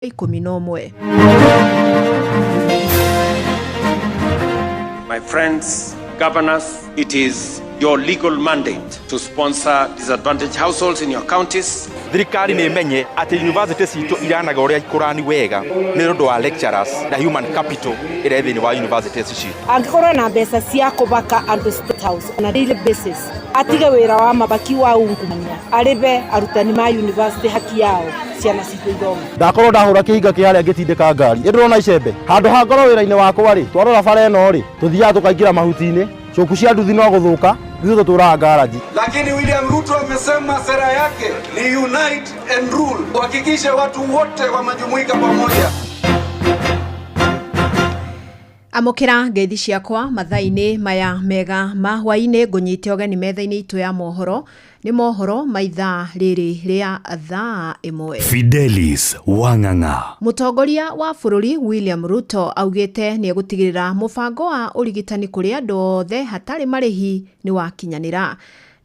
11. My friends, governors, it is your legal mandate to sponsor disadvantaged households in your counties. Thirikari nĩ ĩmenye atĩ university citũ iranaga ũrĩa ikũrani wega nĩ ũndũ wa lecturers na human capital ĩrĩa ĩ thĩinĩ wa universities citũ. Angĩkorwo na mbeca cia kũbaka andũ State House on a daily basis, atige wĩra wa mabaki wa ungumania, arĩbe arutani ma university haki yao, ciana citũ ithome. Ndakorwo ndahũra kĩhinga kĩa harĩa ngĩtindĩka ngari ĩndĩrona icembe handũ ha ngorwo wĩra-inĩ wakwa rĩ, twarora bara ĩno rĩ, tũthiaga tũkaingĩra mahuti-inĩ, cuku cia nduthi no gũthũka, ithuĩ tũtũraga ngaraji. Lakini William Ruto amesema sera yake ni unite and rule, kuhakikisha watu wote wamejumuika pamoja. Amũkĩra ngeithi ciakwa mathaa-inĩ maya mega ma hwaĩ-inĩ. Ngũnyite ũgeni metha-inĩ itũ ya mohoro. Nĩ mohoro ma ithaa rĩrĩ rĩa thaa 1. Fidelis Wang'ang'a. Mũtongoria wa bũrũri William Ruto augĩte nĩ egũtigĩrĩra mũbango wa ũrigitani kũrĩ andũ othe hatarĩ marĩhi nĩ wakinyanĩra.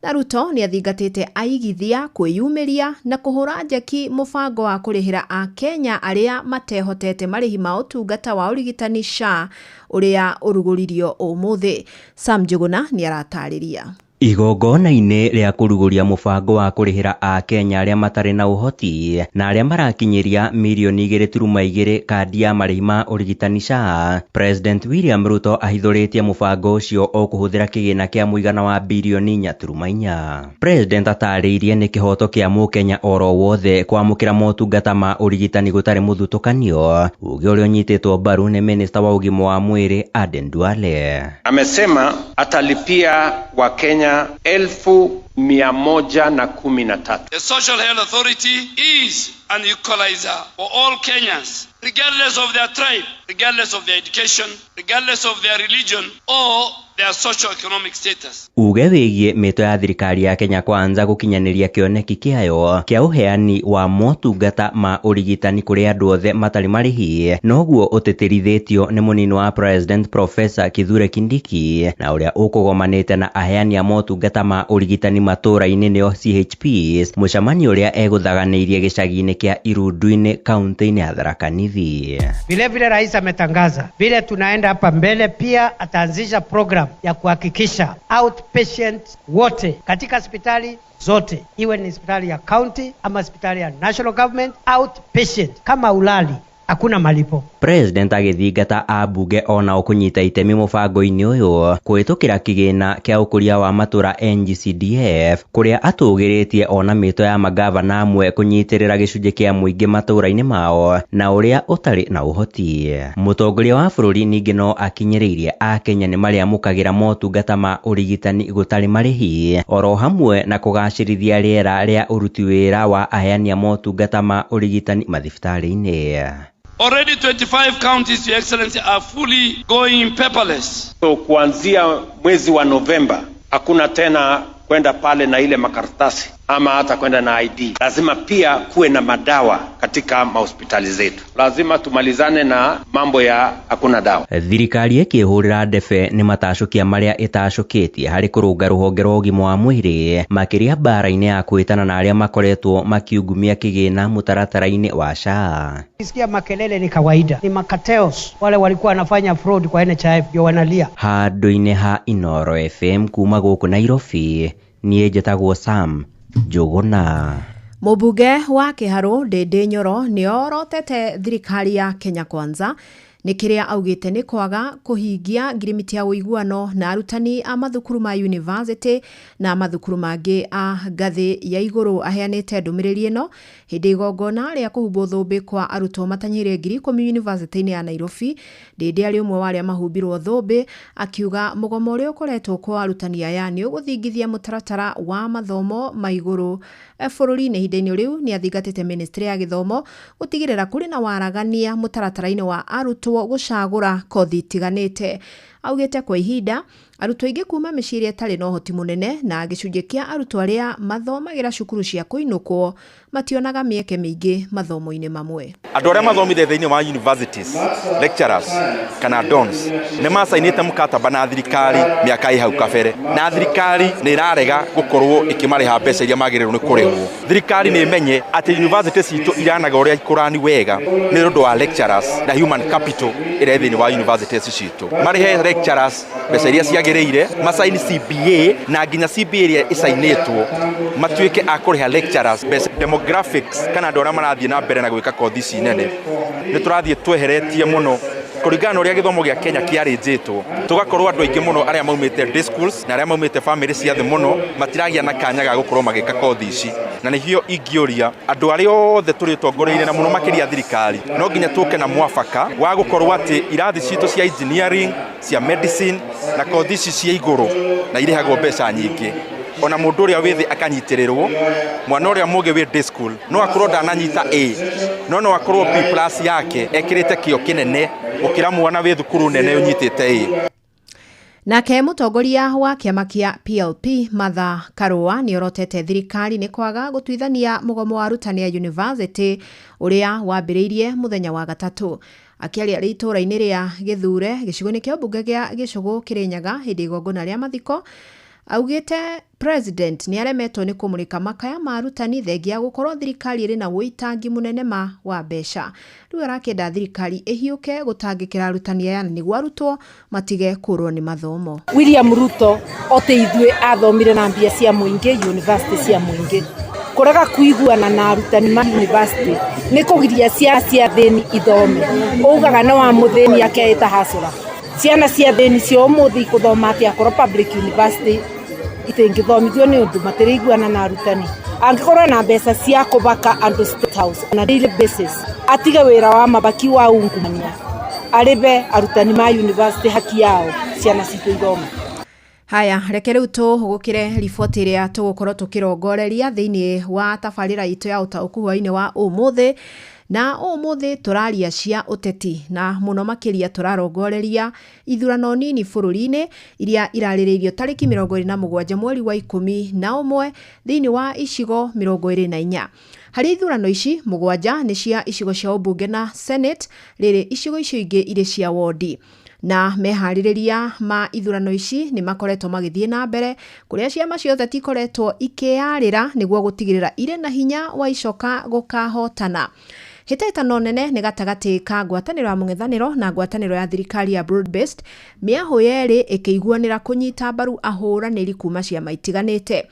Na Ruto nĩ athingatĩte aigithia kwĩyumĩria na kũhũra njeki mũbango wa kũrĩhĩra Akenya arĩa matehotete marĩhi ma ũtungata wa ũrigitani SHA ũrĩa ũrugũririo ũmũthĩ. Sam Njuguna nĩ aratarĩria. Igongona-inĩ rĩa kũrugũria mũbango wa kũrĩhĩra Akenya arĩa matarĩ na ũhoti na arĩa marakinyĩria mirioni 2.2 kandi ya marĩhi ma ũrigitani SHA, President William Ruto ahithũrĩtie mũbango ũcio ũkũhũthĩra kĩgĩna kĩa mũigana wa birioni 4.4. President atarĩirie nĩ kĩhoto kĩa mũkenya oro wothe kwamũkĩra motungata ma ũrigitani gũtarĩ mũthutũkanio, uge ũrĩa ũnyitĩtwo mbaru nĩ minista wa ũgima wa mwĩrĩ Aden Duale. Amesema atalipia Wakenya 113,000. The Social Health Authority is an equalizer for all Kenyans, regardless of their tribe, regardless of their education, regardless of their religion or their socio-economic status. Uge wĩgiĩ mĩto ya thirikari ya Kenya Kwanza gũkinyanĩria kĩoneki kĩayo kĩa ũheani wa motungata ma ũrigitani kũrĩ andũ othe matarĩ marĩhi noguo ũtĩtĩrithĩtio nĩ mũnini wa President Professor Kithure Kindiki na ũrĩa ũkũgomanĩte na aheani a motungata ma ũrigitani matũra-inĩ nĩo CHPs, mũcemanio ũrĩa egũthaganĩirie gĩcagi-inĩ kĩa Irundu-inĩ kaunti-inĩ ya Tharaka Nithi. Vilevile rais ametangaza vile tunaenda hapa mbele, pia ataanzisha program ya kuhakikisha outpatient wote katika hospitali zote, iwe ni hospitali ya county ama hospitali ya national government, outpatient kama ulali hakuna malipo. President agĩthingata ambunge onao kũnyita itemi mũbango-inĩ ũyũ kũhĩtũkĩra kĩgĩna kĩa ũkũria wa matũra NGCDF, kũrĩa atũgĩrĩtie ona mĩto ya magavana amwe kũnyitĩrĩra gĩcunjĩ kĩa mũingĩ matũra-inĩ mao na ũrĩa ũtarĩ na ũhoti. Mũtongoria wa bũrũri ningĩ no akinyĩrĩirie Akenya nĩ marĩamũkagĩra motungata ma ũrigitani gũtarĩ marĩhi oro hamwe na kũgacĩrithia rĩera rĩa ũruti wĩra wa aheani a motungata ma ũrigitani mathibitarĩ-inĩ. Already 25 counties, Your Excellency, are fully going paperless. So kuanzia mwezi wa Novemba hakuna tena kwenda pale na ile makaratasi ama hata kwenda na ID. Lazima pia kuwe na madawa katika mahospitali zetu. Lazima tumalizane na mambo ya hakuna dawa. Thirikari ĩkĩhũrĩra ndebe nĩ matacũkia marĩa ĩtacũkĩtie harĩ kũrũnga rũhonge rwa ũgima wa mwĩrĩ makĩria mbara-inĩ ya kwĩtana na arĩa makoretwo makiungumia kĩgĩna mũtaratara-inĩ wa SHA. Ukisikia makelele ni kawaida, ni macartels wale walikuwa wanafanya fraud kwa NHIF ndio wanalia. Handũ-inĩ ha Inooro FM kuma gũkũ Nairobi, niĩ njĩtagwo Sam Njũgũna. Mũmbunge wa Kĩharũ Ndĩndĩ Nyoro nĩ orotete thirikari ya Kenya Kwanza nĩ kĩrĩa augĩte nĩ kwaga kũhingia ngirimiti ya ũiguano na arutani a mathukuru ma university na mathukuru mangĩ a ngathĩ ya igũrũ. Aheanĩte ndũmĩrĩri ĩno hĩndĩ igongona rĩa kũhumbwo thũmbĩ kwa arutwo matanyĩire 10,000 university-inĩ ya Nairobi. Ndĩndĩ arĩ ũmwe wa arĩa mahumbirwo thũmbĩ, akiuga mũgomo ũrĩa ũkoretwo kwa arutani aya nĩ ũgũthingithia mũtaratara wa mathomo ma igũrũ bũrũri-inĩ. Ihinda-inĩ rĩu nĩ athingatĩte ministry ya gĩthomo gũtigĩrĩra kũrĩ na waragania mũtaratara-inĩ wa arutwo gũcagũra kothi itiganĩte. Augĩte kwa ihinda Arutwo aingĩ kuma mĩciĩ ĩrĩa ĩtarĩ na ũhoti mũnene na gĩcunjĩ kĩa arutwo arĩa mathomagĩra cukuru cia kũinũkwo mationaga mĩeke mĩingĩ mathomo-inĩ mamwe. Andũ arĩa mathomire thĩinĩ wa universities, lecturers kana dons nĩ macainĩte mũkataba na thirikari mĩaka ĩ hau kabere, na thirikari nĩ ĩrarega gũkorwo ĩkĩmarĩha mbeca iria magĩrĩirwo nĩ kũrĩhwo. Thirikari nĩ ĩmenye atĩ university citũ iranaga ũrĩa ikũrani wega nĩ ũndũ wa lecturers na human capital ĩrĩa ĩ thĩinĩ wa universities citũ. Marĩhe lecturers mbeca iria ciagĩrĩire, macaini CBA na nginya CBA ĩrĩa ĩcainĩtwo matuĩke a kũrĩha lecturers mbeca. Demographics kana andũ arĩa marathiĩ na mbere na gwĩka kothi ici nene nĩ tũrathiĩ tweheretie mũno kũringana na ũrĩa gĩthomo gĩa Kenya kĩarĩnjĩtwo, tũgakorwo andũ aingĩ mũno arĩa maumĩte day schools na arĩa maumĩte famĩlĩ cia thĩ mũno matiragĩa na kanya ga gũkorwo magĩka kothi ici, na nĩkĩo ingĩũria andũ arĩa othe tũrĩ ũtongoria-inĩ na mũno makĩria thirikari, no nginya tũke na mwafaka wa gũkorwo atĩ irathi citũ cia engineering, cia medicine na kothi ici cia igũrũ na irĩhagwo mbeca nyingĩ, ona mũndũ ũrĩa wĩ thĩ akanyitĩrĩrwo. Mwana ũrĩa mũgĩ wĩ day school no akorwo ndananyita A no no akorwo B plus yake ekĩrĩte kĩo kĩnene gũkĩra mwana wĩ thukuru nene ũnyitĩte A. Nake mũtongoria wa kĩama kĩa PLP Martha Karũa nĩorotete thirikari nĩ kwaga gũtuithania mũgomo wa arutani a university ũrĩa wambĩrĩirie mũthenya wa gatatũ. Akĩaria arĩ itũũra-inĩ rĩa Gĩthure gĩcigo-inĩ kĩa ũmbunge gĩa Gĩcũgũ Kĩrĩnyaga hĩndĩ igongona rĩa mathiko, augĩte president nĩ aremetwo nĩ kũmũrĩka makaya ma arutani thengia ya gũkorwo thirikari ĩrĩ na ũitangi mũnene ma wa mbeca. Rĩu arakĩenda thirikari ĩhiũke gũtangĩkĩra arutani aya nĩguo arutwo matige kũrwo nĩ mathomo. William Ruto ote ithuĩ athomire na mbia cia mũingĩ, university cia mũingĩ. Kũrega kuiguana na arutani ma university nĩ kũgiria ciana cia thĩni ithome. Ugaga nĩ wa mũthĩni akeĩta hasũra. Ciana cia thĩni cia ũmũthĩ ikũthoma atĩa akorwo public university itingĩthomithio nĩ ũndũ matirĩiguana na arutani. Angĩkorwo na mbeca cia kũbaka andũ State House on a daily basis, atige wĩra wa mabaki wa ungumania, arĩhe arutani ma university haki yao, ciana citũ ithome. Haya, reke rĩu tũhũgũkĩre riboti ĩrĩa tũgũkorwo tũkĩrongoreria thĩinĩ wa tabarĩra itũ ya ũtaũku hwaĩ-inĩ wa ũmũthĩ. Na ũmũthĩ tũraria cia ũteti na mũno makĩria tũrarongoreria ithurano nini bũrũri-inĩ iria irarĩrĩirio tarĩki 27 mweri wa 11 thĩinĩ wa icigo 24. Harĩ ithurano ici 7 nĩ cia icigo cia ũmbunge na Senate, rĩrĩ icigo icio ingĩ irĩ cia wondi. Na meharĩrĩria ma ithurano ici nĩ makoretwo magĩthiĩ na mbere kũrĩa ciama cia ũteti ikoretwo ikĩyarĩra nĩguo gũtigĩrĩra irĩ na hinya wa icoka gũkahotana. Hĩtahĩtano nene nĩ gatagatĩ ka ngwatanĩro ya mũng'ethanĩro na ngwatanĩro ya thirikari ya broad based, mĩahũ yerĩ ĩkĩiguanĩra kũnyita mbaru ahũranĩri kuma ciama itiganĩte.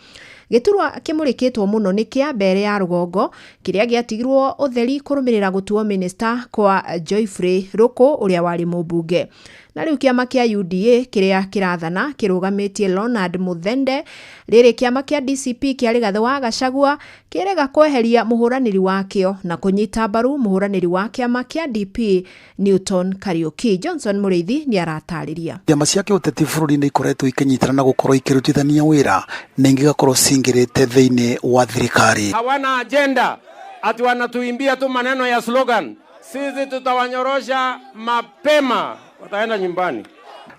Gĩturwa kĩmũrĩkĩtwo mũno nĩ kĩa mbere ya rũgongo kĩrĩa gĩatigirwo ũtheri kũrũmĩrĩra gũtuo minista kwa Geoffrey Ruku ũrĩa warĩ mũmbunge. Na rĩu kĩama kĩa UDA kĩrĩa kĩrathana kĩrũgamĩtie Leonard Muthende, rĩrĩ kĩama kĩa DCP kĩa Rigathĩ wa Gachagua kĩrega kweheria mũhũranĩri wakĩo na kũnyita mbaru mũhũranĩri wa kĩama kĩa DP Newton Kariuki. Johnson Mũrĩithi nĩ aratarĩria. Ciama cia kĩũteti bũrũri-inĩ ikoretwo ikĩnyitana na gũkorwo ikĩrutithania wĩra na ingĩ igakorwo cingĩrĩte thĩinĩ wa thirikari. Hawana agenda, ati wanatuimbia tu maneno ya slogan. Sisi tutawanyorosha mapema, wataenda nyumbani.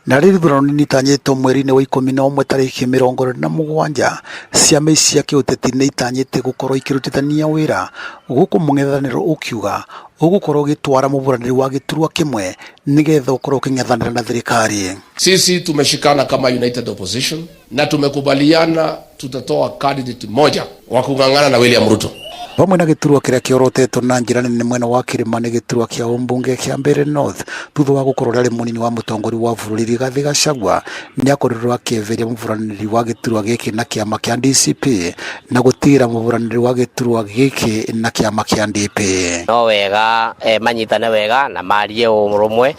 Na rĩrĩ ithurano nini itanyĩtwo mweri-inĩ wa 11 tarĩki 27, ciama ici cia kĩũteti nĩ itanyĩte gũkorwo ikĩrutithania wĩra gũkũ mũng'ethanĩro ũkiuga ũgũkorwo ũgĩtwara mũbũranĩri wa gĩturwa kĩmwe nĩgetha ũkorwo ũkĩng'ethanĩra na thirikari. Sisi tumeshikana kama United Opposition na tumekubaliana tutatoa candidate moja wa kung'ang'ana na William Ruto. Vamwe na gĩturwa kĩrĩa kĩorotetwo na njĩra nene mwena wa kĩrĩma nĩ gĩturwa kĩa ũmbunge kĩa Mbeere North thutha wa gũkorwo arĩ mũnini wa mũtongoria wa bũrũri Rigathĩ Gachagua nĩakorirwo akĩeheria mũbũranĩri wa gĩturwa gĩkĩ na kĩama kĩa DCP na gũtigĩra mũbũranĩri wa gĩturwa gĩkĩ na kĩama kĩa DP. No wega manyitane wega na marie ũrũmwe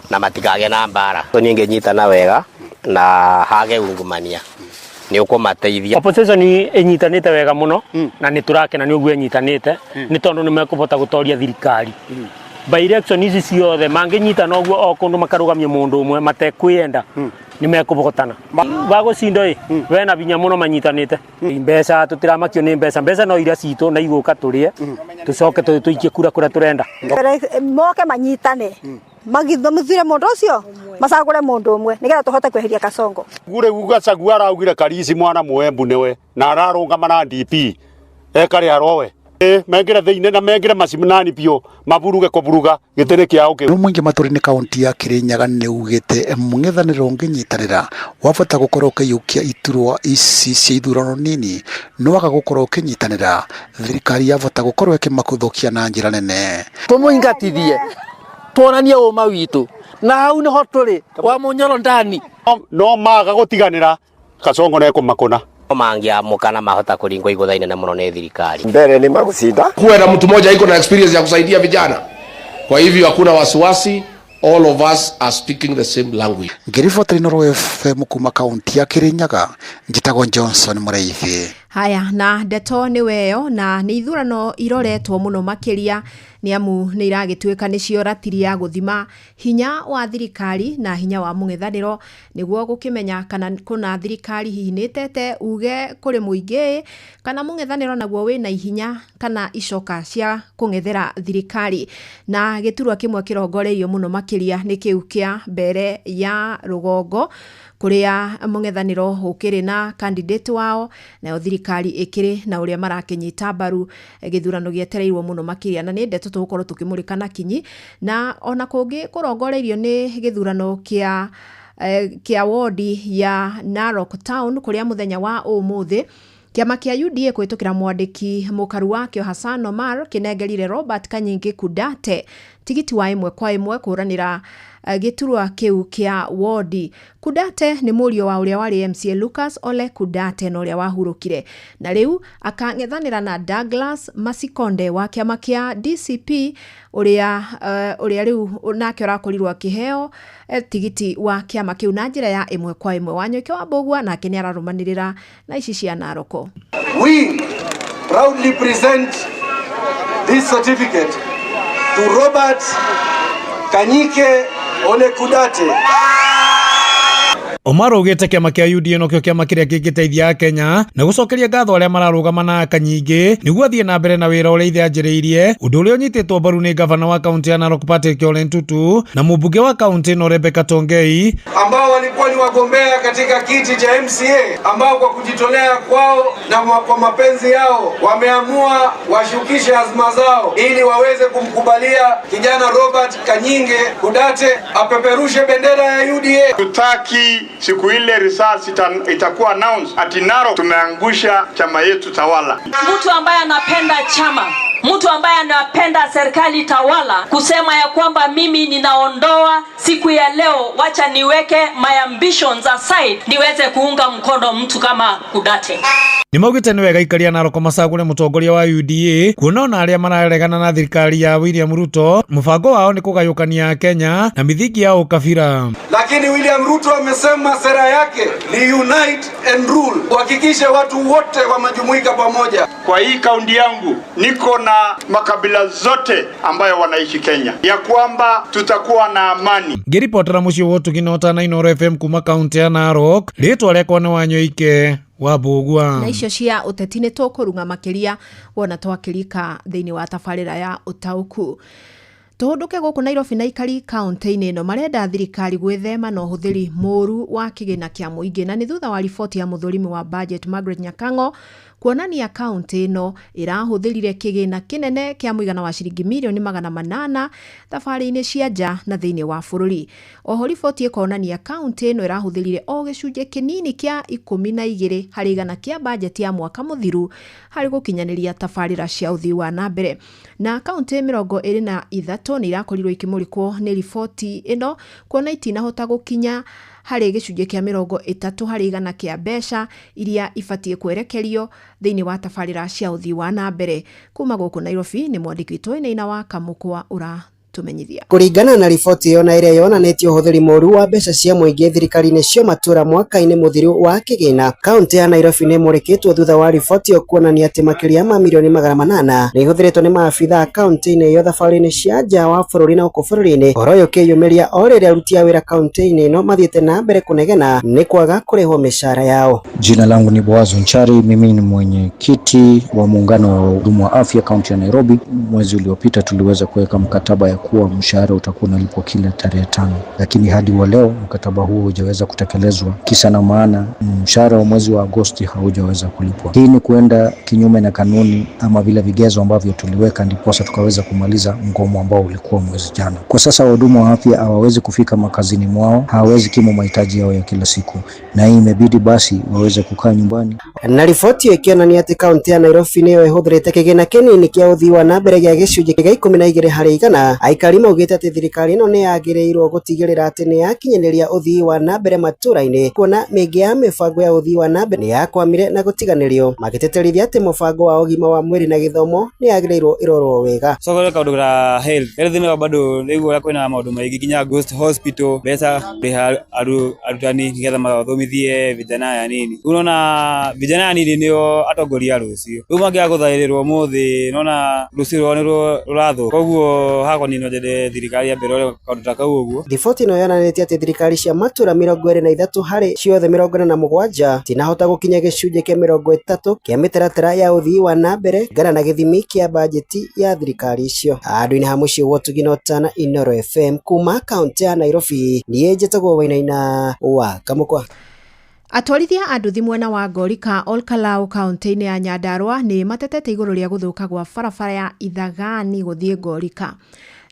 na matikagĩe na mbara. Niĩ ngĩnyitana wega na hage ungumania nĩ ũkũmateithia. Opposition ĩnyitanĩte wega mũno na nĩ tũrakena nĩ ũguo ĩnyitanĩte nĩ tondũ nĩ mekũhota gũtoria thirikari. By election ici ciothe mangĩnyitana ũguo o kũndũ makarũgamia mũndũ ũmwe matekwĩyenda nĩ mekũhotana. Bagũcinda ĩ wena binya mũno manyitanĩte. Mbeca tũtiramakio nĩ mbeca, mbeca no iria citũ na igũka tũrĩe tũcoke tũikie kura kũrĩa tũrenda. Moke manyitane. Magithure mundu ucio macagure mundu umwe nigetha tuhote kweheria Kasongo. Gure Gachagua araugire Karisi mwana muembu niwe na ararungama na DP ekare arowe mengire thiini na mengire macimunani biũ maburuge kuburuga gĩtĩ kĩao kĩu. Mũingĩ matũra-inĩ kaunti ya Kirinyaga nĩ ugĩte mũng'ethanĩro ũngĩnyitanĩra wabata gũkorwo ũkĩiyũkia iturwa ici cia ithurano nini no waga gũkorwo ũkĩnyitanĩra thirikari yabata gũkorwo ĩkĩmakũthũkia na njĩra nene. Tũmũingatithie tuonanie ũma witũ na hau nĩho tũrĩ wa Munyoro ndani. No maga gũtiganĩra Kasongo nĩekũmakũna. Mangiamukana mahota kuringwo igutha inene muno ni thirikari. Mbere ni magucinda. Kuwe na mtu mmoja iko na experience ya kusaidia vijana, kwa hivyo hakuna wasiwasi, all of us are speaking the same language. Ngĩribotera Inooro FM kuma kaunti ya Kirinyaga, njĩtagwo Johnson Mũrĩithi. Haya, na ndeto nĩ weyo na nĩ ithurano iroretwo mũno makĩria nĩ amu nĩ iragĩtuĩka nĩcio ratiri ya gũthima hinya wa thirikari na hinya wa mũng'ethanĩro nĩguo gũkĩmenya kana kũna thirikari hihi nĩ ĩtete uge kũrĩ mũingĩ kana mũng'ethanĩro naguo wĩna ihinya kana icoka cia kũng'ethera thirikari. Na gĩturwa kĩmwe kĩrongoreirio mũno makĩria nĩ kĩu kĩa mbere ya rũgongo kuria mũng'ethanĩro ũkĩrĩ na candidate wao nayo thirikari ĩkĩrĩ na ũrĩa marakĩnyita mbaru gĩthurano gĩetereirwo mũno makĩria. Na nĩ ndeto tũgũkorwo tũkĩmũrĩka na kinyi. Na ona kũngĩ kũrongoreirio nĩ gĩthurano kĩa wodi ya Narok Town kũrĩa mũthenya wa ũmũthĩ kĩama kĩa UDA kũhĩtũkĩra mwandĩki mũkaru wakĩo Hassan Omar kĩnengerire Robert Kanyingi Kudate tigiti wa ĩmwe kwa ĩmwe kũhũranĩra gĩturwa kĩu kĩa wodi. Kudate nĩ mũriũ wa ũrĩa warĩ MCA Lucas Ole Kudate na ũrĩa wahurũkire, na rĩu akang'ethanĩra na Douglas Masikonde wa kĩama kĩa DCP ũrĩa rĩu nake ũrakorirwo akĩheo tigiti wa kĩama kĩu na njĩra ya ĩmwe kwa ĩmwe. Wanyoike wa Mbũgua nake nĩ ararũmanĩrĩra na ici cia Naroko. We proudly present this certificate to Robert Kanyike Ole Kudate. Omar augĩte kĩama kĩa UDA nokĩo kĩama kĩrĩa kĩngĩteithia Kenya na gũcokeria ngatho arĩa mararũgama na Kanyingĩ nĩguo athiĩ na mbere na wĩra ũrĩa ithe anjĩrĩirie, ũndũ ũrĩa ũnyitĩtwo mbaru nĩ gavana wa kaunti ya Narok Patrick Ole Ntutu na mũmbunge wa kaunti ĩno Rebecca Tongei, ambao walikuwa ni wagombea katika kiti cha MCA, ambao kwa kujitolea kwao na kwa mapenzi yao wameamua washukishe azma zao ili waweze kumkubalia kijana Robert Kanyinge Kudate apeperushe bendera ya UDA. Tutaki siku ile results itakuwa announced ati Narok tumeangusha chama yetu tawala. Mtu ambaye anapenda chama, mtu ambaye anapenda serikali tawala, kusema ya kwamba mimi ninaondoa siku ya leo, wacha niweke my ambitions aside niweze kuunga mkono mtu kama Kudate. Nĩmaugĩte nĩ wega aikaria Narok macagũre mũtongoria wa UDA kuona ona arĩa mararegana na thirikari ya William Ruto mũbango wao nĩ kũgayũkania Kenya na mithingi ya ũkabira. Lakini William Ruto amesema sera yake ni unite and rule, kuhakikisha watu wote wamejumuika pamoja. Kwa hii kaunti yangu niko na makabila zote ambayo wanaishi Kenya, ya kwamba tutakuwa na amani. Ngĩribotera mũciĩ wa Ũtugi na Ũtana Inooro FM kuma kaunti ya Narok, rĩtwa rĩakwa nĩ Wanyoike wa Mbũgua. Na icio cia ũteti nĩ tũkũrung'a makĩria wona twakĩrika thĩinĩ wa tabarĩra ya ũtaũku. Tũhũndũke gũkũ Nairobi na ikari kaunti-inĩ ĩno marenda thirikari gwĩthema na ũhũthĩri mũru wa kĩgĩna kĩa mũingĩ, na nĩ thutha wa riboti ya mũthũrimi wa budget Margaret Nyakang'o kuonania kaunti ĩno ĩrahũthĩrire kĩgĩna kĩnene kĩa mũigana wa ciringi mirioni 800 thabarĩ-inĩ cia nja na thĩinĩ wa bũrũri. Oho riboti ĩkonania kaunti ĩno ĩrahũthĩrire o gĩcunjĩ kĩnini kĩa 12 harĩ igana kĩa bajeti ya mwaka mũthiru harĩ gũkinyanĩria tabarĩra cia ũthii wa na mbere. Na kaunti 23 nĩ irakorirwo ikĩmũrĩkwo nĩ riboti ĩno kuona itinahota gũkinya harĩ gĩcunjĩ kĩa 30 harĩ igana kĩa mbeca iria ibatiĩ kwerekerio thĩinĩ wa tabarĩra cia ũthii wa na mbere. Kuma gũkũ Nairobi nĩ mwandĩki witũ Wainaina wa Kamũkwa ũratũmenyithia. Kũringana na riboti ĩyo na ĩrĩa yonanĩtie ũhũthĩri mũru wa mbeca cia mũingĩ thirikari-inĩ cia matũra mwaka-inĩ mũthiru wa kĩgĩna, kaunti ya Nairobi nĩ ĩmũrĩkĩtwo thutha wa riboti ĩyo kuonania atĩ makĩria ma mirioni 800 nĩ ihũthĩrĩtwo nĩ maabitha kaunti-inĩ ĩyo thabarĩ-inĩ cia nja wa bũrũri na gũkũ bũrũri-inĩ. Ũhoro ũyũ ũkĩyumĩria o rĩrĩa aruti a wĩra kaunti-inĩ ĩno mathiĩte na mbere kũnegena nĩ kwaga kũrĩhwo mĩcara yao. Jina langu ni Boaz Nchari, mimi ni mwenyekiti wa muungano wa wahudumu wa afya kaunti ya Nairobi. Mwezi uliopita tuliweza kuweka mkataba ya kuwa mshahara utakuwa unalipwa kila tarehe 5, lakini hadi wa leo mkataba huo hujaweza kutekelezwa. Kisa na maana, mshahara wa mwezi wa Agosti haujaweza kulipwa. Hii ni kuenda kinyume na kanuni ama vile vigezo ambavyo tuliweka ndiposa tukaweza kumaliza mgomo ambao ulikuwa mwezi jana. Kwa sasa wahudumu wa afya hawawezi kufika makazini mwao, hawawezi kimu mahitaji yao ya kila siku, na hii imebidi basi waweze kukaa nyumbani. Na riboti ĩyo ĩkĩonania atĩ kaunti ya Nairobi nĩyo ĩhũthĩrĩte kĩgĩna kĩnini kĩa ũthii wa na mbere gĩa gĩcunjĩ kĩa 12%. Aikari maugĩte atĩ thirikari ĩno nĩ yagĩrĩirwo gũtigĩrĩra atĩ nĩ yakinyanĩria ũthii wa na mbere matũra-inĩ, kuona mĩingĩ ya mĩbango ya ũthii wa na mbere nĩ yakwamire na gũtiganĩrio, magĩtĩtĩrithia atĩ mũbango wa ũgima wa mwĩrĩ na gĩthomo nĩ yagĩrĩirwo ĩrorwo wega. So kore kaundu ga health nayo bado rĩu ũrĩa kwĩna maũndũ maingĩ nginya Ghost Hospital mbeca kũrĩha arutani nĩgetha mathomithie vijana ya nini. Unaona vijana ya nini nĩo atongoria a rũciũ, rĩu mangĩaga gũthaĩrĩrwo ũmũthĩ nona rũciũ rwao nĩruo rũrathũka. Koguo hakwa niĩ no nyende thirikari yambe ĩrore kaũndũ ta kau ũguo. Riboti ĩno yonanĩtie atĩ thirikari cia matũra 23 harĩ ciothe 47 tinahota gũkinya gĩcunjĩ kĩa 30 kĩa mĩtaratara ya ũthii wa na mbere kũringana na gĩthimi kĩa bajeti ya thirikari icio. Handũ-inĩ ha mũciĩ wa Ũtugi na Ũtana, Inooro FM kuma kaunti ya Nairobi, niĩ njĩtagwo Wainaina wa Kamũkwa. Atwarithia a nduthi mwena wa Ngorika Olkalau kaunti-inĩ ya Nyandarua nĩ matetete igũrũ rĩa gũthũka gwa barabara ya Ithagani gũthiĩ Ngorika,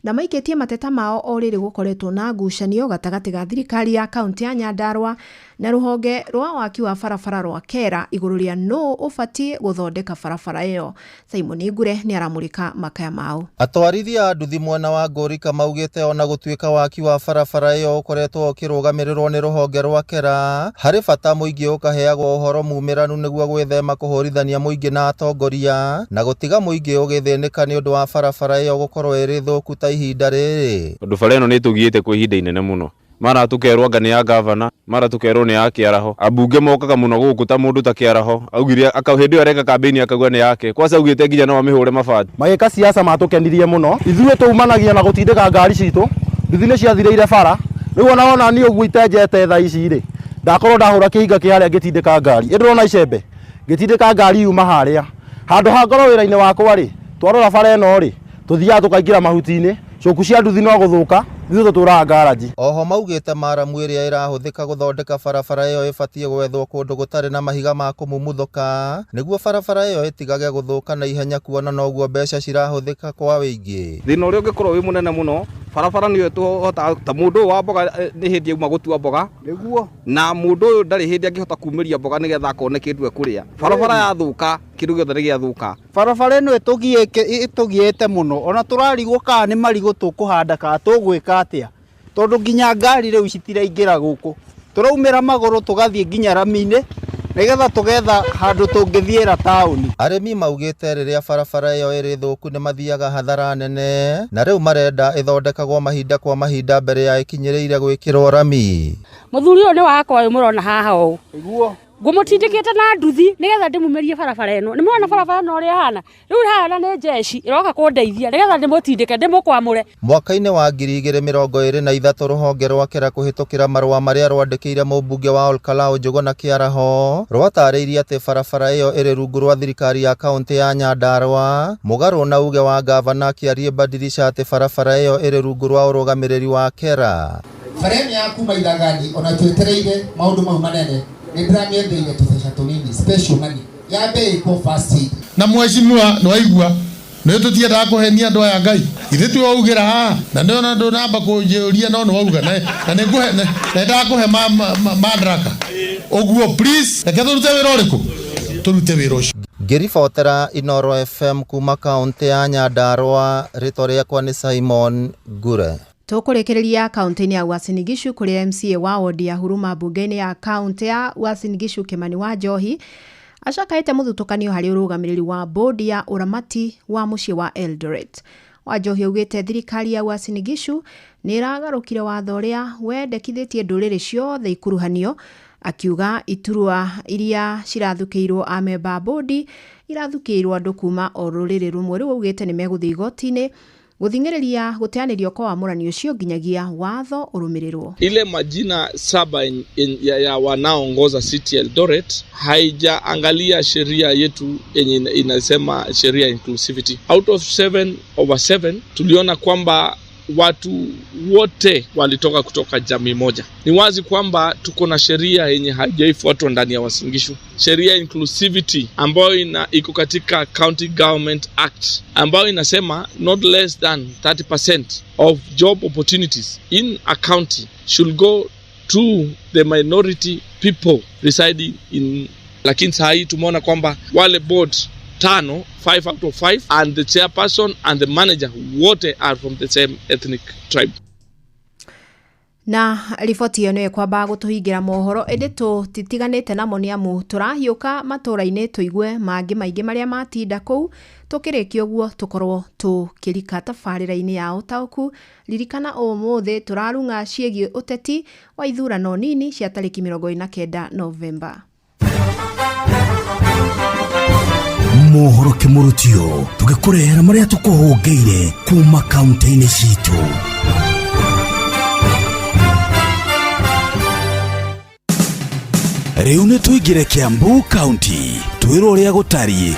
na maikĩtie mateta mao o rĩrĩ gũkoretwo na ngucanio gatagatĩ ga thirikari ya kaunti ya Nyandarua na rũhonge rwa waki wa barabara rwa Kera igũrũ rĩa nũ ũbatiĩ gũthondeka barabara ĩyo. Simon Ngure nĩ aramũrĩka makaya mao. Atwarithia a nduthi mwena wa Ngorika maugĩte ona gũtuĩka waki wa barabara ĩyo ũkoretwo ũkĩrũgamĩrĩrwo nĩ rũhonge rwa Kera, harĩ bata mũingĩ ũkaheagwo ũhoro mumĩranu nĩguo gwĩthema kũhũrithania mũingĩ na atongoria na gũtiga mũingĩ ũgĩthĩnĩka nĩ ũndũ wa barabara ĩyo gũkorwo ĩrĩ thũku ta ihinda rĩrĩ. Tondũ bara ĩno nĩ ĩtũgiĩte kwa ihinda inene mũno, mara tũkerwo anga nĩ ya gavana, mara tũkerwo nĩ ya Kĩaraho. Ambunge mokaga mũno gũkũ ta mũndũ ta Kĩaraho augire hĩndĩ ĩyo areka kambĩini akauga nĩ yake, kwaca augĩte nginya no amĩhũre mabati. Magĩka siasa matũkenirie mũno, ithuĩ tũumanagia na gũtindĩka ngari citũ, nduthi nĩ ciathirĩire bara, rĩu ona wona niĩ ũguo itenjete thaa ici rĩ, ndakorwo ndahũra kĩhinga kĩ harĩa ngĩtindĩka ngari, ĩ ndĩrona icembe ngĩtindĩka ngari yuma harĩa, handũ ha ngorwo wĩra-inĩ wakwa rĩ, twarora bara ĩno rĩ, tũthiaga tũkaingĩra mahuti-inĩ, coku cia nduthi no gũthũka, ithuĩ tũtũraga ngaraji. Oho maugĩte maramu ĩrĩa ĩrahũthĩka gũthondeka barabara ĩyo ĩbatiĩ gwethwo kũndũ gũtarĩ na mahiga ma kũmumuthũka nĩguo barabara ĩyo ĩtigage gũthũka na ihenya, kuona noguo mbeca cirahũthĩka kwa wĩingĩ. Thĩna ũrĩa ũngĩkorwo wĩ mũnene mũno, barabara nĩyo tũhotaga ta mũndũ ũyũ wa mboga nĩ hĩndĩ auma gũtua mboga nĩguo, na mũndũ ũyũ ndarĩ hĩndĩ angĩhota kumĩria mboga nĩgetha akone kĩndũ ekũrĩa. Barabara yathũka kĩndũ gĩothe nĩ gĩathũka. Barabara ĩno ĩtũgiĩte mũno, ona tũrarigwo kana nĩ marigũ tũkũhanda kana tũgwĩka atĩa, tondũ nginya ngari rĩu citiraingĩra gũkũ, tũraumĩra magũrũ tũgathiĩ nginya rami-inĩ nĩgetha tũgetha handũ tũngĩthiĩra taũni. Arĩmi maugĩte rĩrĩa barabara ĩyo ĩrĩ thũku nĩ mathiaga hathara nene, na rĩu marenda ĩthondekagwo mahinda kwa mahinda mbere ya ĩkinyĩrĩire gwĩkĩrwo rami. Mũthuri ũyũ nĩ wakwa ũyũ mũrona haha ũũ, ngũmũtindĩkĩte na nduthi nĩgetha ndĩmumĩrie barabara ĩno. Nĩ mũrona barabara ĩno ũrĩa ĩhana rĩu, hana nĩ njeci ĩroka kũndeithia nĩgetha ndĩmũtindĩke ndĩmũkwamũre. Mwaka-inĩ wa 2023 rũhonge rwa Kera kũhĩtũkĩra marũa marĩa rwandĩkĩire mũmbunge wa Olkalau Njũgũna Kĩaraho rwatarĩirie atĩ barabara ĩyo ĩrĩ rungu rwa thirikari ya kaunti ya Nyandarua, mũgarũ na uge wa gavana Kĩarie Badirisha atĩ barabara ĩyo ĩrĩ rungu rwa ũrũgamĩrĩri wa Kera. Bara ĩno ya kuma Ithagani ona twetereire maũndũ mau manene, nĩ ndĩramĩendeire tũbeca tũnini, special money yambe ĩkwo first aid. Na mheshimiwa nĩ waigua nĩ tũtiendaga kũhenia andũ aya Ngai, ithuĩ tiwe waugĩra haha na nĩ ona ndũnamba kũnjũria no nĩ wauga na nĩ ngũhe na ndakũhe madaraka ũguo, please reke tũrute wĩra ũrĩkũ, tũrute wĩra ũcio. Ngĩribotera Inooro FM kuma kaunti ya Nyandarua, rĩtwa rĩakwa nĩ Simon Ngure. Tũkũrĩkĩrĩria kaunti-inĩ ya Uasin Gishu kũrĩa MCA wa wodi ya Huruma mbunge-inĩ ya kaunti ya Uasin Gishu Kimani wa Njohi acakaĩte mũthutũkanio harĩ ũrũgamĩrĩri wa bodi ya ũramati wa mũciĩ wa Eldoret. Wa Njohi augĩte thirikari ya Uasin Gishu nĩ ĩragarũkire watho ũrĩa wendekithĩtie ndũrĩrĩ ciothe ikuruhanio, akiuga iturwa iria cirathukĩirwo amemba a bodi irathukĩirwo andũ kuma o rũrĩrĩ rũmwe. Rĩu augĩte nĩ megũthiĩ igoti-inĩ gũthing'ĩrĩria gũteanĩrio kwa wamũrani ũcio nginyagia watho ũrũmĩrĩrwo. Ile majina 7 ya wanaoongoza City Eldoret haijaangalia sheria yetu yenye inasema sheria inclusivity. Out of 7 over 7 tuliona kwamba watu wote walitoka kutoka jamii moja. Ni wazi kwamba tuko na sheria yenye haijaifuatwa ndani ya Uasin Gishu, sheria inclusivity ambayo iko katika County Government Act ambayo inasema not less than 30% of job opportunities in a county should go to the minority people residing in. Lakini saa hii tumeona kwamba wale board tano, 5 out of 5, and the chairperson and the manager wote are from the same ethnic tribe. Na riboti ĩyo nĩyo ĩkwamba gũtũhingĩra mohoro, ĩndĩ tũtitiganĩte namo nĩ amu tũrahiũka matũra-inĩ tũigue mangĩ maingĩ marĩa matinda kũu. Tũkĩrĩkia ũguo tũkorwo tũkĩrika tabarĩra-inĩ ya ũtaũku. Ririkana ũmũthĩ tũrarung'a ciĩgiĩ ũteti wa ithurano nini cia tarĩki 29 Novemba. Mohoro kĩmũrutio tũgĩkũrehera marĩa tũkũhũngĩire kuma kaunti-inĩ citũ. Rĩu nĩ tũingĩre Kiambu County twĩrwo ũrĩa gũtariĩ.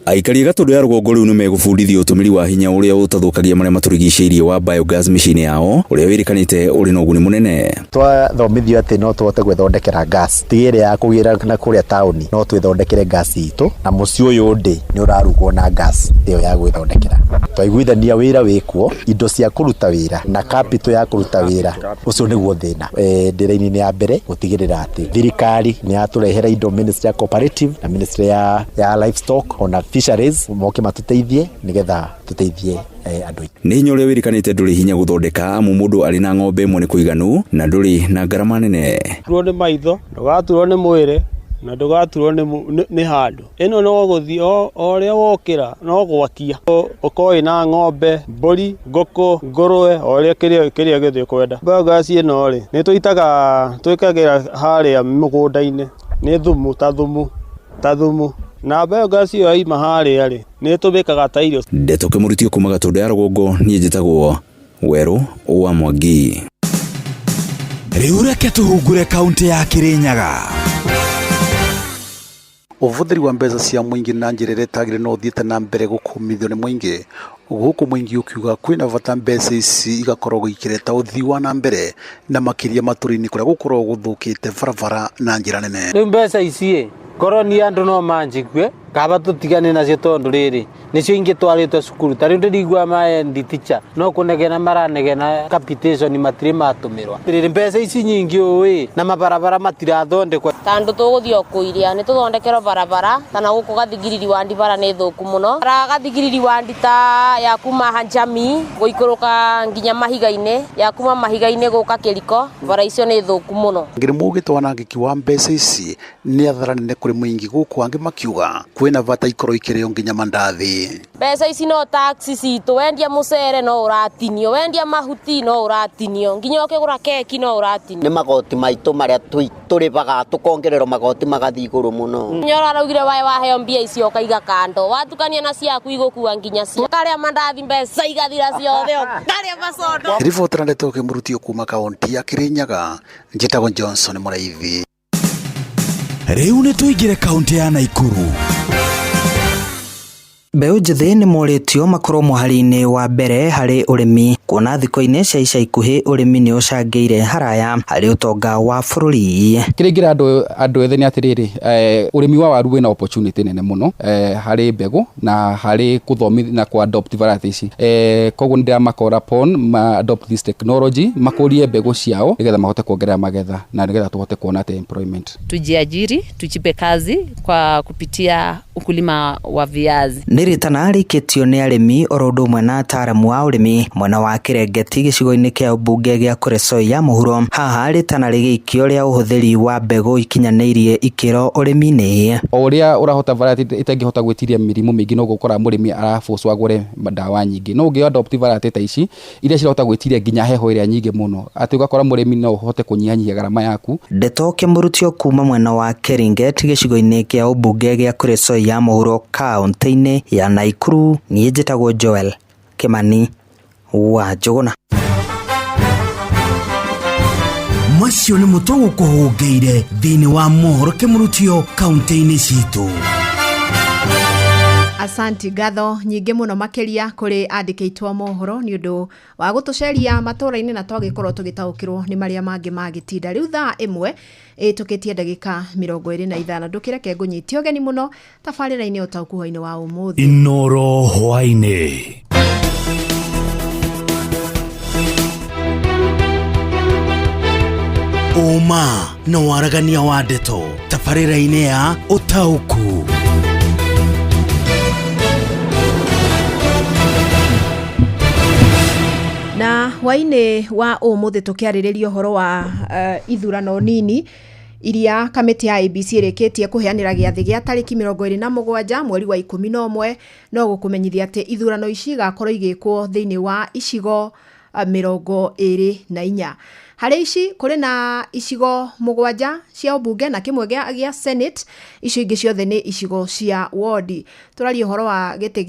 Aikari a Gatũndũ ya rũgongo rĩu nĩ megũbundithio ũtũmĩri wa hinya ũrĩa ũtathũkagia marĩa matũrigicĩirie wa biogas mĩciĩ-inĩ yao, ũrĩa wĩrĩkanĩte ũrĩ na ũguni mũnene. Twathomithio atĩ no tũhote gwĩthondekera gas, tiga ĩrĩa ya kũgĩra na kũrĩa taũni, no twĩthondekere gas itũ, na mũciĩ ũyũ ndĩ nĩ ũrarugwo na gas ĩyo ya gwĩthondekera. Twaiguithania wĩra wĩkuo, indo cia kũruta wĩra na capital ya kũruta wĩra, ũcio nĩguo thĩna. Ndĩra-inĩ ya mbere gũtigĩrĩra atĩ thirikari nĩ yatũrehera indo, Ministry ya Cooperative na Ministry ya Livestock ona Fisheries, moke matũteithie nĩgetha tũteithie andũ. Nĩ hinya ũrĩa wĩrĩkanĩte ndũrĩ hinya gũthondeka, amu mũndũ arĩ na ng'ombe ĩmwe nĩ kũiganu na ndũrĩ na ngarama nene. Turwo nĩ maitho, ndũgaturwo nĩ mwĩrĩ na ndũgaturwo nĩ handũ. Ĩno no gũthiĩ o ũrĩa wokĩra no gwakia. Ũkorwo wĩna ng'ombe, mbũri, ngũkũ, ngũrũwe, o ũrĩa kĩrĩa gĩothe ũkwenda. Biogas ĩno rĩ, nĩ tũitaga, twĩkagĩra harĩa mũgũnda-inĩ, nĩ thumu ta thumu ta thumu. Na biogas ĩyo yaima harĩa rĩ, nĩ ĩtũmĩkaga ta irio. Ndeto kĩmũrutio kuma Gatũndũ ya rũgongo, niĩ njĩtagwo Werũ wa Mwangi. Rĩu reke tũhungure kaunti ya Kirinyaga. Ũbũthĩri wa mbeca cia mũingĩ na njĩra ĩrĩa ĩtagĩrĩire no ũthiĩte na mbere gũkũmithio nĩ mũingĩ, gũkũ mũingĩ ũkiuga kwĩna bata mbeca ici igakorwo ikĩreta ũthii wa na mbere na makĩria matũra-inĩ kũrĩa gũkoragwo gũthũkĩte barabara na njĩra nene. Rĩu mbeca ici ĩ, korwo ni andũ no manjigue kaba tũtigane nacio tondũ rĩrĩ nĩcio ingĩ twarĩtwo cukuru. Ta rĩu ndĩrigua ma head teacher no kũnegena maranegena capitation matirĩ matũmĩrwa. Rĩrĩ mbeca ici nyingĩ ũũ ĩ, na mabarabara matirathondekwo. Tondũ tũgũthiĩ o kũiria nĩ tũthondekerwo barabara kana gũkũ Gathigiriri wandi bara nĩ thũku mũno. Bara Gathigiriri wandi ta ya kuma Hanjami gũikũrũka nginya mahiga-inĩ, ya kuma mahiga-inĩ gũka Kĩriko, bara icio nĩ thũku mũno. Ngiri maugĩte wanangĩki wa mbeca ici nĩ athara nene kũrĩ mũingĩ, gũkũ angĩ makiuga kwĩna bata ikorwo ikĩrĩo nginya mandathi. Mbeca ici no tax citũ, wendia mũcere no ũratinio, wendia mahuti no ũratinio, nginya ũkĩgũra keki no ũratinio. Nĩ magoti maitũ marĩa tũrĩbaga tũkongererwo magoti magathiĩ igũrũ mũno. Nyora araugire wae waheo mbia icio ũkaiga kando, watukania na ciaku igũkua nginya cia karĩa mandathi mbeca igathira ciothe, karĩa macondo. Riboti na ndeto kĩmũrutio kuma kaunti ya Kirinyaga, njĩtagwo Johnson Mũraithi. Rĩu nĩ tũingĩre kaunti ya Naikuru. Mbeũ njĩthĩ nĩ morĩtio makorwo mũhari-inĩ wa mbere harĩ ũrĩmi, kuona thikũ-inĩ cia ica ikuhĩ ũrĩmi nĩ ũcangĩire haraya harĩ ũtonga wa bũrũri. Kĩrĩa ingĩra andũ ethĩ nĩ atĩrĩrĩ, ũrĩmi wa waru wĩna opportunity nene mũno, harĩ mbegũ na harĩ gũthomithia na kũ adopt variety ici. Koguo nĩ ndĩramakora upon ma adopt this technology, makũrie mbegũ ciao nĩgetha mahote kuongerera magetha na nĩgetha tũhote kuona atĩ employment. Tujiajiri, tujipe kazi kwa kupitia ukulima wa viazi. Nĩ rĩtana rĩikĩtio nĩ arĩmi oro ũndũ ũmwe na ataaramu a ũrĩmi mwena wa Kĩrengeti gĩcigo-inĩ kĩa ũmbunge gĩa Kuresoi ya mũhuro. Haha rĩtana rĩgĩikio rĩa ũhũthĩri wa mbegũ ikinyanĩirie ikĩro ũrĩmi-inĩ. O ũrĩa ũrahota variety ĩtangĩhota gwĩtiria mĩrimũ mĩingĩ, noguo ũkoraga mũrĩmi arabocwo agũre ndawa nyingĩ. No ũngĩ adopt variety ta ici iria cirahota gwĩtiria nginya heho ĩrĩa nyingĩ mũno, atĩ ũgakora mũrĩmi no ũhote kũnyihanyihia gharama yaku. Ndeto kĩmũrutio kuma mwena wa Keringet gĩcigo-inĩ kĩa ũmbunge gĩa Kuresoi ya mũhuro kaunti-inĩ ya Naikuru. Niĩ njĩtagwo Joel Kimani wa Njũgũna. Macio nĩ mũtũ gũkũhũngĩire thĩinĩ wa mohoro kĩmũrutio kaunti-inĩ citũ. Asanti, ngatho nyingĩ mũno makĩria kũrĩ andĩki aitũ a mohoro nĩ ũndũ wa gũtũceria matũra-inĩ na twagĩkorwo tũgĩtaũkĩrwo nĩ marĩa mangĩ magĩtinda. Rĩu thaa 1 ĩtũkĩtie ndagĩka 25, ndũkĩreke ngũnyitie ũgeni mũno tabarĩra-inĩ ũtaũku hwainĩ wa ũmũthĩ. Inoro hwainĩ. Ũma na waragania wa ndeto tabarĩra-inĩ ya ũtaũku. Na hwainĩ wa ũmũthĩ tũkĩarĩrĩria ũhoro wa ithurano nini iria kamĩtĩ ya IEBC ĩrĩkĩtie kũheanĩra gĩathĩ gĩa tarĩki 27 mweri wa 11. No gũkũmenyithia atĩ ithurano ici igakorwo igĩkwo thĩinĩ wa icigo 24. Harĩ ici kũrĩ na icigo 7 cia ũmbunge na kĩmwe gĩa Senate, icio ingĩ ciothe nĩ icigo cia wondi. Tũraria ũhoro wa gĩtĩ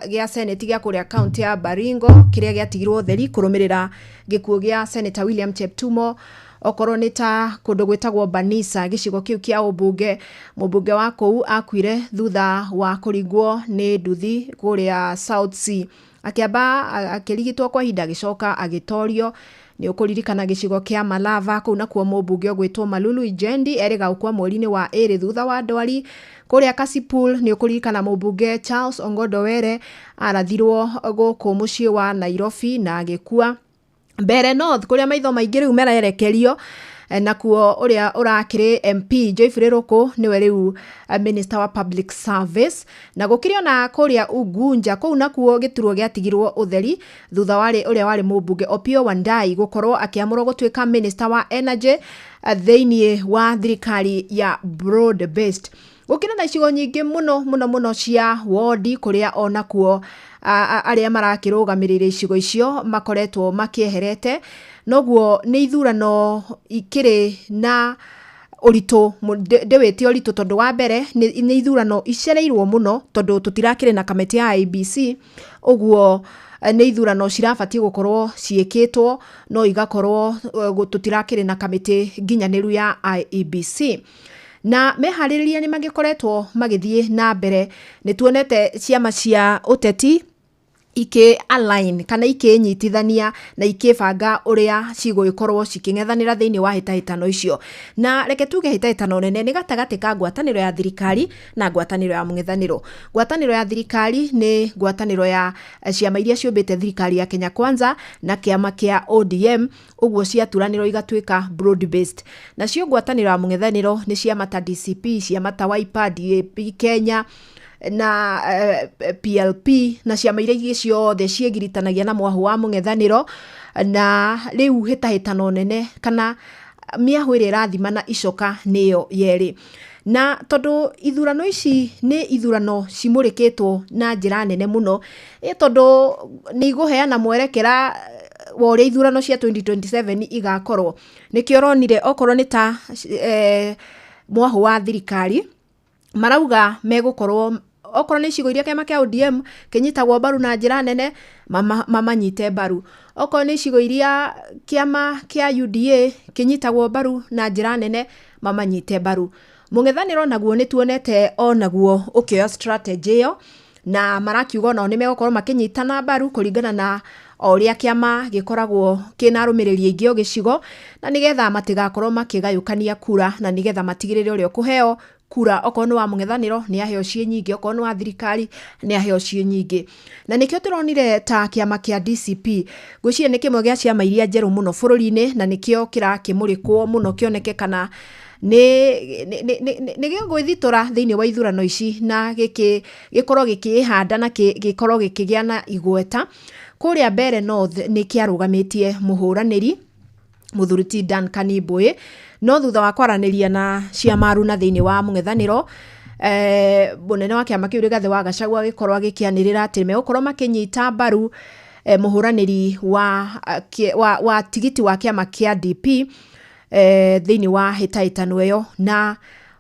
gĩa Senate gĩa kũrĩa kaunti ya Baringo kĩrĩa gĩatigirwo theri kũrũmĩrĩra gĩkuũ gĩa Senator William Cheptumo. Okorwo nĩ ta kũndũ gwĩtagwo Banisa, gĩcigo kĩu kĩa ũmbunge, mũmbunge wa kũu akuire thutha wa kũringwo nĩ nduthi kũrĩa South C, akĩamba akĩrigitwo kwa ihinda agĩcoka agĩtorio. Nĩ ũkũririkana gĩcigo kĩa Malava, kũu nakuo mũmbunge ũgwĩtwo Malulu Ijendi erĩga gũkua mweri-inĩ wa 2 thutha wa ndwari. Kũrĩa Kasipul nĩ ũkũririkana mũmbunge Charles Ongondo Were arathirwo gũkũ mũciĩ wa Nairobi na agĩkua. Mbere North kũrĩa maitho maingĩ rĩu mererekerio, nakuo ũrĩa ũrakĩrĩ MP Geoffrey Ruku nĩwe rĩu Minister wa Public Service. Na gũkĩrĩ ona kũrĩa Ugunja, kũu nakuo gĩturwa gĩatigirwo ũtheri thutha warĩ ũrĩa warĩ mũmbunge Opiyo Wandayi gũkorwo akĩamũrwo gũtuĩka Minister wa Energy thĩinĩ wa thirikari ya broad based. Gũkĩrĩ na icigo nyingĩ mũno mũno mũno cia wondi kũrĩa onakuo arĩa marakĩrũgamĩrĩire icigo icio makoretwo makĩeherete, noguo nĩ ithurano ikĩrĩ na ũritũ, ndĩwĩte ũritũ tondũ wa mbere nĩ ithurano icereirwo mũno tondũ tũtirakĩrĩ na kamĩtĩ ya IEBC, ũguo nĩ ithurano cirabatiĩ gũkorwo ciĩkĩtwo no igakorwo tũtirakĩrĩ na kamĩtĩ nginyanĩru ya IEBC. Na meharĩrĩria nĩ magĩkoretwo magĩthiĩ na mbere, nĩ tuonete ciama cia ũteti ikĩ align kana ikĩnyitithania na ikĩbanga ũrĩa cigũgĩkorwo cikĩng'ethanĩra thĩinĩ wa hĩtahĩtano icio. Na reke tuge hĩtahĩtano nene nĩ gatagatĩ ka ngwatanĩro ya thirikari na ngwatanĩro ya mũng'ethanĩro. Ngwatanĩro ya thirikari nĩ ngwatanĩro ya ciama iria ciũmbĩte thirikari ya Kenya Kwanza na kĩama kĩa ODM, ũguo ciaturanĩrwo igatuĩka broad based. Nacio ngwatanĩro ya mũng'ethanĩro nĩ ciama ta DCP, ciama ta Wiper, DAP Kenya na PLP na ciama iria ingĩ ciothe ciĩgiritanagia na mwahũ wa mũng'ethanĩro. Na rĩu hĩtahĩtano nene kana mĩahũ ĩrĩa ĩrathimana icoka nĩyo yerĩ. Na tondũ ithurano ici nĩ ithurano cimũrĩkĩtwo na njĩra nene mũno, tondũ nĩ igũheana mwerekera wa ũrĩa ithurano cia 2027 igakorwo, nĩkĩo ũronire okorwo nĩ ta mwahũ wa thirikari marauga megũkorwo okorwo nĩ icigo iria kĩama kĩa ODM kĩnyitagwo mbaru na njĩra nene mamanyite mbaru, okorwo nĩ icigo iria kĩama kĩa UDA kĩnyitagwo mbaru na njĩra nene mamanyite mbaru. Mũng'ethanĩro naguo nĩ tuonete onaguo ũkĩoya strategy ĩyo, na marakiuga onao nĩ megũkorwo makĩnyitana mbaru kũringana na o ũrĩa kĩama gĩkoragwo kĩna arũmĩrĩri aingĩ o gĩcigo, na nĩgetha matigakorwo makĩgayũkania kura, na nĩgetha matigĩrĩre ũrĩa ũkũheo kura okorwo nĩ wa mũng'ethanĩro nĩ aheo ciĩ nyingĩ, okorwo nĩ wa thirikari nĩ aheo ciĩ nyingĩ. Na nĩkĩo tũronire ta kĩama kĩa DCP, ngwĩciria nĩ kĩmwe gĩa ciama iria njerũ mũno bũrũri-inĩ, na nĩkĩo kĩrakĩmũrĩkwo mũno kĩoneke kana nĩ gĩgwĩthitũra thĩinĩ wa ithurano ici na gĩkorwo gĩkĩĩhanda na gĩkorwo gĩkĩgĩa na igweta. Kũrĩa Mbeere North nĩ kĩarũgamĩtie mũhũranĩri mũthuri ti Duncan Mbui, no thutha wa kwaranĩria na ciama aruna thĩinĩ wa mũng'ethanĩro, mũnene wa kĩama kĩu Rigathĩ wa Gachagua agĩkorwo agĩkĩanĩrĩra atĩ megũkorwo makĩnyita mbaru mũhũranĩri wa tigiti wa kĩama kĩa DP thĩinĩ wa hĩtahĩtano ĩyo. Na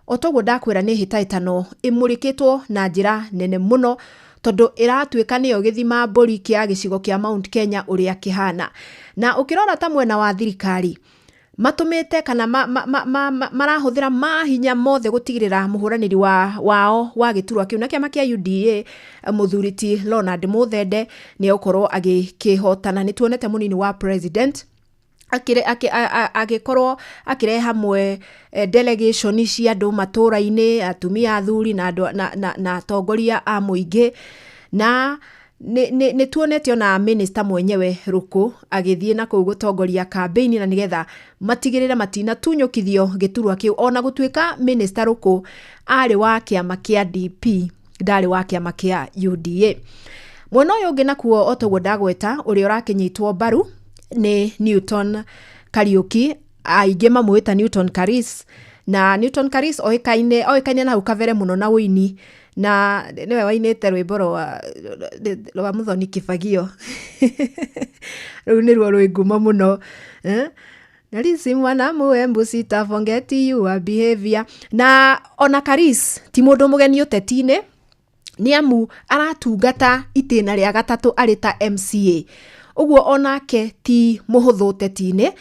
o toguo ndakwĩra nĩ hĩtahĩtano ĩmũrĩkĩtwo na njĩra nene mũno tondũ ĩratuĩka nĩyo gĩthima mbũri kĩa gĩcigo kĩa Mount Kenya ũrĩa kĩhana. Na ũkĩrora ta mwena wa thirikari Matũmĩte kana marahũthĩra mahinya mothe gũtigĩrĩra mũhũranĩri wao wa gĩturwa kĩu na kĩama kĩa UDA, mũthuri ti Leonard Muthende, nĩ egũkorwo agĩkĩhotana. Nĩ tuonete mũnini wa president agĩkorwo akĩrehe hamwe delegation cia andũ matũra-inĩ, atumia, athuri na andũ na atongoria a mũingĩ, na nĩ tuonete ona minister mwenyewe Ruku agĩthiĩ na kũu gũtongoria campaign na nĩgetha matigĩrĩre matinatunyũkithio gĩturwa kĩu, ona gũtuĩka minister Ruku arĩ wa kĩama kĩa DP, ndarĩ wa kĩama kĩa UDA. Mwena ũyũ ũngĩ nakuo, o toguo ndagweta, ũrĩa ũrakĩnyitwo mbaru nĩ Newton Kariuki, aingĩ mamwĩta Newton Karis, na Newton Karis oĩkaine na hau kabere mũno na ũini, na nĩwe wainĩte rwĩmbo rwa Muthoni Kibagio. Rũu nĩruo rwĩ ngumo mũno, eh? Narisi mwana muembu, sita forget your behavior. Na ona Karis ti mũndũ mũgeni ũteti-inĩ, nĩ amu aratungata itĩna rĩa gatatũ arĩ ta MCA, ũguo onake ti mũhũthũ ũteti-inĩ.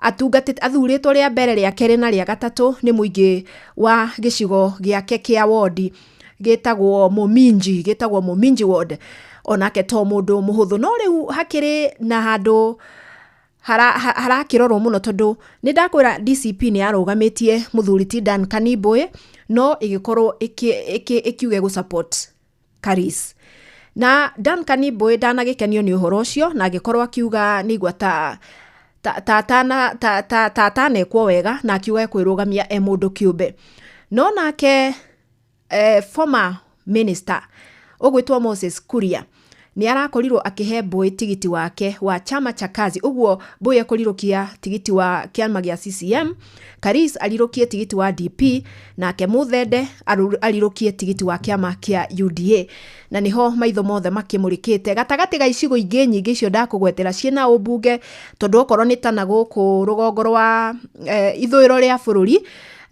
Atungatĩte, athurĩtwo rĩa mbere, rĩa kerĩ na rĩa gatatũ nĩ mũingĩ wa gĩcigo gĩake kĩa wondi gĩtagwo Muminji ward. Onake to mũndũ mũhũthũ, no rĩu hakĩrĩ na handũ harakĩrorwo mũno, tondũ nĩ ndakwĩra DCP nĩ yarũgamĩtie mũthuri ti Dan Kanibũĩ, no ĩgĩkorwo ĩkiuga ĩgũ support Karis, na Dan Kanibũĩ ndanagĩkenio nĩ ũhoro ũcio na agĩkorwo akiuga nĩ igua ta atanekwo wega, na akiuga ekwĩrũgamia e mũndũ kĩũmbe. No nake former minister ũgwĩtwo Moses Kuria nĩ arakorirwo akĩhe Mbui tigiti wake wa Chama cha Kazi, ũguo Mbui ekũrirũkia tigiti wa kĩama gĩa CCM, Karis arirũkie tigiti wa DP, nake Muthende arirũkie tigiti wa kĩama kĩa UDA, na nĩho maitho mothe makĩmũrĩkĩte gatagatĩ ga icigo ingĩ nyingĩ icio ndakũgwetera ciĩna ũmbunge, tondũ okorwo nĩ ta na gũkũ rũgongo rwa ithũĩro rĩa bũrũri,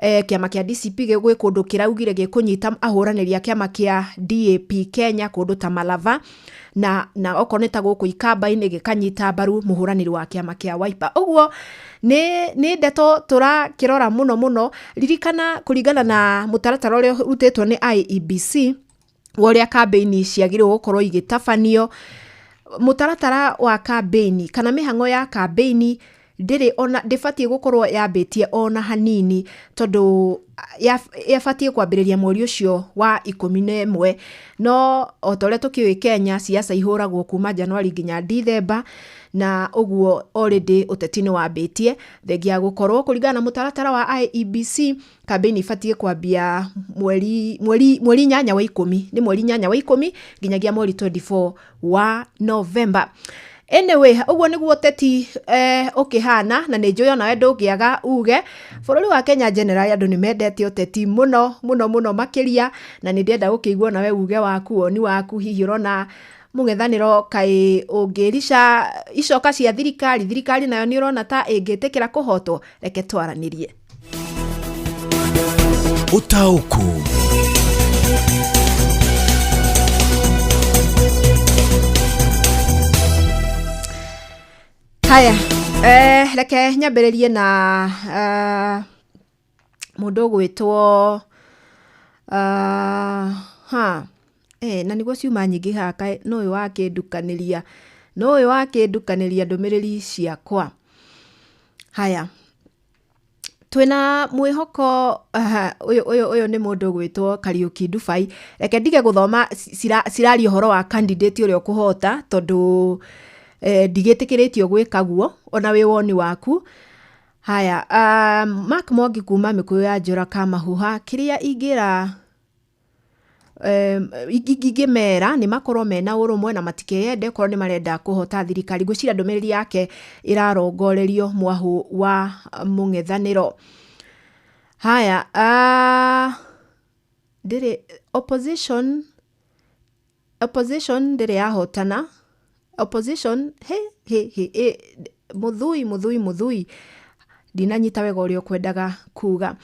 kĩama kĩa DCP gwĩ kũndũ kĩraugire gĩkũnyita ahũranĩri a kĩama kĩa DAP Kenya kũndũ ta Malava, na okorwo nĩ ta gũkũ Ikamba-inĩ gĩkanyita mbaru mũhũranĩri wa kĩama kĩa Wiper. Ũguo nĩ ndeto tũrakĩrora mũno mũno. Ririkana, kũringana na mũtaratara ũrĩa ũrutĩtwo nĩ IEBC wa ũrĩa kambĩini ciagĩrĩirwo gũkorwo igĩtabanio, mũtaratara wa kambĩini kana mĩhang'o ya kambĩini ndĩrĩ ona ndĩbatiĩ gũkorwo yambĩtie ona hanini, tondũ yabatiĩ kwambĩrĩria mweri ũcio wa 11. No o ta ũrĩa tũkĩũĩ, Kenya siasa ihũragwo kuma Januari nginya Dithemba, na ũguo already ũteti nĩ wambĩtie, thengia ya gũkorwo kũringana na mũtaratara wa IEBC kambĩini ibatiĩ kwambia mweri 8 wa 10, nĩ mweri 8 wa 10 nginyagia mweri 24 wa November. Anyway, ũguo nĩguo ũteti ũkĩhana, na nĩ njũĩ onawe ndũngĩaga uge bũrũri wa Kenya generally andũ nĩ mendete ũteti mũno mũno mũno makĩria, na nĩ ndĩrenda gũkĩigua nawe uge waku, woni waku. Hihi ũrona mũng'ethanĩro kaĩ ũngĩrica icoka cia thirikari? Thirikari nayo nĩ ũrona ta ĩngĩtĩkĩra kũhotwo? Reke twaranĩrie. Ũtaũku. Haya, reke nyambĩrĩrie na mũndũ ũgwĩtwo ha na nĩguo ciuma nyingĩ haha, kaĩ no ũyũ wakĩndukanĩria, no ũyũ wakĩndukanĩria ndũmĩrĩri ciakwa. Haya, twĩna mwĩhoko. Aha, ũyũ nĩ mũndũ ũgwĩtwo Kariũki Dubai. Reke ndige gũthoma ciraria ũhoro wa candidate ũrĩa ũkũhota, tondũ ndigĩtĩkĩrĩtio gwĩka guo, ona wĩ woni waku. Haya, Mark Mwangi kuma Mĩkũyũ ya Njora Kamahuha, kĩrĩa ingĩra ingĩmera nĩ makorwo mena ũrũmwe na matikeyende korwo nĩ marenda kũhota thirikari. Ngwĩciria ndũmĩrĩri yake ĩrarongorerio mwahũ wa mũng'ethanĩro. Haya, ndĩrĩ opposition ndĩrĩ yahotana opposition. He he he e, mũthui mũthui mũthui, ndinanyita wega ũrĩa ũkwendaga kuga.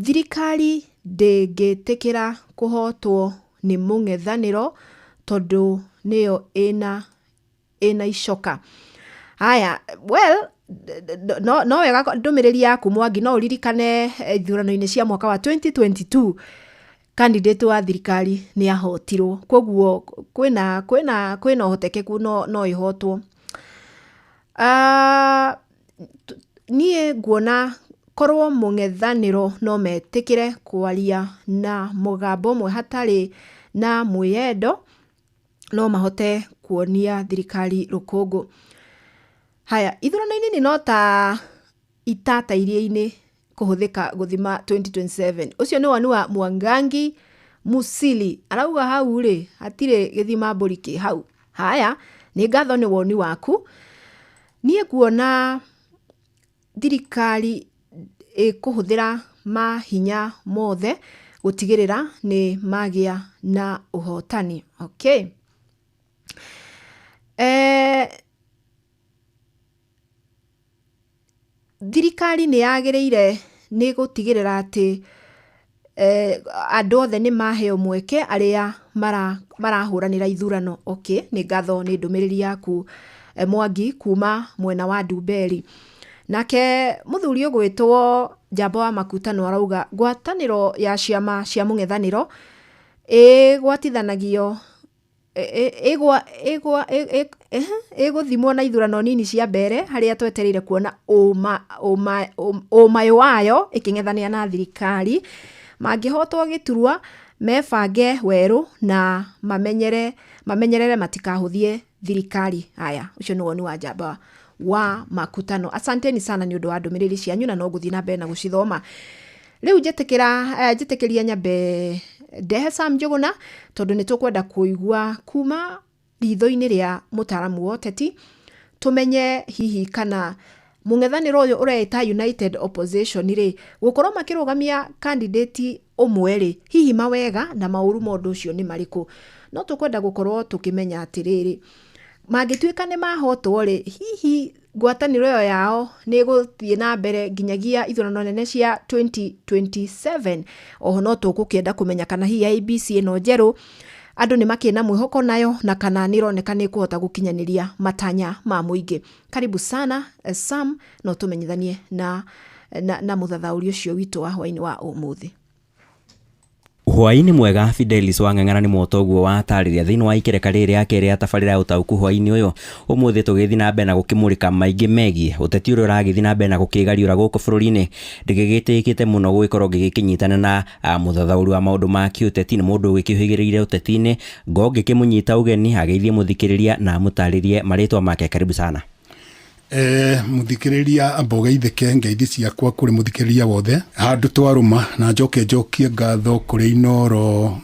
Thirikari ndĩngĩtĩkĩra kũhotwo nĩ mũng'ethanĩro tondũ nĩyo ĩna icoka. Haya, well, No, no wega ndũmĩrĩri yaku Mwangi, no ũririkane ithurano-inĩ cia mwaka wa 2022 candidate wa thirikari nĩ ahotirwo, koguo kwĩna ũhotekeku no ĩhotwo. Niĩ nguona korwo mũng'ethanĩro no metĩkĩre kwaria na mũgambo ũmwe hatarĩ na mwĩyendo, no mahote kuonia thirikari rũkũngũ. Haya, ithurano nini no ta itata iria-inĩ kũhũthĩka gũthima 2027. Ũcio nĩ woni wa Mwangangi Musili, arauga hau rĩ hatirĩ gĩthima mbũri kĩ hau. Haya, nĩ ngatho nĩ woni waku. Niĩ nguona thirikari ĩkũhũthĩra mahinya mothe gũtigĩrĩra nĩ magĩa na ũhotani. Okay. Thirikari nĩ yagĩrĩire nĩ gũtigĩrĩra atĩ andũ othe nĩ maheo mweke arĩa marahũranĩra ithurano. Okay, nĩ ngatho nĩ ndũmĩrĩri yaku Mwangi kuma mwena wa Ndumberi. Nake mũthuri ũgwĩtwo Njamba wa Makutano arauga ngwatanĩro ya ciama cia mũng'ethanĩro ĩgwatithanagio ĩgũthimwo na ithurano nini cia mbere harĩa twetereire kuona ũmayũ wayo ĩkĩng'ethanĩra na thirikari. Mangĩhotwo gĩturwa mebange werũ na mamenyerere matikahũthie thirikari. Haya, ũcio nĩ woni wa Njamba wa Makutano. Asanteni sana nĩ ũndũ wa ndũmĩrĩri cianyu na no ngũthiĩ na mbere na gũcithoma. Rĩu njĩtĩkĩria nyambe ndehe Sam Njũgũna tondũ nĩ tũkwenda kũigua kuma ritho-inĩ rĩa mũtaaramu wa ũteti, tũmenye hihi kana mũng'ethanĩro ũyũ ũreĩta United Opposition rĩ, gũkorwo makĩrũgamia candidate ũmwe rĩ, hihi mawega na maũru ma ũndũ ũcio nĩ marĩkũ. No tũkwenda gũkorwo tũkĩmenya atĩrĩrĩ, mangĩtuĩka nĩ mahotwo rĩ, hihi ngwatanĩro ĩyo yao nĩ ĩgũthiĩ na mbere nginyagia ithurano nene cia 2027. Oho no tũgũkĩenda kũmenya kana hihi IEBC ĩno njerũ andũ nĩ makĩrĩ na mwĩhoko nayo na kana nĩ ĩroneka nĩ ĩkũhota gũkinyanĩria matanya ma mũingĩ. Karibu sana Sam, no tũmenyithanie na mũthathaũri ũcio witũ wa hwaĩ-inĩ wa ũmũthĩ. Hwaĩ-inĩ mwega Fidelis wa Ng'ang'ana nĩ motoguo watarĩria thĩinĩ wa ikereka rĩrĩ rĩa kerĩ ya tabarĩra ya ũtaũku hwaĩ-inĩ ũyũ. Ũmũthĩ tũgĩthiĩ na mbere na gũkĩmũrĩka maingĩ megiĩ ũteti ũrĩa ũragĩthiĩ na mbere na gũkĩgariũra gũkũ bũrũri-inĩ. Ndĩgĩgĩtĩkĩte mũno gũgĩkorwo ngĩgĩkĩnyitana na mũthathaũri wa maũndũ ma kĩũteti, nĩ mũndũ ũgĩkĩũhĩgĩrĩire ũteti-inĩ. Ngo ngĩkĩmũnyita ũgeni ageithie mũthikĩrĩria na amũtarĩrie marĩtwa make. Karibu sana. Muthikiriria amba ũgeithĩke ngeithi ciakwa kũrĩ mũthikĩrĩria wothe handũ twarũma, na njoke njokie ngatho kũrĩ Inooro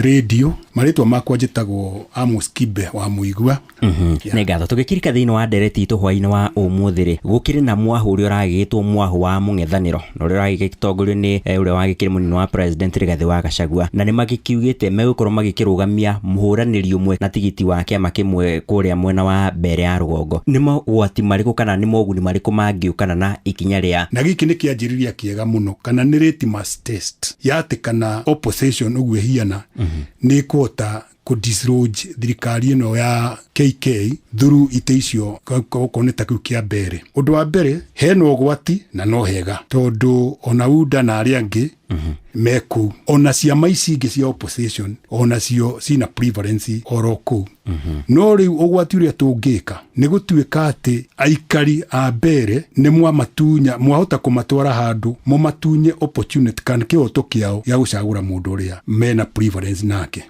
radio. Marĩtwa makwa njĩtagwo Amos Kibe wa Mũigua. Nĩ ngatho. Tũgĩkirika thĩinĩ wa ndereti itũ hwaĩ-inĩ wa ũmũthĩ rĩ, gũkĩrĩ na mwahũ ũrĩa ũragĩtwo mwahũ wa mũng'ethanĩro na ũrĩa ũragĩtongorio nĩ ũrĩa wagĩkĩrĩ mũnini wa president Rigathĩ wa Gachagua, na nĩ magĩkiugĩte megũkorwo magĩkĩrũgamia mũhũranĩri ũmwe na tigiti wa kĩama kĩmwe kũrĩa mwena wa mbere ya rũgongo. Nĩ mogwati marĩkũ kana nĩ moguni marĩkũ mangĩũkana na ikinya rĩa na gĩkĩ nĩ kĩanjĩrĩria kĩega mũno, kana nĩ litmus test ya atĩ kana opposition ũguo ĩhiana nĩ ĩkũhota kũ dislodge thirikari ĩno ya KK through itĩ icio okorwo nĩ ta kĩu kĩa mbere. Ũndũ wa mbere hena ũgwati na no hega tondũ ona UDA na arĩa angĩ me kũu, ona ciama ici ingĩ cia opposition onacio cina preference oro kũu. No rĩu ũgwati ũrĩa tũngĩka nĩ gũtuĩka atĩ aikari a mbere nĩ mwamatunya, mwahota kũmatwara handũ mũmatunye opportunity kana kĩhoto kĩao gĩa gũcagũra mũndũ ũrĩa mena preference nake.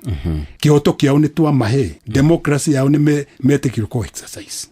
Kĩhoto kĩao nĩ twamahe, democracy yao nĩ metĩkĩrwo kũ exercise.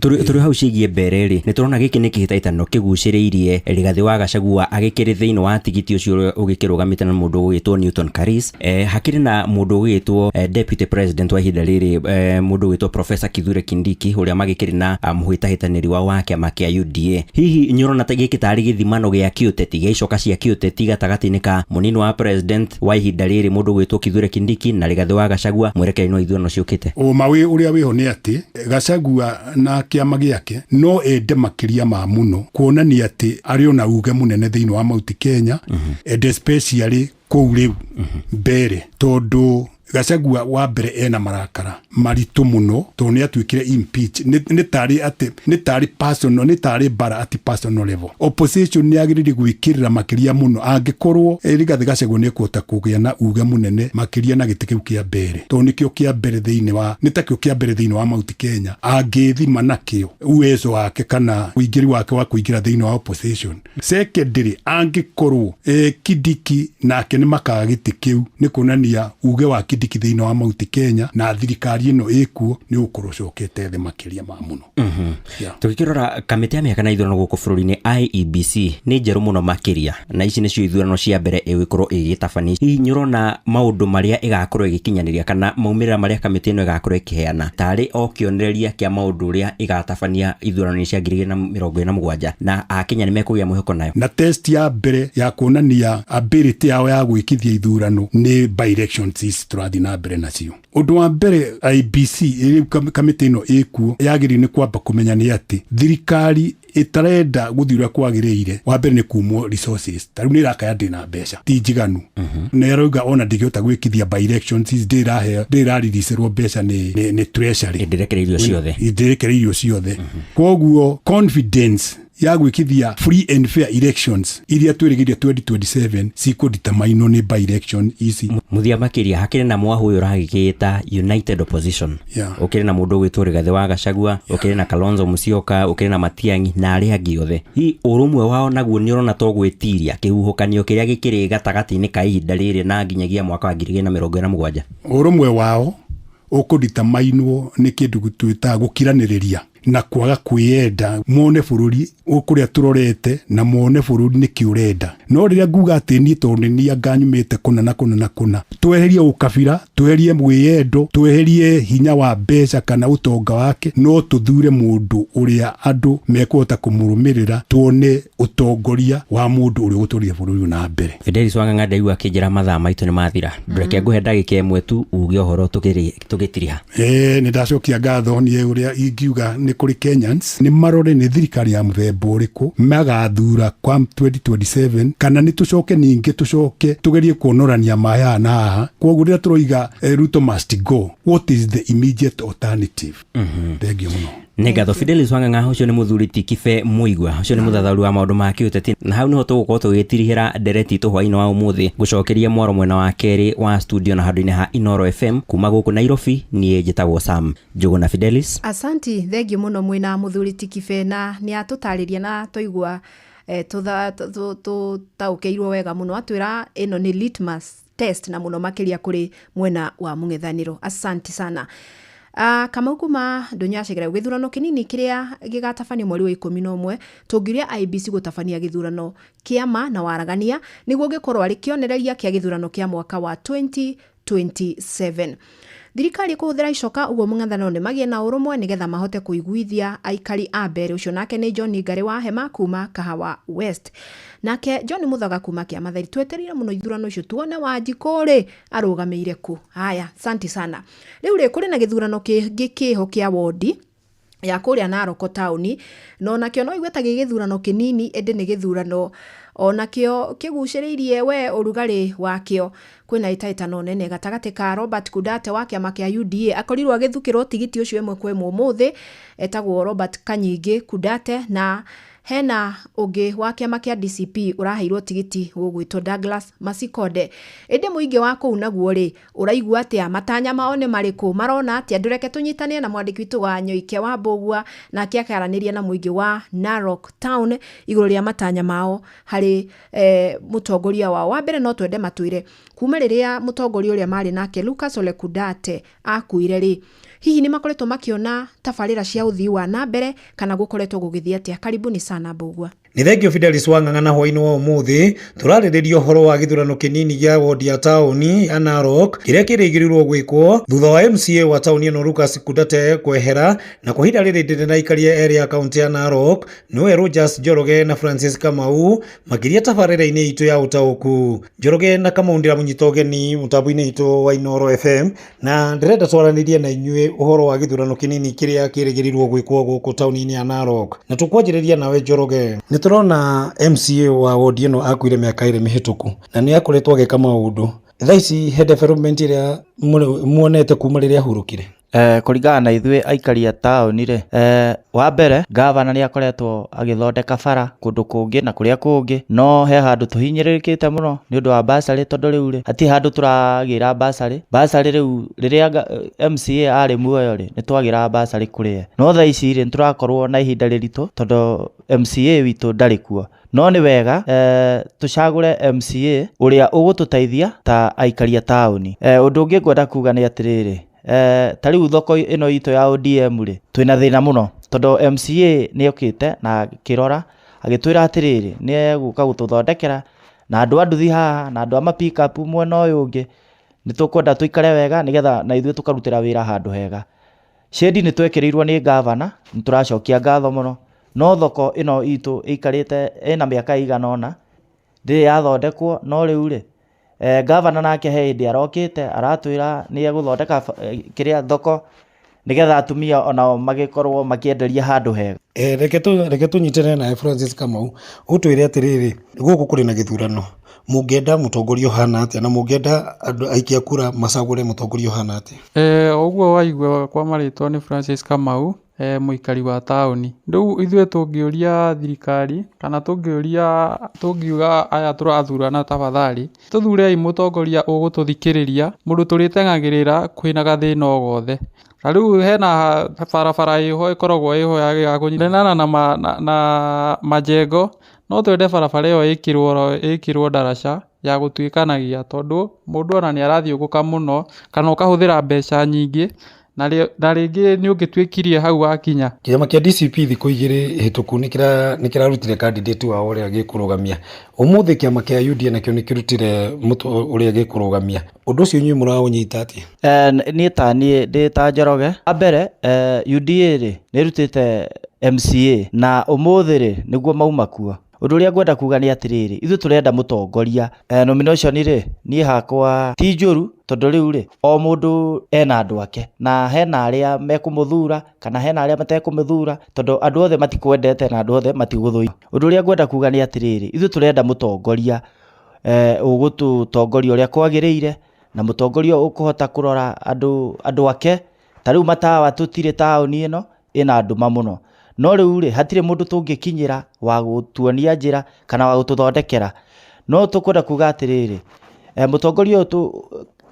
Tũrĩ hau ciĩgiĩ mbere rĩ, nĩ tũrona gĩkĩ nĩ kĩhĩtahĩtano kĩgucĩrĩirie Rigathĩ wa Gachagua agĩkĩrĩ thĩinĩ wa tigiti ũcio ũrĩa ũgĩkĩrũgamĩte na mũndũ ũgwĩtwo Newton Karis. Hakĩrĩ na mũndũ ũgwĩtwo deputy president wa ihinda rĩrĩ, mũndũ ũgwĩtwo Professor Kithure Kindiki ũrĩa magĩkĩrĩ na mũhĩtahĩtanĩri wao wa kĩama kĩa UDA. Hihi nĩ ũrona ta gĩkĩ tarĩ gĩthimano gĩa kĩũteti, gĩa icoka cia kĩũteti gatagatĩ-inĩ ka mũnini wa president wa ihinda rĩrĩ mũndũ ũgwĩtwo Kithure Kindiki na Rigathĩ wa Gachagua mwerekera-inĩ wa ithurano ciũkĩte? Ũma ũrĩa wĩho nĩ atĩ Gachagua na kĩama gĩake no ende makĩria ma mũno kuonania atĩ arĩ ona uge mũnene thĩinĩ wa Mount Kenya, and especially kũu rĩu mbere, tondũ Gachagua wa mbere ena marakara maritũ mũno tondũ nĩ atuĩkire impeach, nĩ tarĩ atĩ nĩ tarĩ personal, nĩ tarĩ bara at personal level. Opposition nĩ yagĩrĩire gwĩkĩrĩra makĩria mũno angĩkorwo Rigathĩ Gachagua nĩ ekũhota kũgĩa na uge mũnene makĩria na gĩtĩ kĩu kĩa mbere, tondũ nĩkĩo kĩa mbere thĩinĩ wa, nĩ takĩo kĩa mbere thĩinĩ wa Mount Kenya angĩthima nakĩo uwezo wake kana ũingĩri wake wa kũingĩra thĩinĩ wa opposition. Secondly, angĩkorwo Kindiki nake nĩ makaga gĩtĩ kĩu, nĩ kuonania uge wa Kindiki thĩinĩ wa Mount Kenya na thirikari ĩno ĩkuo nĩ ũgũkorwo ũcokete thĩ makĩria ma mũno. Yeah. Tũgĩkĩrora kamĩtĩ ya mĩhaka na ithurano gũkũ bũrũri-inĩ IEBC nĩ njerũ mũno makĩria, na ici nĩcio ithurano cia mbere ĩgũkorwo ĩgĩtabania. Hihi nĩ ũrona maũndũ marĩa ĩgakorwo ĩgĩkinyanĩria kana maumĩrĩra marĩa kamĩtĩ ĩno ĩgakorwo ĩkĩheana tarĩ o kĩonereria kĩa maũndũ ũrĩa ĩgatabania ithurano-inĩ cia 2027, na akenya nĩ mekũgĩa mwĩhoko nayo? Na test ya mbere ya kuonania ability yao ya gwĩkithia ithurano nĩ by elections ici tũrathiĩ na mbere nacio. Ũndũ wa mbere IEBC rĩu kamĩtĩ ĩno ĩkuo yagĩrĩire nĩ kwamba kũmenya nĩ atĩ thirikari ĩtarenda gũthiĩ ũrĩa kwagĩrĩire, wa mbere nĩ kumwo resources. Ta rĩu nĩ ĩrakaya ndĩna mbeca ti njiganu, na ĩrauga ona ndĩngĩhota gwĩkithia by elections ndĩrariricerwo mbeca nĩ treasury. Ndĩrekereirio ciothe. Ndĩrekereirio ciothe. Koguo confidence ya gwĩkithia free and fair elections iria twĩrĩgĩrĩire 2027 cikũditamainwo nĩ by election ici. Mũthia makĩria, hakĩrĩ na mwahũ ũyũ ũragĩkĩta United Opposition, ũkĩrĩ na mũndũ ũgwĩtwo Rigathĩ wa Gachagua, ũkĩrĩ na Kalonzo Musyoka, ũkĩrĩ na Matiang'i na arĩa angĩ othe. Hihi ũrũmwe wao naguo nĩ ũrona to gwĩtiria kĩhuhũkanio kĩrĩa gĩkĩrĩ gatagatĩ-inĩ ka ihinda rĩrĩ na nginyagia mwaka wa 2027? Ũrũmwe wao ũkũditamainwo nĩ kĩndũ twĩtaga gũkiranĩrĩria na kwaga kwĩyenda, mone bũrũri kũrĩa tũrorete na mone bũrũri nĩkĩ ũrenda. No rĩrĩa nguga atĩ niĩ tondũ nĩ niĩ anga nyumĩte kũna na kũna na kũna, tweherie ũkabira, tweherie mwĩyendo, tweherie hinya wa mbeca kana ũtonga wake, no tũthure mũndũ ũrĩa andũ mekũhota kũmũrũmĩrĩra, tuone ũtongoria wa mũndũ ũrĩa ũgũtwarithia bũrũri ũyũ na mbere. Fidelis Wang'ang'a, ndaigua akĩnjĩra mathaa maitũ nĩ mathira. Ndũreke ngũhe ndagĩka ĩmwe tu uge ũhoro tũgĩtiriha. Nĩ ndacokia ngatho. Niĩ ũrĩa ingiuga nĩ kũrĩ Kenyans nĩ marore nĩ thirikari ya mũthemba ũrĩkũ magathura kwa 2027, kana nĩ tũcoke ningĩ tũcoke tũgerie kuonorania maĩ haha na haha. Koguo rĩrĩa tũroiga Ruto must go, what is the immediate alternative? Thengiũ mũno. Nĩ ngatho Fidelis Wang'ang'a. Ũcio nĩ mũthuri ti Kibe Mũigua, ũcio nĩ mũthathaũri wa maũndũ ma kĩũteti, na hau nĩho tũgũkorwo tũgĩtirihĩra ndereti itũ hwaĩ-inĩ wa ũmũthĩ. Gũcokeria mwaro mwena wa kerĩ wa studio na handũ-inĩ ha Inoro FM kuma gũkũ Nairobi, niĩ njĩtagwo Sam Njũgũna. Fidelis. Asanti, thengiũ mũno mwĩna mũthuri ti Kibe, na nĩ atũtarĩria na twaigua tũtaũkĩirwo wega mũno. Atwĩra ĩno nĩ litmus test na mũno makĩria kũrĩ mwena wa mũng'ethanĩro. Asanti sana. Kamau kuma Ndũnyũ ya Cegera, gĩthurano kĩnini kĩrĩa gĩgatabanio mweri wa 11, tũngiuria IEBC gũtabania gĩthurano kĩama na waragania nĩguo gĩkorwo arĩ kĩonereria kĩa gĩthurano kĩa mwaka wa 2027. Thirikari kũhũthĩra icoka ũguo mũng'ethanĩro nĩ magĩe na ũrũmwe nĩgetha mahote kũiguithia aikari a mbere. Ũcio nake nĩ John Ngarĩ wa Hema kuma Kahawa West. Nake John Muthaga kuma Kĩamatheri, twetereire mũno ithurano icio tuone Wanjikũ rĩ arũgamĩire kũ. Haya, santi sana. Rĩu rĩ, kũrĩ na gĩthurano kĩngĩ kĩho kĩa wondi ya kũrĩa Narok taũni, na onakĩo no igue ta gĩ gĩthurano kĩnini, ĩndĩ nĩ gĩthurano onakĩo kĩgucĩrĩirie we ũrugarĩ wakĩo. Kwĩna ĩtaĩtano nene gatagatĩ ka Robert Kudate wa kĩama kĩa UDA, akorirwo agĩthukĩrwo tigiti ũcio ĩmwe kwa ĩmwe ũmũthĩ, etagwo Robert Kanyingĩ Kudate, na hena ũngĩ wa kĩama kĩa DCP ũraheirwo tigiti ũgwĩtwo Douglas Masikonde. Ĩndĩ mũingĩ wa kũu naguo rĩ, ũraigua atĩa? Matanya mao nĩ marĩkũ? Marona atĩa? Ndũreke tũnyitanie na mwandĩki witũ wa Nyoike wa Mbũgua, nake akaranĩria na mũingĩ wa Narok Town igũrũ rĩa matanya mao harĩ mũtongoria wao. Wa mbere no twende matwĩre kuma rĩrĩa mũtongoria ũrĩa marĩ nake Lucas Ole Kudate akuire rĩ, hihi nĩ makoretwo makĩona tabarĩra cia ũthii wa na mbere kana gũkoretwo gũgĩthiĩ atĩa? Karibuni sana Mbũgua. Nĩ thengio Fidelis Wang'ang'a, na hwaĩ-inĩ wa ũmũthĩ tũrarĩrĩria ũhoro wa gĩthurano kĩnini gĩa wondi ya taũni ya Narok kĩrĩa kĩrĩgĩrĩirwo gwĩkwo thutha wa MCA wa taũni ĩno Lucas Kudate kwehera. Na kwa ihinda rĩrĩ ndĩrĩ na aikaria erĩ a kaũntĩ ya Narok, nĩwe Rogers Njoroge na Francis Kamau, makĩria tabarĩra-inĩ itũ ya ũtaũku. Njoroge na Kamau, ndĩramũnyita ũgeni mũtambo-inĩ itũ wa Inoro FM, na ndĩrenda twaranĩrie na inyuĩ ũhoro wa gĩthurano kĩnini kĩrĩa kĩrĩgĩrĩirwo gwĩkwo gũkũ taũni-inĩ ya Narok. Na tũkwanjĩrĩria nawe Njoroge. Nĩ tũrona MCA wa wondi ĩno akuire mĩaka 2 mĩhĩtũku na nĩ akoretwo agĩka maũndũ. Thaa ici he development ĩrĩa muonete kuma rĩrĩa ahurũkire? Kũringana na ithuĩ aikari a taũni rĩ, wa mbere gavana nĩ akoretwo agĩthondeka bara kũndũ kũngĩ na kũrĩa kũngĩ, no he handũ tũhinyĩrĩrĩkĩte mũno nĩ ũndũ wa bursary, tondũ rĩu rĩ hatirĩ handũ tũragĩra bursary. Bursary rĩu rĩrĩa MCA arĩ muoyo rĩ, nĩ twagĩraga bursary kũrĩ we, no thaa ici rĩ nĩ tũrakorwo na ihinda rĩritũ tondũ MCA witũ ndarĩ kuo. No nĩ wega tũcagũre MCA ũrĩa ũgũtũteithia ta aikari a taũni. Ũndũ ũngĩ ngwenda kuga nĩ atĩrĩrĩ, ta rĩu thoko ĩno itũ ya ODM rĩ, twĩna thĩna mũno tondũ MCA nĩ okĩte na akĩrora agĩtwĩra atĩrĩrĩ nĩ egũka gũtũthondekera na andũ a nduthi haha na andũ a ma pick up mwena ũyũ ũngĩ, nĩ tũkwenda tũikare wega nĩgetha na ithuĩ tũkarutĩra wĩra handũ hega. Shade nĩ twekĩrĩirwo nĩ gavana, nĩ tũracokia ngatho mũno, no thoko ĩno itũ ĩikarĩte ĩna mĩaka ĩigana ũna ndĩrĩ yathondekwo, no rĩu rĩ gavana nake he hĩndĩ arokĩte aratwĩra nĩ egũthondeka kĩrĩa thoko nĩgetha atumia onao magĩkorwo makĩenderia handũ hega. Reke tũnyitane nawe Francis Kamau, ũtwĩre atĩrĩrĩ, gũkũ kũrĩ na gĩthurano, mũngĩenda mũtongoria ũhana atĩa na mũngĩenda andũ aikia kura macagũre mũtongoria ũhana atĩa? Ũguo waigua kwa marĩtwa nĩ Francis Kamau, mũikari wa taũni. Rĩu ithuĩ tũngĩũria thirikari kana tũngĩũria tũngiuga aya tũrathurana tafadhali, tũthurei mũtongoria ũgũtũthikĩrĩria, mũndũ tũrĩteng'agĩrĩra kwĩna gathĩna o gothe. Ta rĩu hena barabara ĩho ĩkoragwo ĩho ya kũnyitana na majengo, no twende barabara ĩyo ĩkĩrwo ndaraca ya gũtuĩkanagia, tondũ mũndũ ona nĩ arathiũngũka mũno kana ũkahũthĩra mbeca nyingĩ na rĩngĩ nĩ ũngĩtuĩkirie hau wakinya. Kĩama kĩa DCP thikũ igĩrĩ hĩtũku nĩ kĩrarutire candidate wao ũrĩa gĩkũrũgamia. Ũmũthĩ kĩama kĩa UDA nakĩo nĩ kĩrutire ũrĩa gĩkũrũgamia. Ũndũ ũcio inyuĩ mũraũnyita atĩa? Niĩ ta niĩ ndĩ ta Njoroge, wa mbere UDA rĩ nĩ ĩrutĩte MCA na ũmũthĩ rĩ nĩguo mauma kuo. Ũndũ ũrĩa ngwenda kuga nĩ atĩrĩrĩ, ithuĩ tũrenda mũtongoria. Nomination rĩ, niĩ hakwa ti njũru tondũ rĩu rĩ o mũndũ ena andũ ake na hena arĩa mekũmũthura kana hena arĩa matekũmũthura, tondũ andũ othe matikwendete na andũ othe matigũthũire. Ũndũ ũrĩa ngwenda kuga nĩ atĩrĩrĩ, ithuĩ tũrenda mũtongoria ũgũtũtongoria ũrĩa kwagĩrĩire na mũtongoria ũkũhota kũrora andũ ake. Ta rĩu matawa tũtirĩ taũni ĩno ĩna nduma mũno, no rĩu rĩ hatirĩ mũndũ tũngĩkinyĩra wa gũtuonia njĩra kana wa gũtũthondekera. No tũkwenda kuga atĩrĩrĩ, mũtongoria ũyũ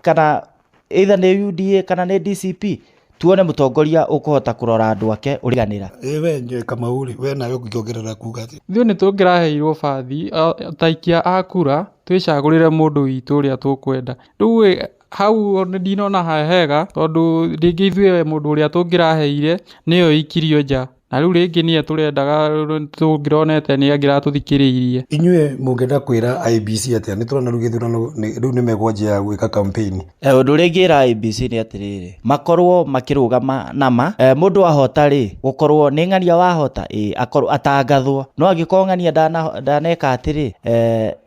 kana either nĩ UDA kana nĩ DCP, tuone mũtongoria ũkũhota kũrora andũ ake ũriganĩra. We Kamau rĩ, we nawe ũngĩongerera kuga atĩa? Ithuĩ nĩ tũngĩraheirwo bathi ta aikia a kura twĩcagũrĩre mũndũ witũ ũrĩa tũkwenda. Rĩu hau ndinona he hega tondũ rĩngĩ ithuĩ mũndũ ũrĩa tũngĩraheire nĩyo ĩikirio nja, na rĩu rĩngĩ nĩye tũrendaga tũngĩronete nĩ angĩratũthikĩrĩirie. Inyuĩ mũngĩenda kwĩra IEBC atĩa? Nĩ tũrona rĩu gĩthurano rĩu nĩ megwanjia gwĩka campaign. Ũndũ ũrĩa ingĩra IEBC nĩ atĩrĩrĩ, makorwo makĩrũgama nama, mũndũ ahota rĩ gũkorwo nĩ ng'ania wahota, akorwo atangathwo, no angĩkorwo ng'ania ndaneka atĩrĩ,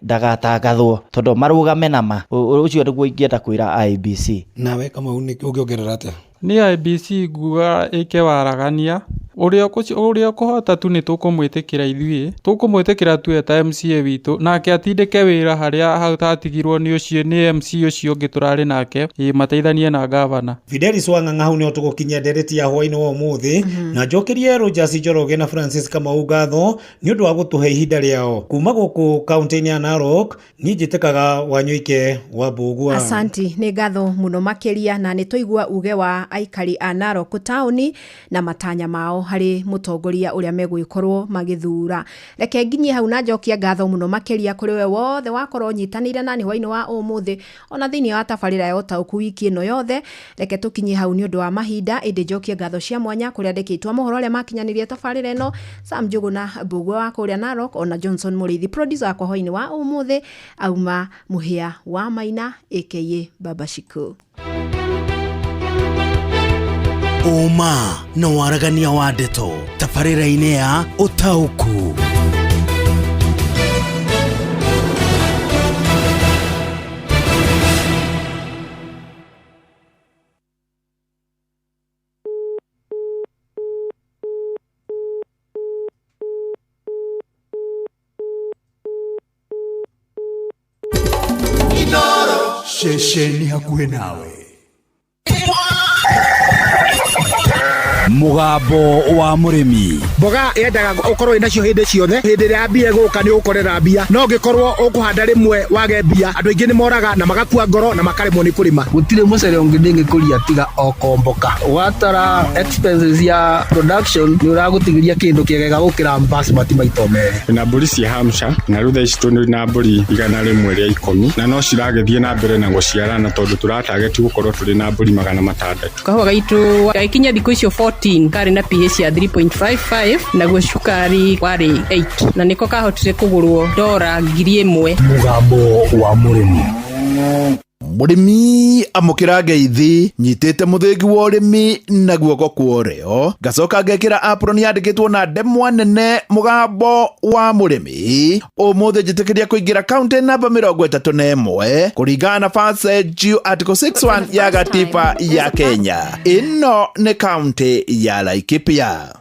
ndagatangathwo tondũ marũgame nama. Ũcio nĩguo ingĩenda kwĩra IEBC. Nawe Kamau ũngĩongerera atĩa? Nĩ IEBC nguga ĩke waragania ũrĩa ũkũhota tu nĩ tũkũmwĩtĩkĩra ithuĩ, tũkũmwĩtĩkĩra tu eta MCA witũ, nake atindĩke wĩra harĩa hatigirwo nĩ ũcio nĩ MC ũcio ũngĩ tũrarĩ nake, mateithanie na gavana. Fidelis Wang'ang'a hau nĩho tũgũkinyia ndereti ya hwaĩ-inĩ wa ũmũthĩ, na njokerie Rogers Njoroge na Francis Kamau ngatho nĩ ũndũ wa gũtũhe ihinda rĩao. Kuma gũkũ kaunti-inĩ ya Narok, niĩ njĩtĩkaga Wanyũike wa Mbũgua. Asanti, nĩ ngatho mũno makĩria, na nĩ twaigua uge wa aikari a Narok taũni na matanya mao harĩ mũtongoria ũrĩa megũgĩkorwo magĩthura. Reke nginyie hau na njokie ngatho mũno makĩria kũrĩ we wothe wakorwo ũnyitanĩire nani hwaĩ-inĩ wa ũmũthĩ ona thĩinĩ wa tabarĩra ya ũtaũku wiki ĩno yothe. Reke tũkinyie hau nĩ ũndũ wa mahinda, ĩndĩ njokie ngatho cia mwanya kũrĩ andĩki aitũ a mohoro arĩa makinyanĩrie tabarĩra ĩno, Sam Njũgũna Mbũgua wa kũrĩa Narok, ona Johnson Mũrĩithi producer wakwa hwaĩ-inĩ wa ũmũthĩ, auma Mũhĩa wa Maina aka Baba Shiko. Ũma na waragania wa ndeto tabarĩra-inĩ ya ũtaũku. Ceceni hakuhĩ nawe. Mũgambo wa mũrĩmi. Mboga yendaga ũkorwo wĩnacio hĩndĩ ciothe. Hĩndĩ ĩrĩa yambia gũka nĩ ũgũkorera mbia, no ũngĩkorwo ũkũhanda rĩmwe wage mbia, andũ aingĩ nĩ moraga na magakua ngoro na makaremwo nĩ kũrĩma. Gũtirĩ mũcere ũngĩ ndĩngĩkũria tiga o komboka. Watara expenses ya production nĩ ũragũtigĩria kĩndũ kĩega gũkĩra basmati maita merĩ. Na mbũri cia Hampshire na rĩu thaa ici tũrĩ na mbũri 110 na no ciragĩthiĩ na mbere na gũciarana tondũ tũratageti gũkorwo tũrĩ na mbũri 600. Kahũa gaitũ gagĩkinya thikũ icio 14 karĩ na pH ya 3.55, naguo cukari warĩ 8, na nĩko kahotire kũgũrwo $1,000. Mũgambo wa mũrĩmi. Mũrĩmi amũkĩra ngeithi, nyitĩte mũthĩgi wa ũrĩmi na guoko kwa ũrĩo, ngacoka ngekĩra apron yandĩkĩtwo na ndemwa nene mũgambo wa mũrĩmi. Ũmũthĩ njĩtĩkĩria kũingĩra kaunti namba 31 kũringana na First Article 61 ya gatiba ya Kenya. Ĩno nĩ kaunti ya Laikipia.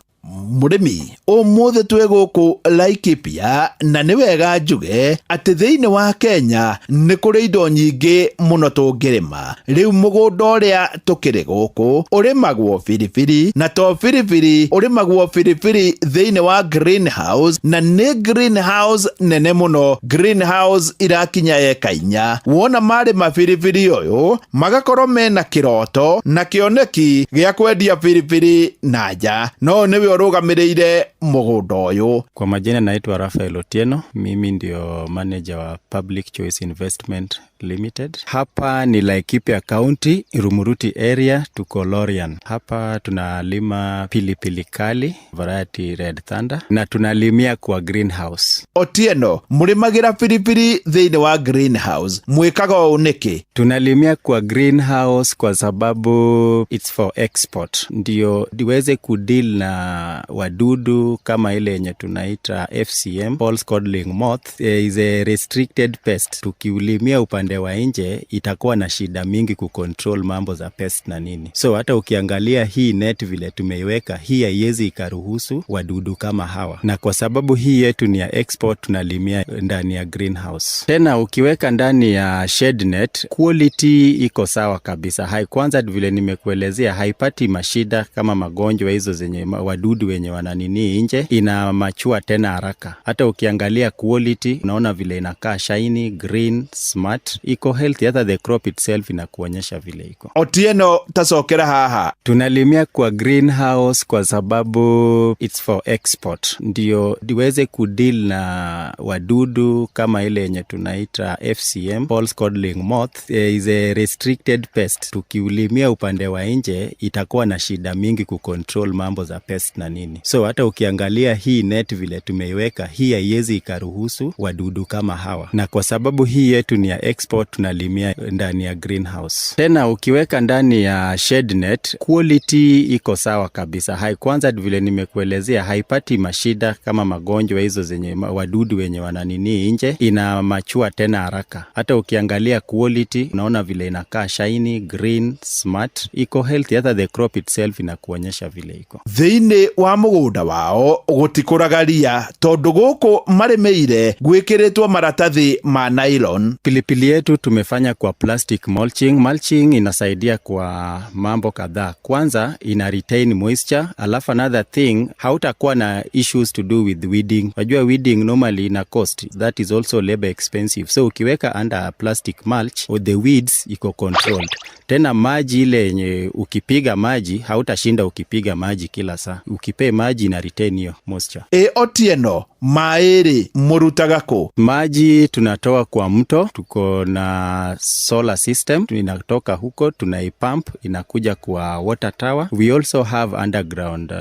Mũrĩmi, ũmũthĩ twĩ gũkũ Laikipia na nĩ wega njuge atĩ thĩinĩ wa Kenya nĩ kũrĩ indo nyingĩ mũno tũngĩrĩma. Rĩu mũgũnda ũrĩa tũkĩrĩ gũkũ ũrĩmagwo biribiri, na to biribiri, ũrĩmagwo biribiri thĩinĩ wa greenhouse, na nĩ greenhouse nene mũno, greenhouse irakinya eka 4. Wona marĩma biribiri ũyũ magakorwo mena kĩroto na kĩoneki gĩa kwendia biribiri na nja. No nĩwe ũrũgamĩrĩire mũgũnda ũyũ. Kwa majina naitwa Rafael Otieno, mimi ndio manager wa Public Choice Investment Limited. Hapa ni Laikipia County, Rumuruti area, tuko Lorian. Hapa tunalima pilipili kali, variety Red Thunder, na tunalimia kwa greenhouse. Otieno, mũrĩmagĩra pilipili thĩinĩ wa greenhouse, mwĩkaga ũũ nĩkĩ? Tunalimia kwa greenhouse kwa sababu it's for export. Ndio iweze kudeal na wadudu kama ile yenye tunaita FCM, false codling moth, is a restricted pest. Tukiulimia upande wa nje itakuwa na shida mingi kucontrol mambo za pest na nini. So hata ukiangalia hii net vile tumeiweka, hii haiwezi ikaruhusu wadudu kama hawa. Na kwa sababu hii yetu ni ya export, tunalimia ndani ya greenhouse. Tena ukiweka ndani ya shade net, quality iko sawa kabisa. Hai, kwanza vile nimekuelezea, haipati mashida kama magonjwa hizo zenye wadudu wenye wananini nje, ina machua tena haraka. Hata ukiangalia quality unaona vile inakaa shiny, green, smart, iko healthy. Hata the crop itself inakuonyesha vile iko. Otieno, tacokera haha. Tunalimia kwa greenhouse kwa sababu it's for export. Ndio iweze kudeal na wadudu kama ile yenye tunaita FCM, false codling moth, is a restricted pest. Tukiulimia upande wa nje itakuwa na shida mingi kucontrol mambo za pest na nini. So hata ukiangalia hii net vile tumeiweka, hii haiwezi ikaruhusu wadudu kama hawa. Na kwa sababu hii yetu ni ya export, tunalimia ndani ya greenhouse. Tena ukiweka ndani ya shade net, quality iko sawa kabisa. Hai, kwanza vile nimekuelezea, haipati mashida kama magonjwa hizo zenye wadudu wenye wananini nje, ina machua tena haraka. Hata ukiangalia quality unaona vile inakaa shiny, green, smart, iko healthy. Hata the crop itself inakuonyesha vile iko. Thĩinĩ wa mũgũnda wao gũtikũraga ria tondũ gũkũ marĩmĩire gwĩkĩrĩtwo maratathi ma nylon. Pilipili yetu tumefanya kwa plastic mulching. Mulching inasaidia kwa mambo kadhaa. Kwanza ina retain moisture, alafu another thing, hautakuwa na issues to do with weeding. Unajua weeding normally ina cost, that is also labor expensive. So ukiweka under plastic mulch, the weeds iko controlled. Tena maji ile yenye ukipiga maji hautashinda ukipiga maji kila saa. Ukipee maji ina retain hiyo moisture. Otieno, maĩ mũrutaga kũ? Maji tunatoa kwa mto, tuko na solar system, inatoka huko tunaipump inakuja kwa water tower. We also have underground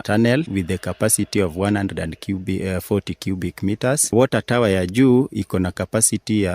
tunnel with the capacity of 140 cubic meters. Water tower ya juu iko na capacity ya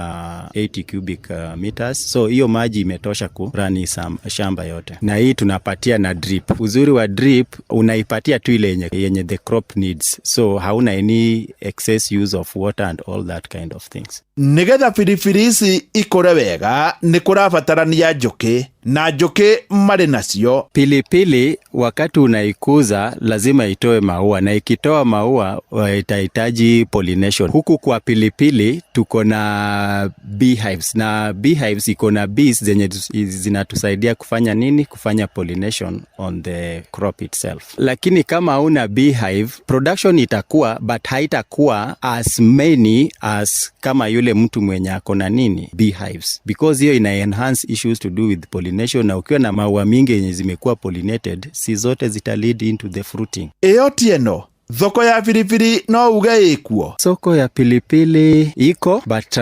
80 cubic meters. So hiyo maji imetosha ku run shamba yote. Na hii tunapatia na drip. Uzuri wa drip unaipatia tu ile yenye the crop needs. So hauna any excess use of water and all that kind of things. Nĩgetha biribiri ici ikũre wega nĩ kũrabatarania njũkĩ na njũkĩ marĩ nacio. Pilipili wakati unaikuza lazima itoe maua, na ikitoa maua itahitaji pollination. Huku kwa pilipili tuko na beehives, na beehives iko na bees zenye zinatusaidia kufanya nini? Kufanya pollination on the crop itself. Lakini kama una beehive, production itakuwa but haitakuwa as many as kama yule mtu mwenye ako na nini beehives, because hiyo ina enhance issues to do with pollination, na ukiwa na maua mingi yenye zimekuwa pollinated, si zote zita lead into the fruiting. Ĩ Otieno, thoko ya biribiri no uge ĩkuo? Soko ya pilipili iko, but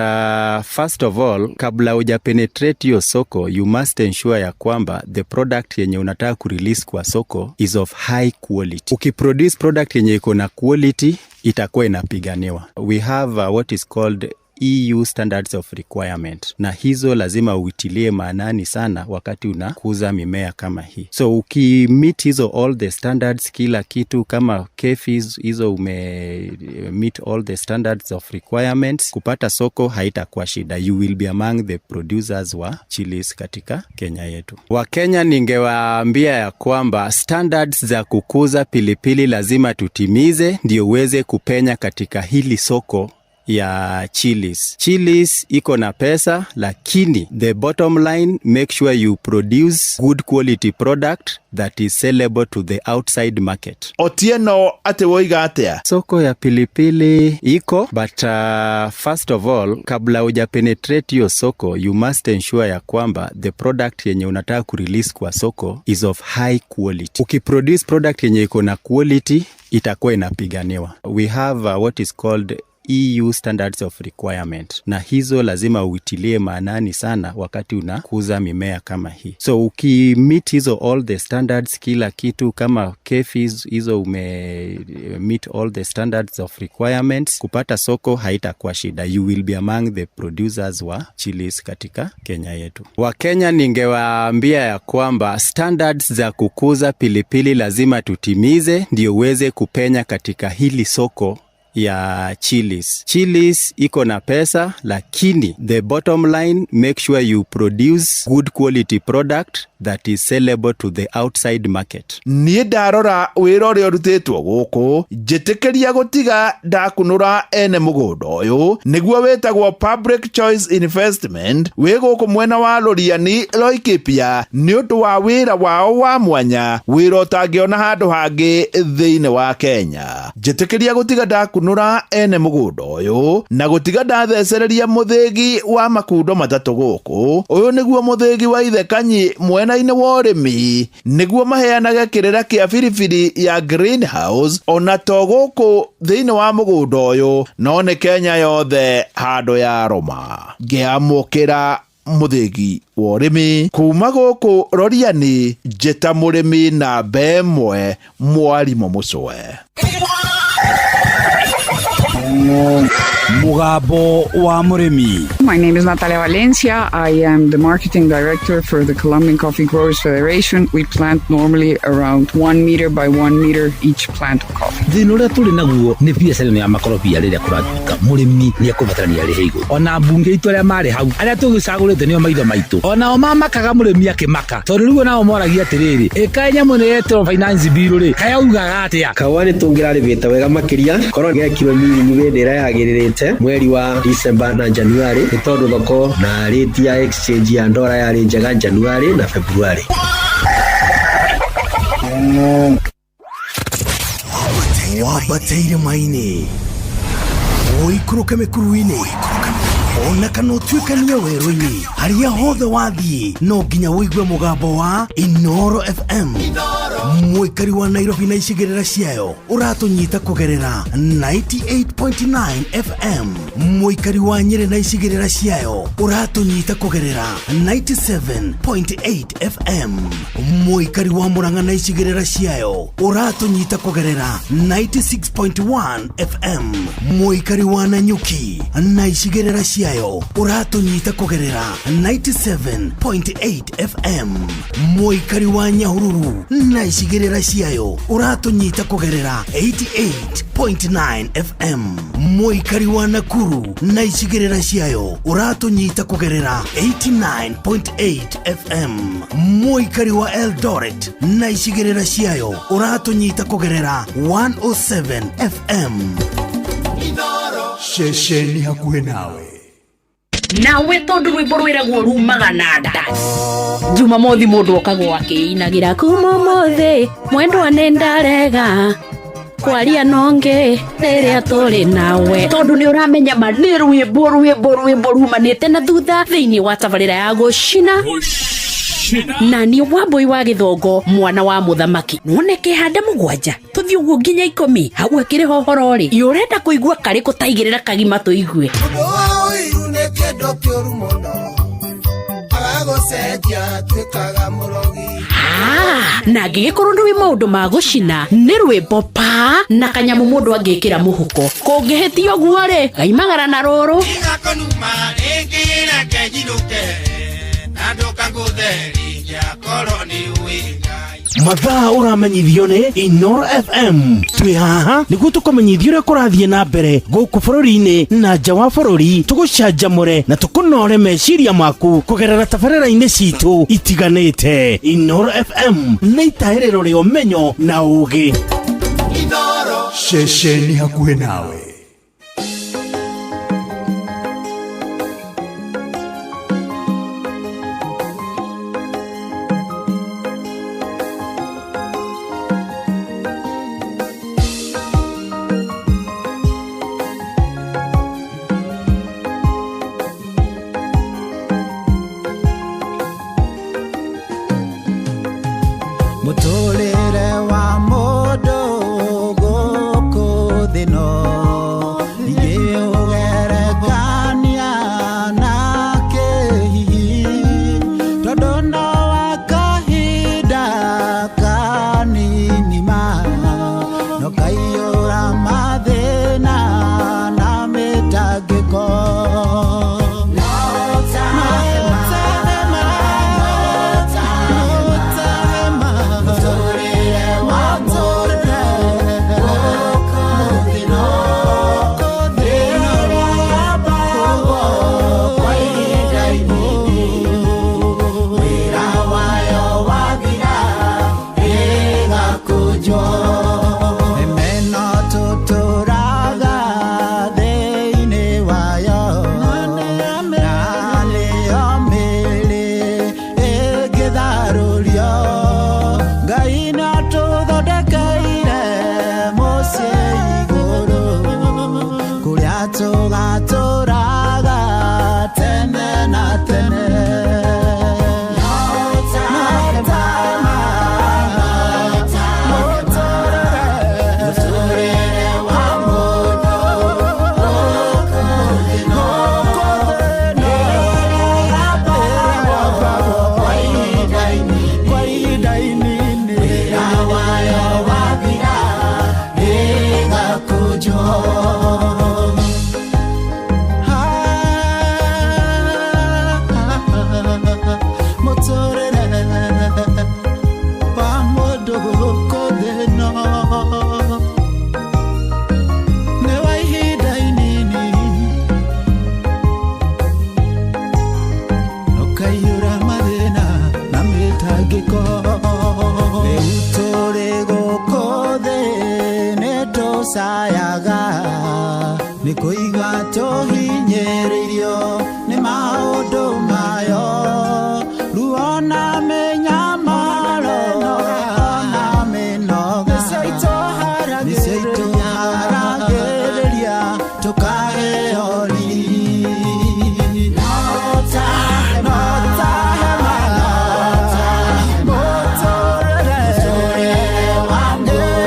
first of all, kabla huja penetrate hiyo soko, you must ensure ya kwamba the product yenye unataka kurelease kwa soko is of high quality. Ukiproduce product yenye iko na quality, itakuwa inapiganiwa. We have what is called EU standards of requirement, na hizo lazima uitilie maanani sana wakati unakuza mimea kama hii. So ukimeet hizo all the standards, kila kitu kama KEFI hizo ume meet all the standards of requirements, kupata soko haitakuwa shida. You will be among the producers wa chilies katika Kenya yetu. Wakenya ningewaambia ya kwamba standards za kukuza pilipili lazima tutimize ndio uweze kupenya katika hili soko ya chilies. Chilies iko na pesa, lakini the bottom line, make sure you produce good quality product that is sellable to the outside market. Otieno atĩ woiga atĩa? Soko ya pilipili iko, but first of all, kabla huja penetrate hiyo soko, you must ensure ya kwamba the product yenye unataka kurelease kwa soko is of high quality. Ukiproduce product yenye iko na quality, itakuwa inapiganiwa. We have what is called EU standards of requirement, na hizo lazima uitilie maanani sana wakati unakuza mimea kama hii. So ukimeet hizo all the standards, kila kitu kama KEFI hizo ume meet all the standards of requirements, kupata soko haitakuwa shida. You will be among the producers wa chilies katika Kenya yetu. Wakenya ningewaambia ya kwamba standards za kukuza pilipili lazima tutimize ndio uweze kupenya katika hili soko ya chilies. Chilies iko na pesa, lakini the bottom line, make sure you produce good quality product that is sellable to the outside market. Niĩ ndarora wĩra ũrĩa ũrutĩtwo gũkũ, njĩtĩkĩria gũtiga ndakunũra ene mũgũnda ũyũ nĩguo wĩtagwo Public Choice Investment, wĩ gũkũ mwena wa Loriani, Laikipia, nĩ ũndũ wa wĩra wao wa mwanya, wĩra ũtangĩona handũ hangĩ thĩinĩ wa Kenya. Njĩtĩkĩria gũtiga ndakunũra ene mũgũnda ũyũ na gũtiga ndathecereria mũthĩgi wa makundo matatũ gũkũ. Ũyũ nĩguo mũthĩgi wa Ithekanyi mwena-inĩ wa ũrĩmi, nĩguo maheanage kĩrĩra kĩa biribiri ya greenhouse, ona to gũkũ thĩinĩ wa mũgũnda ũyũ, no nĩ Kenya yothe handũ ya rũma. Ngĩamũkĩra mũthĩgi wa ũrĩmi kuma gũkũ Roriani, njĩta mũrĩmi namba 1, mwarimũ Mũcwe. Mugambo wa Mũrĩmi. My name is Natalia Valencia. I am the marketing director for the Colombian Coffee Growers Federation. We plant normally around 1 meter by 1 meter each plant of coffee. Thĩna ũrĩa tũrĩ naguo nĩ biacara ĩno ya makorobia. Rĩrĩa kũratuĩka mũrĩmi nĩ ekũbatarania arĩhe igũrũ, ona mbunge itũ arĩa marĩ hau, arĩa tũgĩcagũrĩte nĩo maitho maitũ, onao mamakaga mũrĩmi akĩmaka, tondũ rĩu onao moragia atĩrĩrĩ, ĩkaĩ nyamũ ĩno yetwo finance bill rĩ, kayaugaga atĩa? Kahũa nĩ tũngĩrarĩmĩte wega makĩria korwo gekirwo mĩrimũ hĩndĩ ĩrĩa yagĩrĩrĩte, mweri wa December na January, nĩ tondũ thoko na rate ya exchange ya ndora yarĩ njega January na February. Wambate irĩma-inĩ, ũikũrũke mĩkuru-inĩ, ona kana ũtuĩkanie werũ-inĩ, harĩa hothe wathiĩ no nginya ũigue mũgambo wa Inoro FM. Mũikari wa Nairobi na icigĩrĩra ciayo, ũratũnyita kũgerera 98.9 FM. Mũikari wa Nyĩrĩ na icigĩrĩra ciayo, ũratũnyita kũgerera 97.8 FM. Mũikari wa Mũrang'a na icigĩrĩra ciayo, ũratũnyita kũgerera 96.1 FM. Mũikari wa Nanyuki na icigĩrĩra ciayo, ũratũnyita kũgerera 97.8 FM. Mũikari wa Nyahururu na icigĩrĩra ciayo ũratũnyita kũgerera 88.9 FM. Mũikari wa Nakuru na icigĩrĩra ciayo ũratũnyita kũgerera 89.8 FM. Mũikari wa Eldoret na icigĩrĩra ciayo ũratũnyita kũgerera 107 FM. Ceceni hakuhĩ nawe. Nawe tondu rwimbo rwiragwo rumaga na nda. Jumamothi mundu okagwo akiinagira kuma umuthi mwendwa nĩ ndarega kwaria nonge rĩrĩa tũrĩ nawe, tondu nĩ ũramenya ma nĩ rwĩmbo rwĩmbo rwĩmbo rumanĩte na thutha thĩinĩ wa tabarĩra ya gũcina na ni Wambui wa Gĩthongo mwana wa mũthamaki. None kĩhanda 7 tũthiĩ ũguo nginya 10 hau akĩrĩ hohoro rĩ ũrenda kũigua karĩkũ taigĩrĩra kagima tũigue. Na angĩgĩkorwo ndũĩ maũndũ ma gũcina nĩ rwĩmbo pa na kanyamũ mũndũ angĩkĩra mũhuko kũngĩhĩtia ũguo rĩ gaimagara na rũrũ. Mathaa ũramenyithio nĩ Inoro FM. Twĩ haha nĩguo tũkũmenyithia ũrĩa kũrathiĩ na mbere gũkũ bũrũri-inĩ na nja wa bũrũri, tũgũcanjamũre na tũkũnore meciria maku kũgerera tabarĩra-inĩ citũ itiganĩte. Inoro FM nĩ itahĩrĩro rĩa ũmenyo na ũũgĩ. Ceceni hakuhĩ nawe. Mũtũrĩre wa mũndũ gũkũ thĩ no ingĩũgerekania na kĩhihi, tondũ no wa kahinda kanini ma no kaiyũra mathĩna na mĩtangĩko. Sayaga nĩ kũigua tũhinyĩrĩirio nĩ maũndũ mayo, ruo na mĩnyamaro na mĩnoga nĩcio itũharagĩrĩria tũkaheo riri. No ta hema, mũtũrĩre wa mũndũ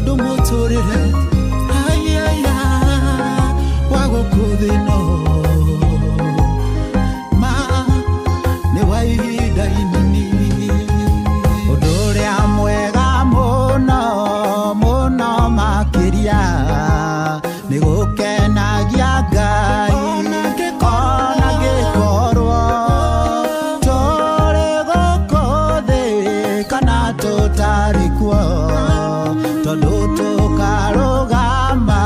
Tondu muturire ayaya wa guku thino ma ni wa ihinda inini undu uria mwega muno muno makiria ni gukenagia Ngai ona ngikorwo turi guku thi kana tutari kuo tondu tukarugama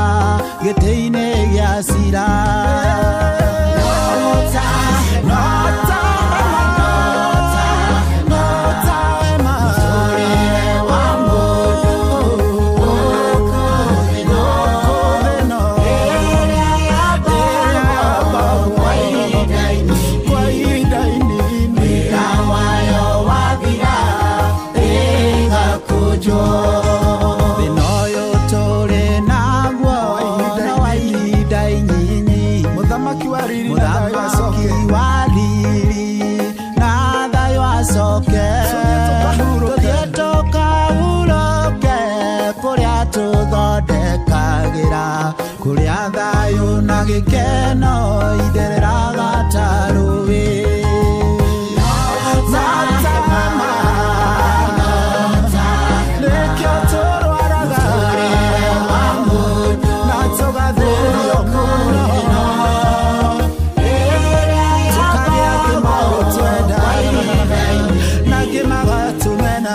gĩtĩ-inĩ gĩa cira. Kuria thayo na gĩkeno ithereraga ta rũĩ. Nĩkĩo tũrwaraga na tũgathĩnio mũno tũkagĩa kĩmago twenda na kĩmagatũmena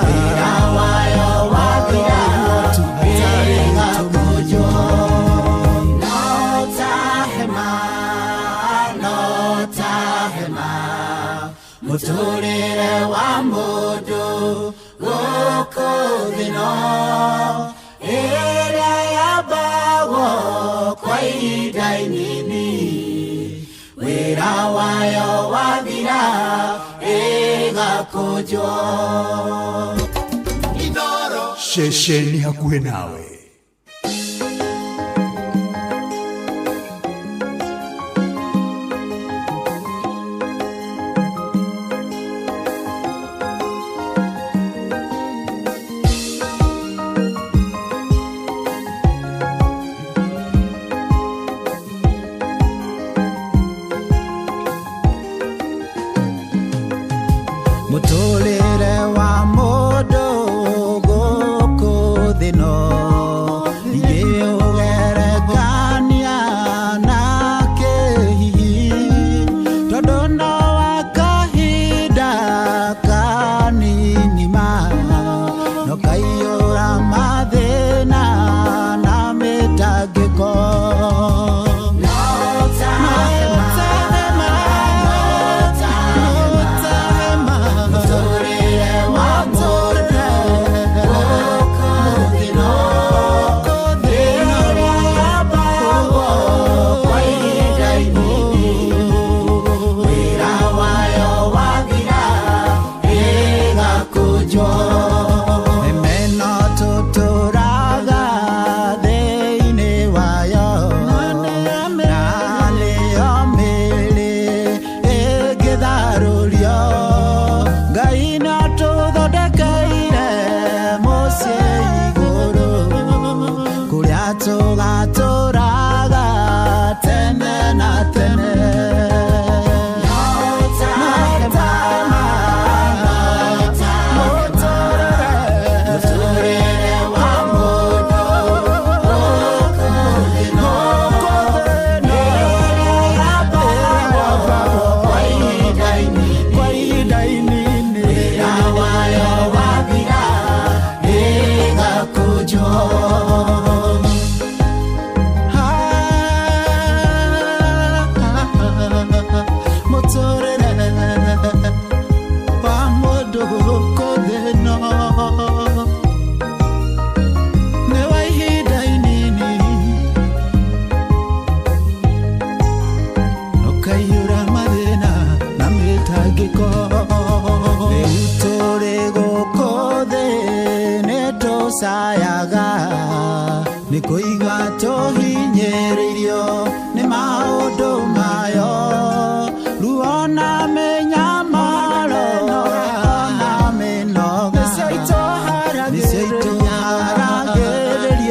muturire wa mundu guku thino ĩrĩa yambagwo kwa ihinda inini wĩra wayo wathira ĩgakũnjwo. Ceceni hakuhĩ nawe. Muturire wa mundu guku thino ingĩũgerekania na kĩhihi tondu no wa kahinda kanini ma no kaiyũra mathĩna na mĩtangĩko. Tũgatũraga tene na tene. Sayaga nĩ kũigua tũhinyĩrĩirio nĩ maũndũ mayo ruo na mĩnyamaro na mĩnoga nĩcio itũharagĩrĩria.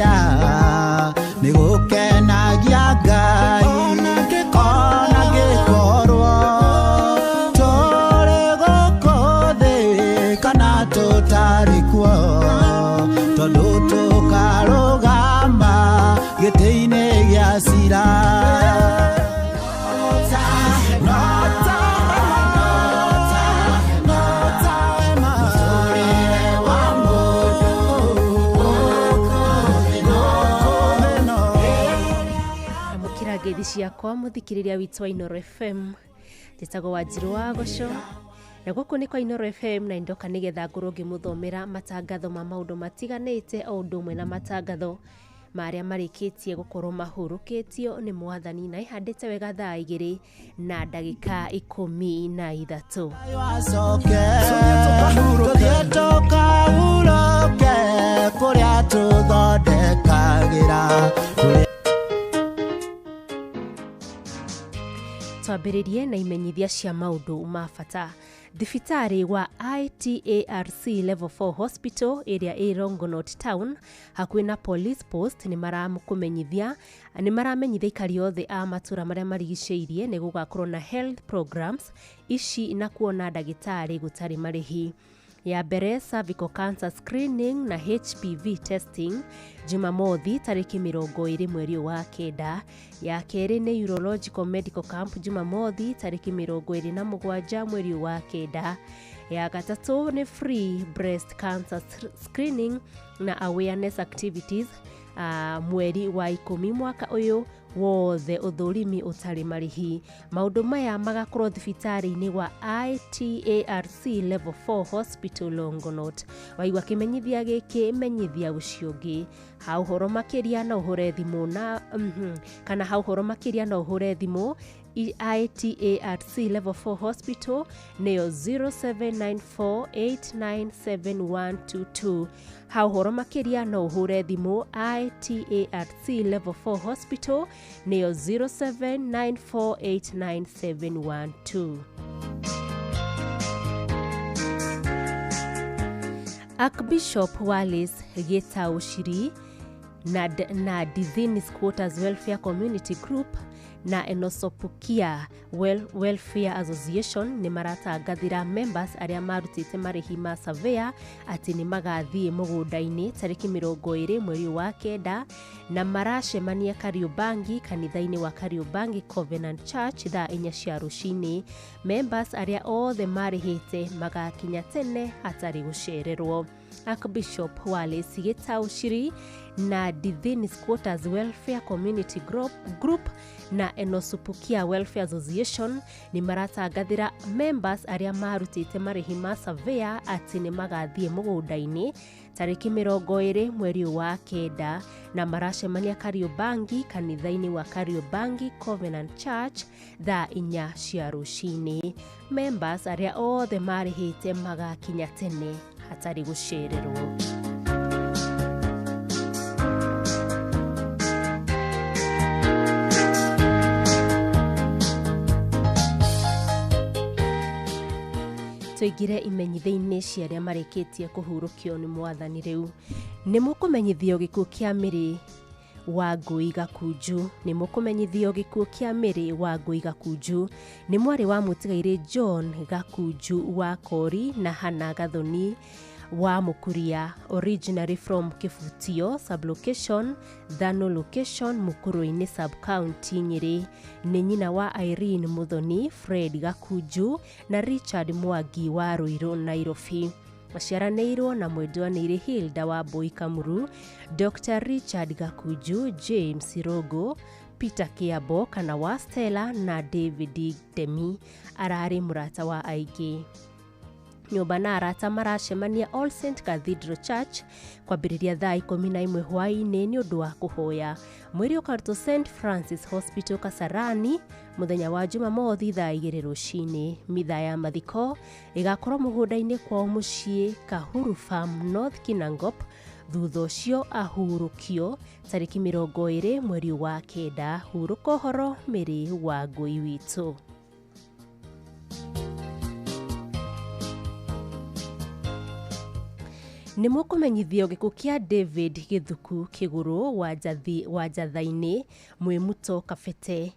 mehia nĩ gũkenagia Ngai ona ngĩkorwo tũrĩ gũkũ thĩ kana tũtarĩ kuo tondũ tũkarũgama gĩtĩ-inĩ gĩa cira. Ngeithi ciakwa muthikiriria witũ wa Inooro FM njĩtagwo Wanjirũ wa Gũco na gũkũ nĩ kwa Inooro FM na ndoka nĩgetha ngorwo ngĩmũthomera matangatho ma maũndũ matiganĩte o ũndũ ũmwe na matangatho ma arĩa marĩkĩtie gũkorwo mahurũkĩtio nĩ mwathani na ihandĩte wega thaa 2 na ndagĩka 13. Tũthiĩ tũkahurũke kũrĩa tũthondekagĩra. Twambĩrĩrie na imenyithia cia maũndũ ma bata. Thibitarĩ wa ITARC Level 4 Hospital ĩrĩa ĩ Longonot Town hakuhĩ na Police Post nĩ maramenyithia aikari othe a matũra marĩa marigicĩirie nĩ gũgakorwo na health programs ici na kuona ndagĩtarĩ gũtarĩ marĩhi. Ya mbere, cervical cancer screening na HPV testing Jumamothi tarĩki 20 mweri wa 9. Ya kerĩ nĩ urological medical camp Jumamothi tarĩki 27 mweri wa 9. Ya gatatũ nĩ free breast cancer screening na awareness activities mweri wa 10 mwaka ũyũ wothe ũthũrimi ũtarĩ marĩhi. Maũndũ maya magakorwo thibitarĩ-inĩ wa ITARC Level 4 Hospital Longonot. Waigua kĩmenyithia gĩkĩ menyithia ũcio ũngĩ. Ha ũhoro makĩria no ũhũre thimũ na kana ha ũhoro makĩria no ũhũre thimũ ITARC Level 4 Hospital nĩyo 0794897122. Ha ũhoro makĩria no ũhũre thimũ ITARC Level 4 Hospital nĩyo 0794897122. Archbishop Wallace Gitau Shiri na Dizini Squatters Welfare Community Group na Enosopukia Welfare Association nĩ maratangathĩra members arĩa marutĩte marĩhi ma surveyor atĩ nĩ magathiĩ mũgũnda-inĩ tarĩki 20 mweri wa 9 na maracemania Kariobangi kanitha-inĩ wa Kariobangi Covenant Church thaa 4 cia rũcinĩ. Members arĩa othe marĩhĩte magakinya tene hatarĩ gũcererwo. Archbishop Wallace Gitau Shiri na Dithini Squatters Welfare Community Group na Enosupukia Welfare Association nĩ maratangathĩra members arĩa marutĩte marĩhi ma surveyor atĩ nĩ magathiĩ mũgũnda-inĩ tarĩki 20 mweri wa 9 na maracemania Kariobangi kanitha-inĩ wa Kariobangi Covenant Church thaa 4 cia rũcinĩ. Members arĩa othe marĩhĩte magakinya tene hatarĩ gũcererwo. Tũingĩre imenyithia-inĩ cia arĩa marĩkĩtie kũhurũkio nĩ mwathani rĩu. Nĩ mũkũmenyithio gĩkuũ kĩa Mĩrĩ wa Ngũi Gakunju. Nĩ mũkũmenyithio gĩkuũ kĩa Mĩrĩ wa Ngũi Gakunju nĩ mwarĩ wa mũtigairĩ John Gakunju wa Kori na Hannah Gathoni wa Mũkuria, originally from Kĩbutio sublocation Thano location Mukurwe-inĩ sub-county Nyĩrĩ. Nĩ nyina wa Irene Muthoni, Fred Gakunju na Richard Mwangi wa Ruiru Nairobi. Maciaranĩirwo na mwendwanĩire Hilda wa Mbui Kamuru, Dr. Richard Gakunju, James Rogo, Peter Kiambo kana wa Stella na David Demi. Ararĩ mũrata wa aingĩ. Nyũmba na arata maracemania All Saint Cathedral Church kwambĩrĩria thaa 11 hwaĩ-inĩ nĩ ũndũ wa kũhoya. Mwĩrĩ ũkarutwo St Francis Hospital Kasarani mũthenya wa Jumamothi thaa 2 rũcinĩ. Mitha ya mathiko ĩgakorwo mũgũnda-inĩ kwao mũciĩ Kahuru Farm North Kinangop, thutha ũcio ahurũkio tarĩki 20 mweri wa 9. Hurũka ũhoro Mĩrĩ wa Ngũi witũ. Nĩ mũkũmenyithio gĩkuũ kĩa David Gĩthuku Kĩgũrũ wa Njatha-inĩ Mwĩmuto Kabete.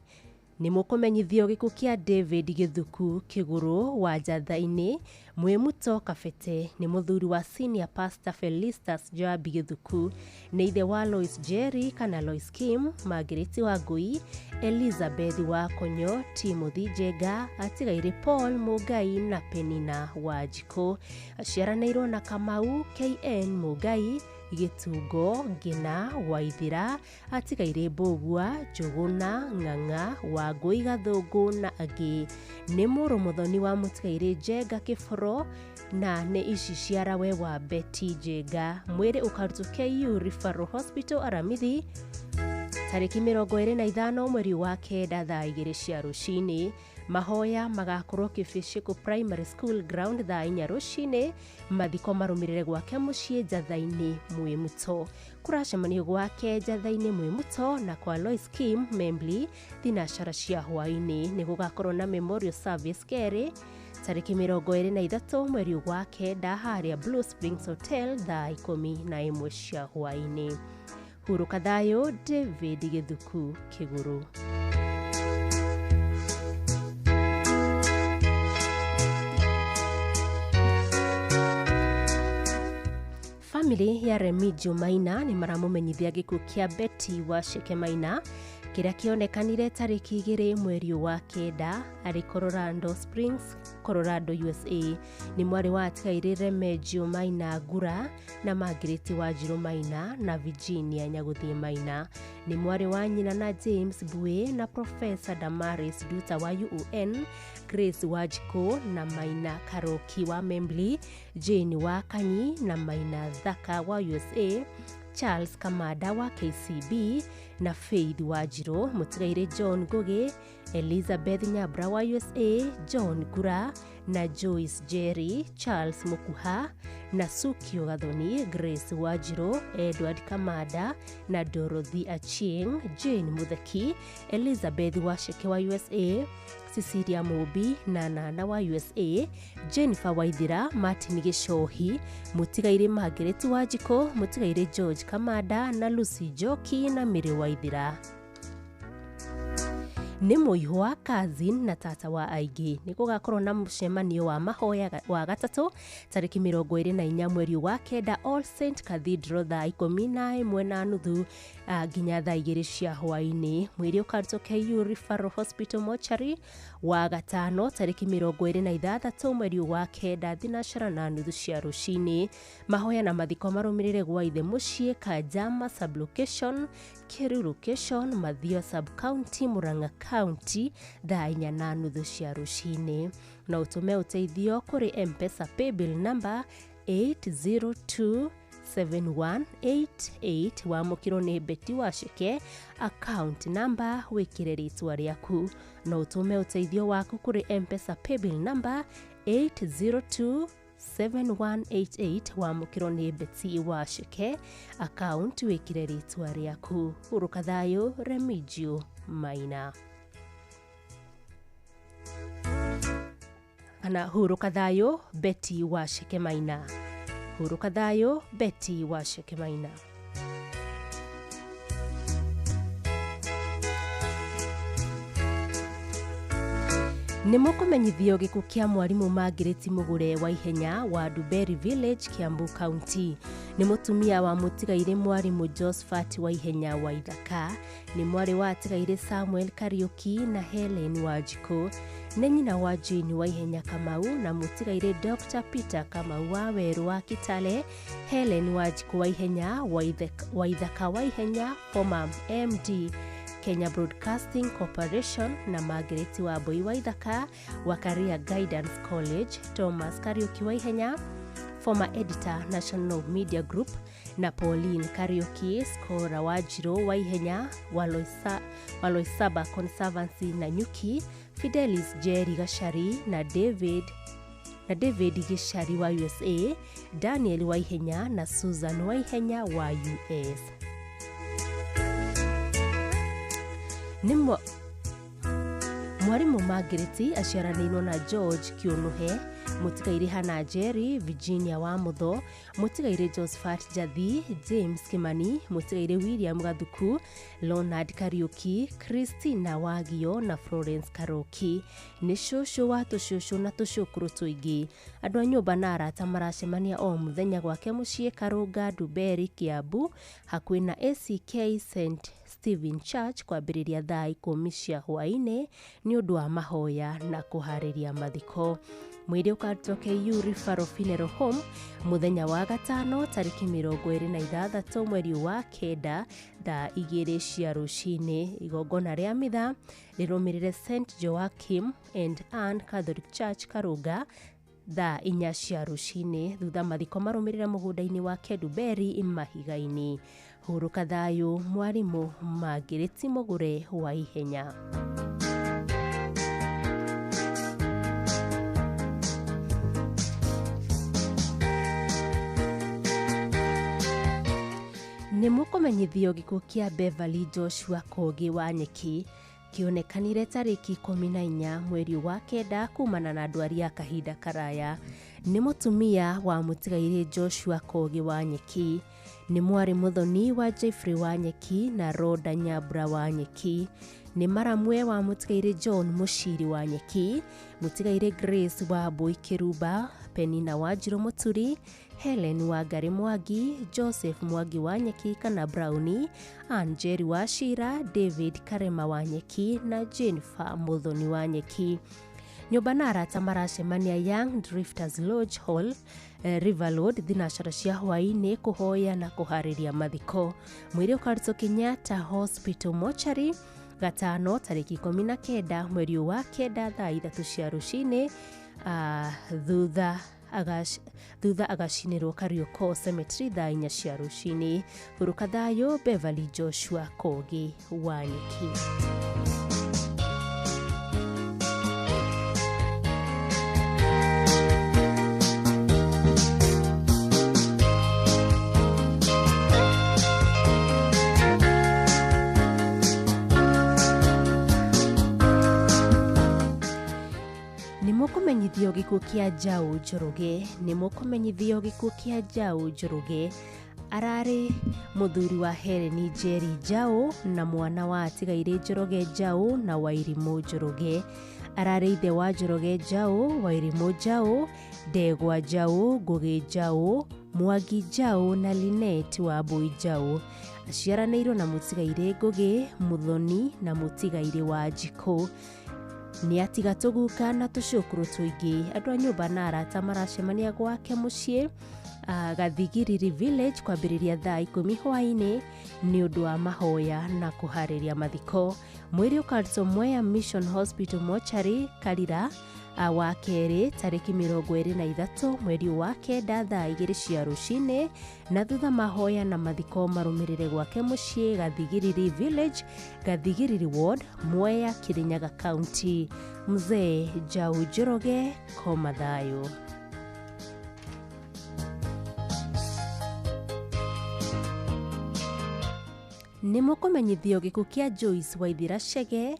Nĩ mũkũmenyithio gĩkuũ kĩa David Gĩthuku Kĩgũrũ wa Njatha-inĩ Mwĩmuto Kabete. Nĩ mũthuri wa Senior Pastor Felistus Joabi Gĩthuku. Nĩ ithe wa Lois Jerry kana Lois Kim, Margaret Wangui, Elizabeth Wakonyo, Timothy Njenga, atigaire Paul Mũngai na Penina Wanjikũ. Aciaranĩirwo na Kamau KN Mũngai, Gĩtungo, Ngina, Waithira, atigaire Mbũgua, Njũgũna, Ng'ang'a, Wangũi Gathũngũ na angĩ. Nĩ mũrũ mũthoni wa mũtigaire Njenga Kĩboro na nĩ ici ciarawe wa Betty Njenga. Mwĩrĩ ũkarutwo KU Referral Hospital Aramithi tarĩki 25 mweri wa 9 thaa 2 cia rũcinĩ. Mahoya magakorwo Kĩbĩcĩkũ Primary School Ground thaa 4 rũcinĩ. Mathiko marũmĩrĩre gwake mũciĩ Njatha-inĩ Mwĩmuto. Kũracemanio gwake Njatha-inĩ Mwĩmuto na kwa Lois Kim Membli thinacara cia hwaĩ-inĩ. Nĩ gũgakorwo na memorial service kerĩ tarĩki 23 mweri wa 9 harĩa Blue Springs Hotel thaa 11 cia hwaĩ-inĩ. Hurũka thayũ David Gĩthuku Kĩgũrũ. Family ya Remigio Maina nĩ maramũmenyithia gĩkuũ kĩa Betty Waceke Maina kĩrĩa kĩonekanire tarĩki 2 mweri wa 9 arĩ Colorado Springs, Colorado, USA. Nĩ mwarĩ wa atigaire Remigio Maina Ngura na Margaret Wanjirũ Maina na Virginia Nyagũthiĩ Maina. Nĩ mwarĩ wa nyina na James Mbue na Professor Damaris Nduta wa UON, Grace Wanjikũ na Maina Karoki wa Membli, Jane wa Kanyi na Maina Thaka wa USA, Charles Kamada wa KCB na Faith Wanjirũ, mũtigaire John Ngugi, Elizabeth Nyabra wa USA, John Ngura na Joyce Jerry, Charles Mukuha na Sukio Gathoni, Grace Wanjirũ, Edward Kamada na Dorothy Achieng, Jane Mutheki, Elizabeth Waceke wa USA, Cecilia Mũmbi na Nana wa USA, Jennifer Waithira, Martin Gĩcohi, mũtigaire Margaret Wanjikũ, mũtigaire George Kamada na Lucy Njoki na Mary Waithira. Nĩ mũihwa, cousin na tata wa aingĩ. Nĩ gũgakorwo na mũcemanio wa mahoya wa gatatũ tarĩki 24 mweri wa 9 All Saint Cathedral thaa 11:30 nginya thaa 2 cia hwaĩ-inĩ. Mwĩrĩ ũkarutwo KU Referral Hospital Mortuary wa gatano tarĩki 26 mweri wa 9 3:30 cia rũcinĩ. Mahoya na mathiko marũmĩrĩre gwa ithe mũciĩ Kajama Sublocation, Kĩru Location, Mathio Sub-County, Murang'a County thaa 4:30 cia rũcinĩ. No ũtũme ũteithio kũrĩ M-Pesa paybill number 8027188 wamũkĩrwo nĩ Betty Waceke, account number wĩkĩre rĩtwa rĩaku. No ũtũme ũteithio waku kũrĩ M-Pesa paybill number 8027188 wamũkĩrwo nĩ Betty Waceke, account wĩkĩre rĩtwa rĩaku. Hurũka thayũ Remigio Maina. Kana hurũka thayũ Betty Waceke Maina. Hurũka thayũ Betty Waceke Maina. Nĩ mũkũmenyithio gĩkuũ kĩa mwarimũ Margaret Mũgũre wa Ihenya wa Duberi Village, Kiambu County. Nĩ mũtumia wa mũtigaire mwarimũ Josephat wa Ihenya wa Ithaka. Nĩ mwarĩ wa atigaire Samuel Kariuki na Helen Wanjikũ. Nĩ nyina wa Jane wa Ihenya Kamau na mũtigaire Dr. Peter Kamau wa Werũ wa Kitale, Helen Wanjikũ wa Ihenya wa Ithaka wa Ihenya, former MD Kenya Broadcasting Corporation na Margaret Wambui wa Ithaka wa Career Guidance College, Thomas Kariuki wa Ihenya, former editor National Media Group na Pauline Kariuki, Skora Wanjirũ wa Ihenya wa Loisaba Conservancy na Nyuki, Fidelis Jerry Gachari na David Gĩchari wa USA, Daniel wa Ihenya na Susan wa Ihenya wa US. Nĩ mwarimũ Margaret aciaranĩirwo na George Kĩũnũhe Mũtigairĩ Hannah Njeri, Virginia wa Mutho, Mũtigairĩ Josephat Njathi, James Kimani, Mũtigairĩ William Gathuku, Leonard Kariuki, Christina Wagio na Florence Karoki. Nĩ cũcũ wa tũcũcũ na tũcũkũrũ tũingĩ. Andũ a nyũmba na arata maracemania o mũthenya gwake mũciĩ Karũnga Nduberi Kiambu hakuhĩ na ACK St Stephen Church kwambĩrĩria thaa 10 cia hwaĩ-inĩ nĩ ũndũ wa mahoya na kũharĩria mathiko. Mwĩrĩ ũkarutwo KU Referral Funeral Home mũthenya wa gatano tarĩki 26 mweri wa 9 thaa 2 cia rũcinĩ. Igongona rĩa mitha rĩrũmĩrĩre St Joachim and Ann Catholic Church Karũnga thaa 4 cia rũcinĩ, thutha mathiko marũmĩrĩre mũgũnda-inĩ wa Keduberi mahiga-inĩ. Hurũka thayũ mwarimũ Margaret Mũgure wa ihenya. Nĩ mũkũmenyithio gĩkuũ kĩa Beverly Joshua Kogi wa Nyeki kĩonekanire tarĩki 14 mweri wa 9 kumana na ndwari ya kahinda karaya. Nĩ mũtumia wa mũtigairĩ Joshua Kogi wa Nyeki, nĩ mwarĩ mũthoni wa Jeffrey wa Nyeki na Rhoda Nyambura wa Nyeki, nĩ maramwe wa mũtigairĩ John Mũciri wa Nyeki, mũtigairĩ Grace wa Mbui Kĩrumba, Penina wa Njirũ Mũturi, Helen wa Ngarĩ Mwangi, Joseph Mwangi wa Nyeki kana Brownie, Ann Njeri wa Shira, David Karema wa Nyeki na Jennifer Mũthoni wa Nyeki. Nyũmba na arata maracemania Young Drifters Lodge Hall, River Road thinacara cia hwaĩ-inĩ kũhoya na kũharĩria mathiko. Mwĩrĩ ũkarutwo Kenyatta Hospital Mortuary gatano tarĩki 19 mweri wa 9 thaa 3 cia rũcinĩ, thutha agacinĩrwo Karioko Cemetery thaa 4 cia rũcinĩ. Hurũka thayũ Beverly Joshua Kogi wa Nyeki. Nĩmũkũmenyithio gĩkuũ kĩa Njaũ Njoroge. Nĩmũkũmenyithio gĩkuũ kĩa Njaũ Njoroge. Ararĩ mũthuri wa Helen Njeri Njaũ na mwana wa atigairĩ Njoroge Njaũ na Wairimũ Njoroge. Ararĩ ithe wa Njoroge Njaũ, Wairimũ Njaũ, Ndegwa Njaũ, Ngũgĩ Njaũ, Mwangi Njaũ na Linet wa Mbui Njaũ. Aciaranĩirwo na mũtigairĩ Ngũgĩ, Mũthoni na mũtigairĩ wa Njikũ. Nĩ atiga tũguka na tũcũkũrũ tũingĩ. Andũ a nyũmba na arata maracemania gwake mũciĩ Gathigiriri Village kwambĩrĩria thaa 10 hwaĩ-inĩ nĩ ũndũ wa mahoya na kũharĩria mathiko. Mwĩrĩ ũkarutwo Mwea Mission Hospital Mortuary Karira wa kerĩ tarĩki 23 mweri wa 9 thaa 2 cia rũcinĩ, na thutha mahoya na mathiko marũmĩrĩre gwake mũciĩ Gathigiriri Village, Gathigiriri Ward, Mwea, Kirinyaga County. Mzee Njaũ Njoroge, koma thayũ. Nĩ mũkũmenyithio gĩkuũ kĩa Joyce Waithira Chege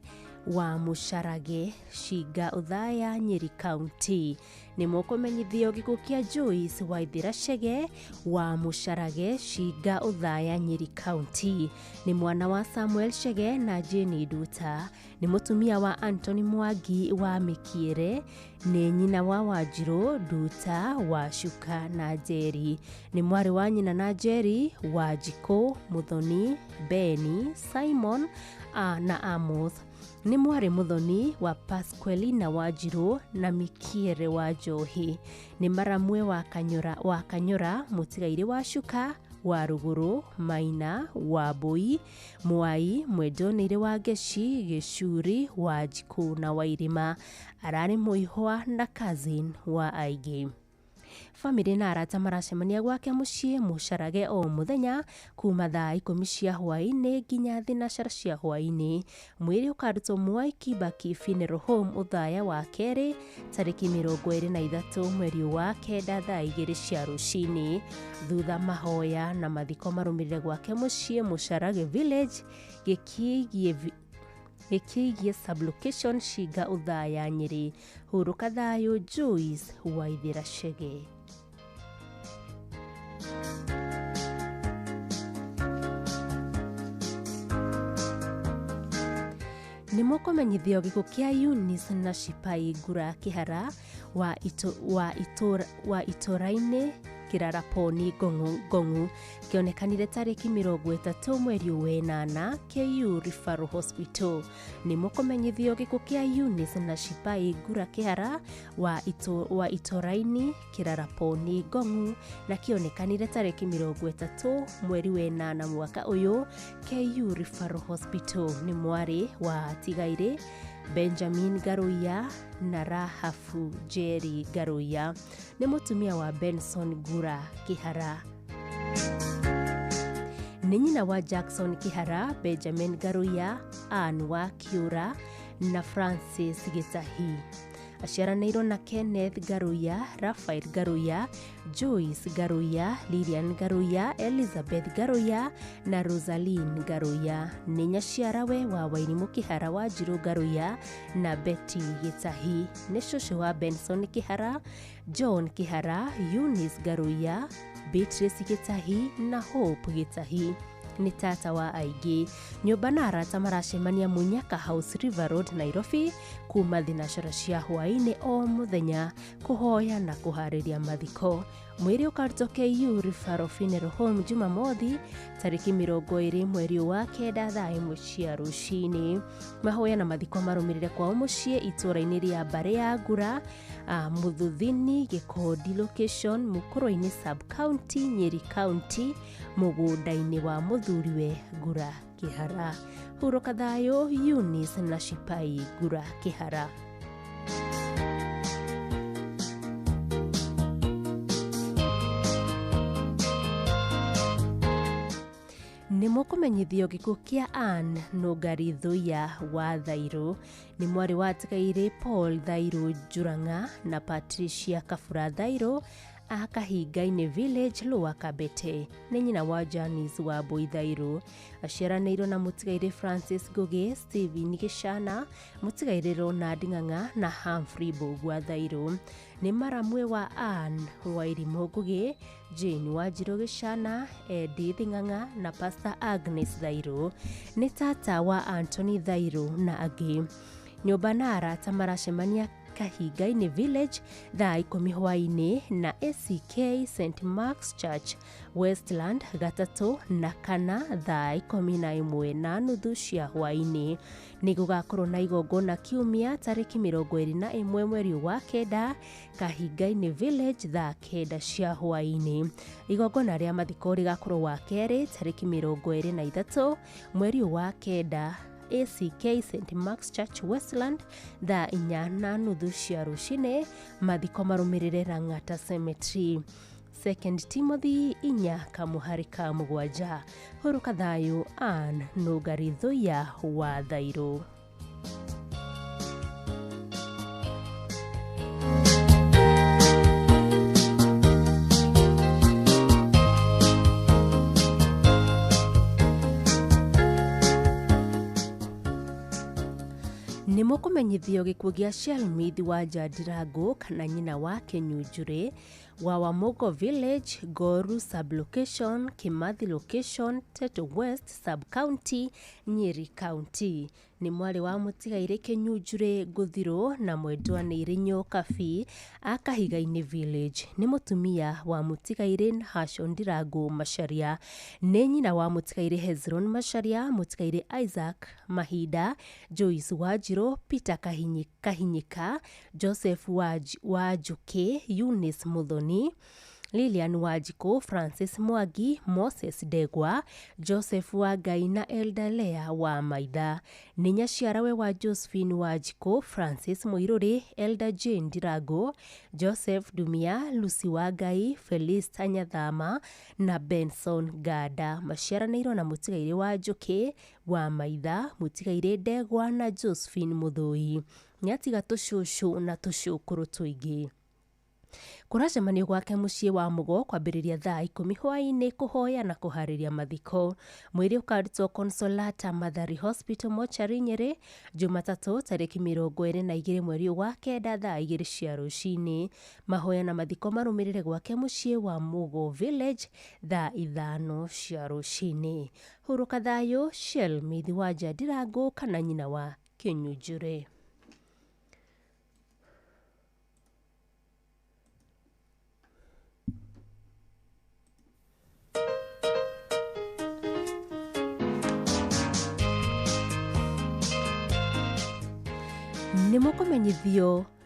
wa Mũcarage, Cinga Othaya, Nyeri County. Nĩ mũkũmenyithio gĩkuũ kĩa Joyce Waithira Chege wa Mũcarage, Cinga Othaya, Nyeri County. Nĩ mwana wa Samuel Chege na Jane Nduta. Nĩ mũtumia wa Anthony Mwangi wa Mĩkiere. Nĩ nyina wa Wanjirũ Nduta wa Shuka na Njeri. Nĩ mwarĩ wa nyina na Njeri, Wanjikũ, Mũthoni, Beni, Simon na Amos. Nĩ mwarĩ mũthoni wa Pasqualina Wanjirũ na Mikiere wa Njohi. Nĩ maramwe wa Kanyũra, mũtigairĩ wa Shuka, wa Rũgũrũ, Maina, wa Mbui, Mwai, Mwendonĩire wa Ngeci, Gĩcuri, wa Njikũ na Wairima. Ararĩ mũihwa na cousin wa aingĩ. Famĩlĩ na arata maracemania gwake mũciĩ Mũcarage o mũthenya kuma thaa 10 cia hwaĩ-inĩ nginya thinacara cia hwaĩ-inĩ. Mwĩrĩ ũkarutwo Mwai Kibaki Funeral Home Othaya wa kerĩ tarĩki 23 mweri wa 9 thaa 2 cia rũcinĩ. Thutha mahoya na mathiko marũmĩrĩre gwake mũciĩ Mũcarage Village, Gĩkigie Gĩkĩigie sublocation Shinga Othaya Nyĩrĩ. Hurũka thayũ Joyce Waithĩra Chege. Nĩ mũkũmenyithio gĩkuũ kĩa Eunice na Shipai Ngura Kĩhara wa itũra-inĩ Kĩraraponi Ngong'u kĩonekanire tarĩki 30 mweri wa ĩnana KU Referral Hospital. Nĩ mũkũmenyithio gĩkuũ kĩa Eunice na Shipai Ngura Kĩhara wa itũra-inĩ Kĩraraponi Ngong'u na kĩonekanire tarĩki 30 mweri wa ĩnana mwaka ũyũ KU Referral Hospital. Nĩ mwarĩ wa Tigaire Benjamin Ngaruiya na Rahafu Jerry Ngaruiya. Nĩ mũtumia wa Benson Ngura Kĩhara. Nĩ nyina wa Jackson Kĩhara, Benjamin Ngaruiya, Ann wa Kiura na Francis Gĩtahi. Aciaranĩirwo na Kenneth Ngaruiya, Raphael Ngaruiya, Joyce Ngaruiya, Lilian Ngaruiya, Elizabeth Ngaruiya na Rosaline Ngaruiya. Nĩ nyaciarawe wa Wairimũ Kĩhara wa Njirũ Ngaruiya na Betty Gĩtahi. Nĩ cũcũ wa Benson Kĩhara, John Kĩhara, Eunice Ngaruiya, Beatrice Gĩtahi na Hope Gĩtahi. Nĩ tata wa aingĩ. Nyũmba na arata maracemania Munyaka House River Road Nairobi kuma thinacara cia hwaĩ-inĩ o mũthenya kũhoya na kũharĩria mathiko. Mwĩrĩ ũkarutwo KU Referral Funeral Home Jumamothi tarĩki 20 mweri wa kenda thaa 1 cia rũcinĩ. Mahoya na mathiko marũmĩrĩre kwao mũciĩ itũra-inĩ rĩa Mbarĩ ya Ngura, Mũthuthini, Gĩkondi location, Mũkũrwe-inĩ sub county, Nyĩrĩ county, mũgũnda-inĩ wa mũthuriwe Ngura Kĩhara. Hurũka thayũ Eunice na Shipai Ngura Kĩhara. Nĩ mũkũmenyithio gĩkuũ kĩa Ann Nũngari Thuya wa Thairũ. Nĩ mwarĩ wa Tigaire Paul Thairũ Njurang'a na Patricia Kabura Thairũ a Kahinga-inĩ Village, Lower Kabete. Nĩ nyina wa Janice wa Mbui Thairũ. Aciaranĩirwo na mũtigairĩ Francis Ngũgĩ, Stephen Gĩcana, mũtigairĩ Ronald Ng'ang'a na Humphrey Mbũgua Thairũ. Nĩ maramwe wa Ann Wairimũ Ngũgĩ, Jane Wanjirũ Gĩcana, Edith Ng'ang'a na Pastor Agnes Thairũ. Nĩ tata wa Anthony Thairũ na angĩ. Nyũmba na arata maracemania Kahinga-inĩ Village thaa 10 hwaĩ-inĩ na ACK St Mark's Church Westland gatatũ na kana thaa 11:30 cia hwaĩ-inĩ. Nĩ gũgakorwo na igongona kiumia tarĩki 21 mweri wa kenda Kahinga-inĩ Village thaa 9 cia hwaĩ-inĩ. Igongona rĩa mathiko rĩgakorwo wa kerĩ tarĩki 23 mweri wa kenda ACK St Mark's Church Westland thaa 4:30 cia rũcinĩ. Mathiko marũmĩrĩre Lang'ata Cemetery. 2 Timothy 4:7. Hurũka thayũ Ann Nũngari Thuya wa Thairũ. Nĩ mũkũmenyithio gĩkuũ gĩa Shelmith wa Njandirangũ kana nyina wa Kĩnyunjurĩ wa Wamugo Village, Ngoru sub-location, Kimathi location, Teto West sub-county, Nyeri County. Nĩ mwarĩ wa mũtigairĩ Kĩnyunjurĩ Ngũthirũ na mwendwa nĩ Nyokabi a Kahiga-inĩ Village. Nĩ mũtumia wa mũtigairĩ Nahashon Ndirangu Macharia. Nĩ nyina wa mũtigairĩ Hezron Macharia, mũtigairĩ Isaac Mahinda, Joyce Wanjirũ, Peter Kahinyika, Joseph Wanjũkĩ, Eunice Muthoni, Lilian Wanjikũ, Francis Mwangi, Moses Ndegwa, Joseph Wangai na Elda Lea wa Maitha. Nĩ nyaciarawe wa Josephine Wanjikũ, Francis Mũirũrĩ, Elda Jane Ndirangu, Joseph Dumia, Lucy Wangai, Felista Nyathama na Benson Nganda. Maciaranĩirwo na mũtigairĩ Wanjũkĩ wa Maitha, mũtigairĩ Ndegwa na Josephine Mũthũi. Nĩatiga tũcũcũ na tũcũkũrũ tũingĩ. Kũracemanio gwake mũciĩ wa Mũgo kwambĩrĩria thaa 10 hwaĩ-inĩ kũhoya na kũharĩria mathiko. Mwĩrĩ ũkarutwo Consolata Mathari Hospital mochari Nyĩrĩ Jumatatũ tarĩki 22 mweri wa kenda thaa 2 cia rũcinĩ. Mahoya na mathiko marũmĩrĩre gwake mũciĩ wa Mũgo Village thaa 5 cia rũcinĩ. Hurũka thayũ Shelmith Wanja Ndirangu kana nyina wa Kĩnyunjure.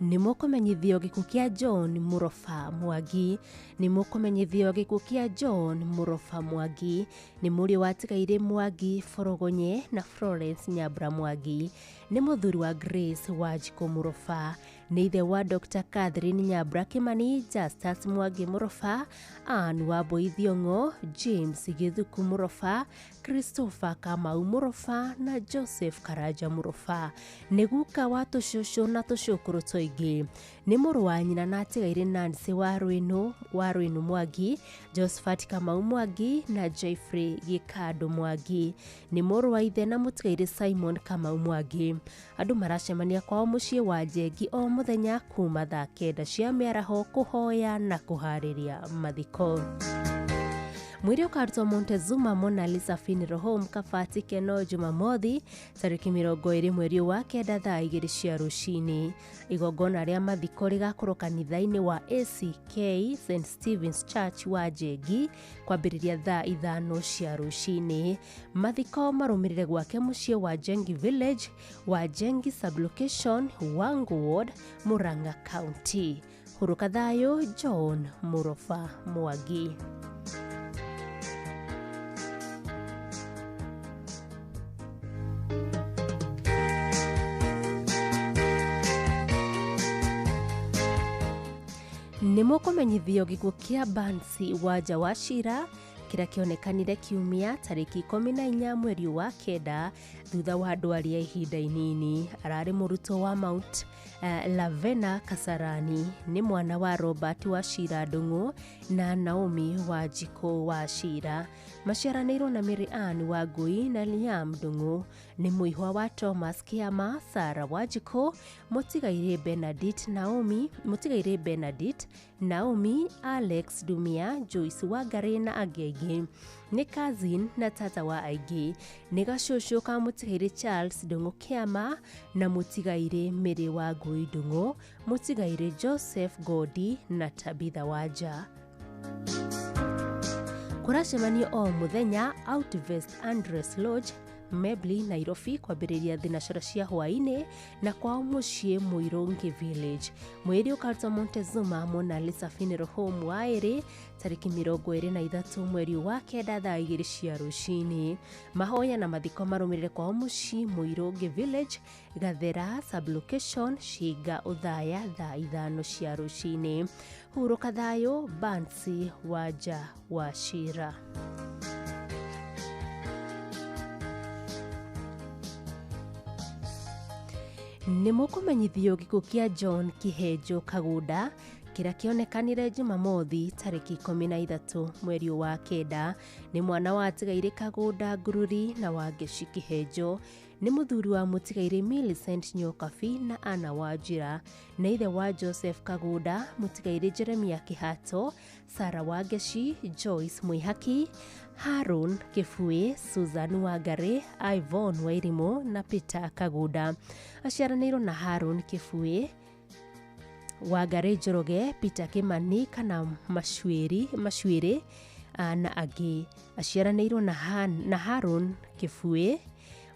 Nĩmũkũmenyithio gĩkuũ kĩa John Mũroba Mwangi. Nĩmũkũmenyithio gĩkuũ kĩa John Mũroba Mwangi nĩ mũriũ wa Tigairĩ Mwangi Borogonye na Florence Nyambura Mwangi. Nĩ mũthuri wa Grace Wanjikũ Mũroba. Nĩ ithe wa Dr. Catherine Nyambura Kimani, Justus Mwangi Mũroba, Anne Wambui Thiong'o, James Gĩthuku Mũroba, Christopher Kamau Mũroba na Joseph Karanja Mũroba. Nĩ guka wa tũcũcũ na tũcũkũrũ tũingĩ. Nĩ mũrũ wa nyina na atigairĩ Nancy Waruinu Mwangi, Josephat Kamau Mwangi na Jeffrey Gĩkandũ Mwangi. Nĩ mũrũ wa ithe na mũtigairĩ Simon Kamau Mwangi. Andũ maracemania kwao mũciĩ wa Njengi o mũthenya kuma thaa 9 cia mĩaraho kũhoya na kũharĩria mathiko. Mwĩrĩ ũkarutwo Montezuma Mona Lisa Funeral Home Kabati Keno Jumamothi tarĩki 20 mweri wa kenda thaa 2 cia rũcinĩ. Igongona rĩa mathiko rĩgakorwo kanitha-inĩ wa ACK St Stephen's Church wa Njengi kwambĩrĩria thaa 5 cia rũcinĩ. Mathiko marũmĩrĩre gwake mũciĩ wa Njengi Village wa Njengi Sublocation, Wangu Ward, Murang'a County. Hurũka thayũ John Mũroba Mwangi. Nĩmũkũmenyithio gĩkuũ kĩa Bansi Wanja wa Cira kĩrĩa kĩonekanire kiumia tarĩki 14 mweri wa kenda thutha wa ndwari ya ihinda inini. Ararĩ mũrutwo wa Mount Lavena Kasarani. Nĩ mwana wa Robert wa Cira Ndung'u na Naomi Wanjikũ wa Cira. Maciaranĩirwo na Mary Ann Wangui na Liam Ndung'u. Nĩ mũihwa wa Thomas Kĩama, Sarah Wanjikũ, mũtigairĩ Benedict Naomi, Alex Dumia, Joyce Wangari na angĩ aingĩ. Nĩ cousin na tata wa aingĩ. Nĩ gacũcũ ka mũtigairĩ Charles Ndung'u Kĩama na mũtigairĩ Mary Wangui Ndung'u, mũtigairĩ Joseph Godi na Tabitha Wanja. Kũracemanio o mũthenya Outvest Andres Lodge, Mebli, Nairobi kwambĩrĩria thinacara cia hwaĩ-inĩ na kwao mũciĩ Mũirũngĩ Village. Mwĩrĩ ũkarutwo Montezuma Mona Lisa Funeral Home wa ĩrĩ tarĩki 23 mweri wa kenda thaa 2 cia rũcinĩ. Mahoya na mathiko marũmĩrĩre kwao mũciĩ Mũirũngĩ Village, Gathera Sublocation, Shinga Ũthaya thaa 5 cia rũcinĩ. Hurũka thayũ Bansi Wanja wa Cira. Nĩmũkũmenyithio gĩkuũ kĩa John Kĩhenjo Kagũnda kĩrĩa kĩonekanire Jumamothi tarĩki 13 mweri wa kenda. Nĩ mwana wa Tigairĩ Kagũnda Ngururi na Wangeci Kĩhenjo. Nĩ mũthuri wa mũtigairĩ Millicent Nyokabi na Anna Wanjira. Nĩ ithe wa Joseph Kagũnda, mũtigairĩ Jeremia Kĩhato, Sarah Wangeci, Joyce Mwĩhaki, Harun Kĩbuĩ, Susan Wangari, Yvonne Wairimũ na Peter Kagũnda. Aciaranĩirwo na Harun Kĩbuĩ, Wangari Njoroge, Peter Kimani kana Macuĩrĩ na angĩ. Aciaranĩirwo na Harun Kĩbuĩ,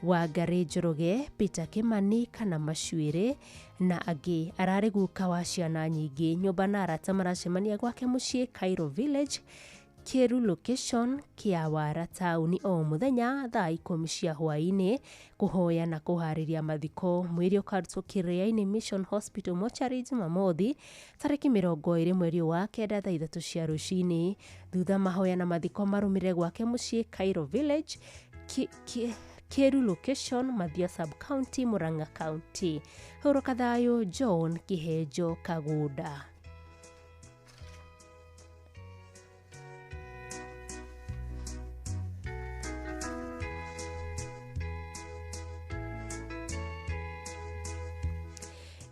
Wangari Njoroge, Peter Kimani kana Macuĩrĩ na angĩ. Ararĩ guka wa ciana nyingĩ. Nyũmba na arata maracemania gwake mũciĩ Cairo Village, Kĩru Location, Kĩawara taũni o mũthenya thaa 10 cia hwaĩ-inĩ kũhoya na kũharĩria mathiko. Mwĩrĩ ũkarutwo Kĩrĩa-inĩ Mission Hospital mochari Jumamothi tarĩki 20 mweri wa kenda thaa 3 cia rũcinĩ. Thutha mahoya na mathiko marũmĩrĩre gwake mũciĩ Cairo Village, Kĩru Location, Mathia Sub-County, Murang'a County. Hurũka thayũ John Kĩhenjo Kagũnda.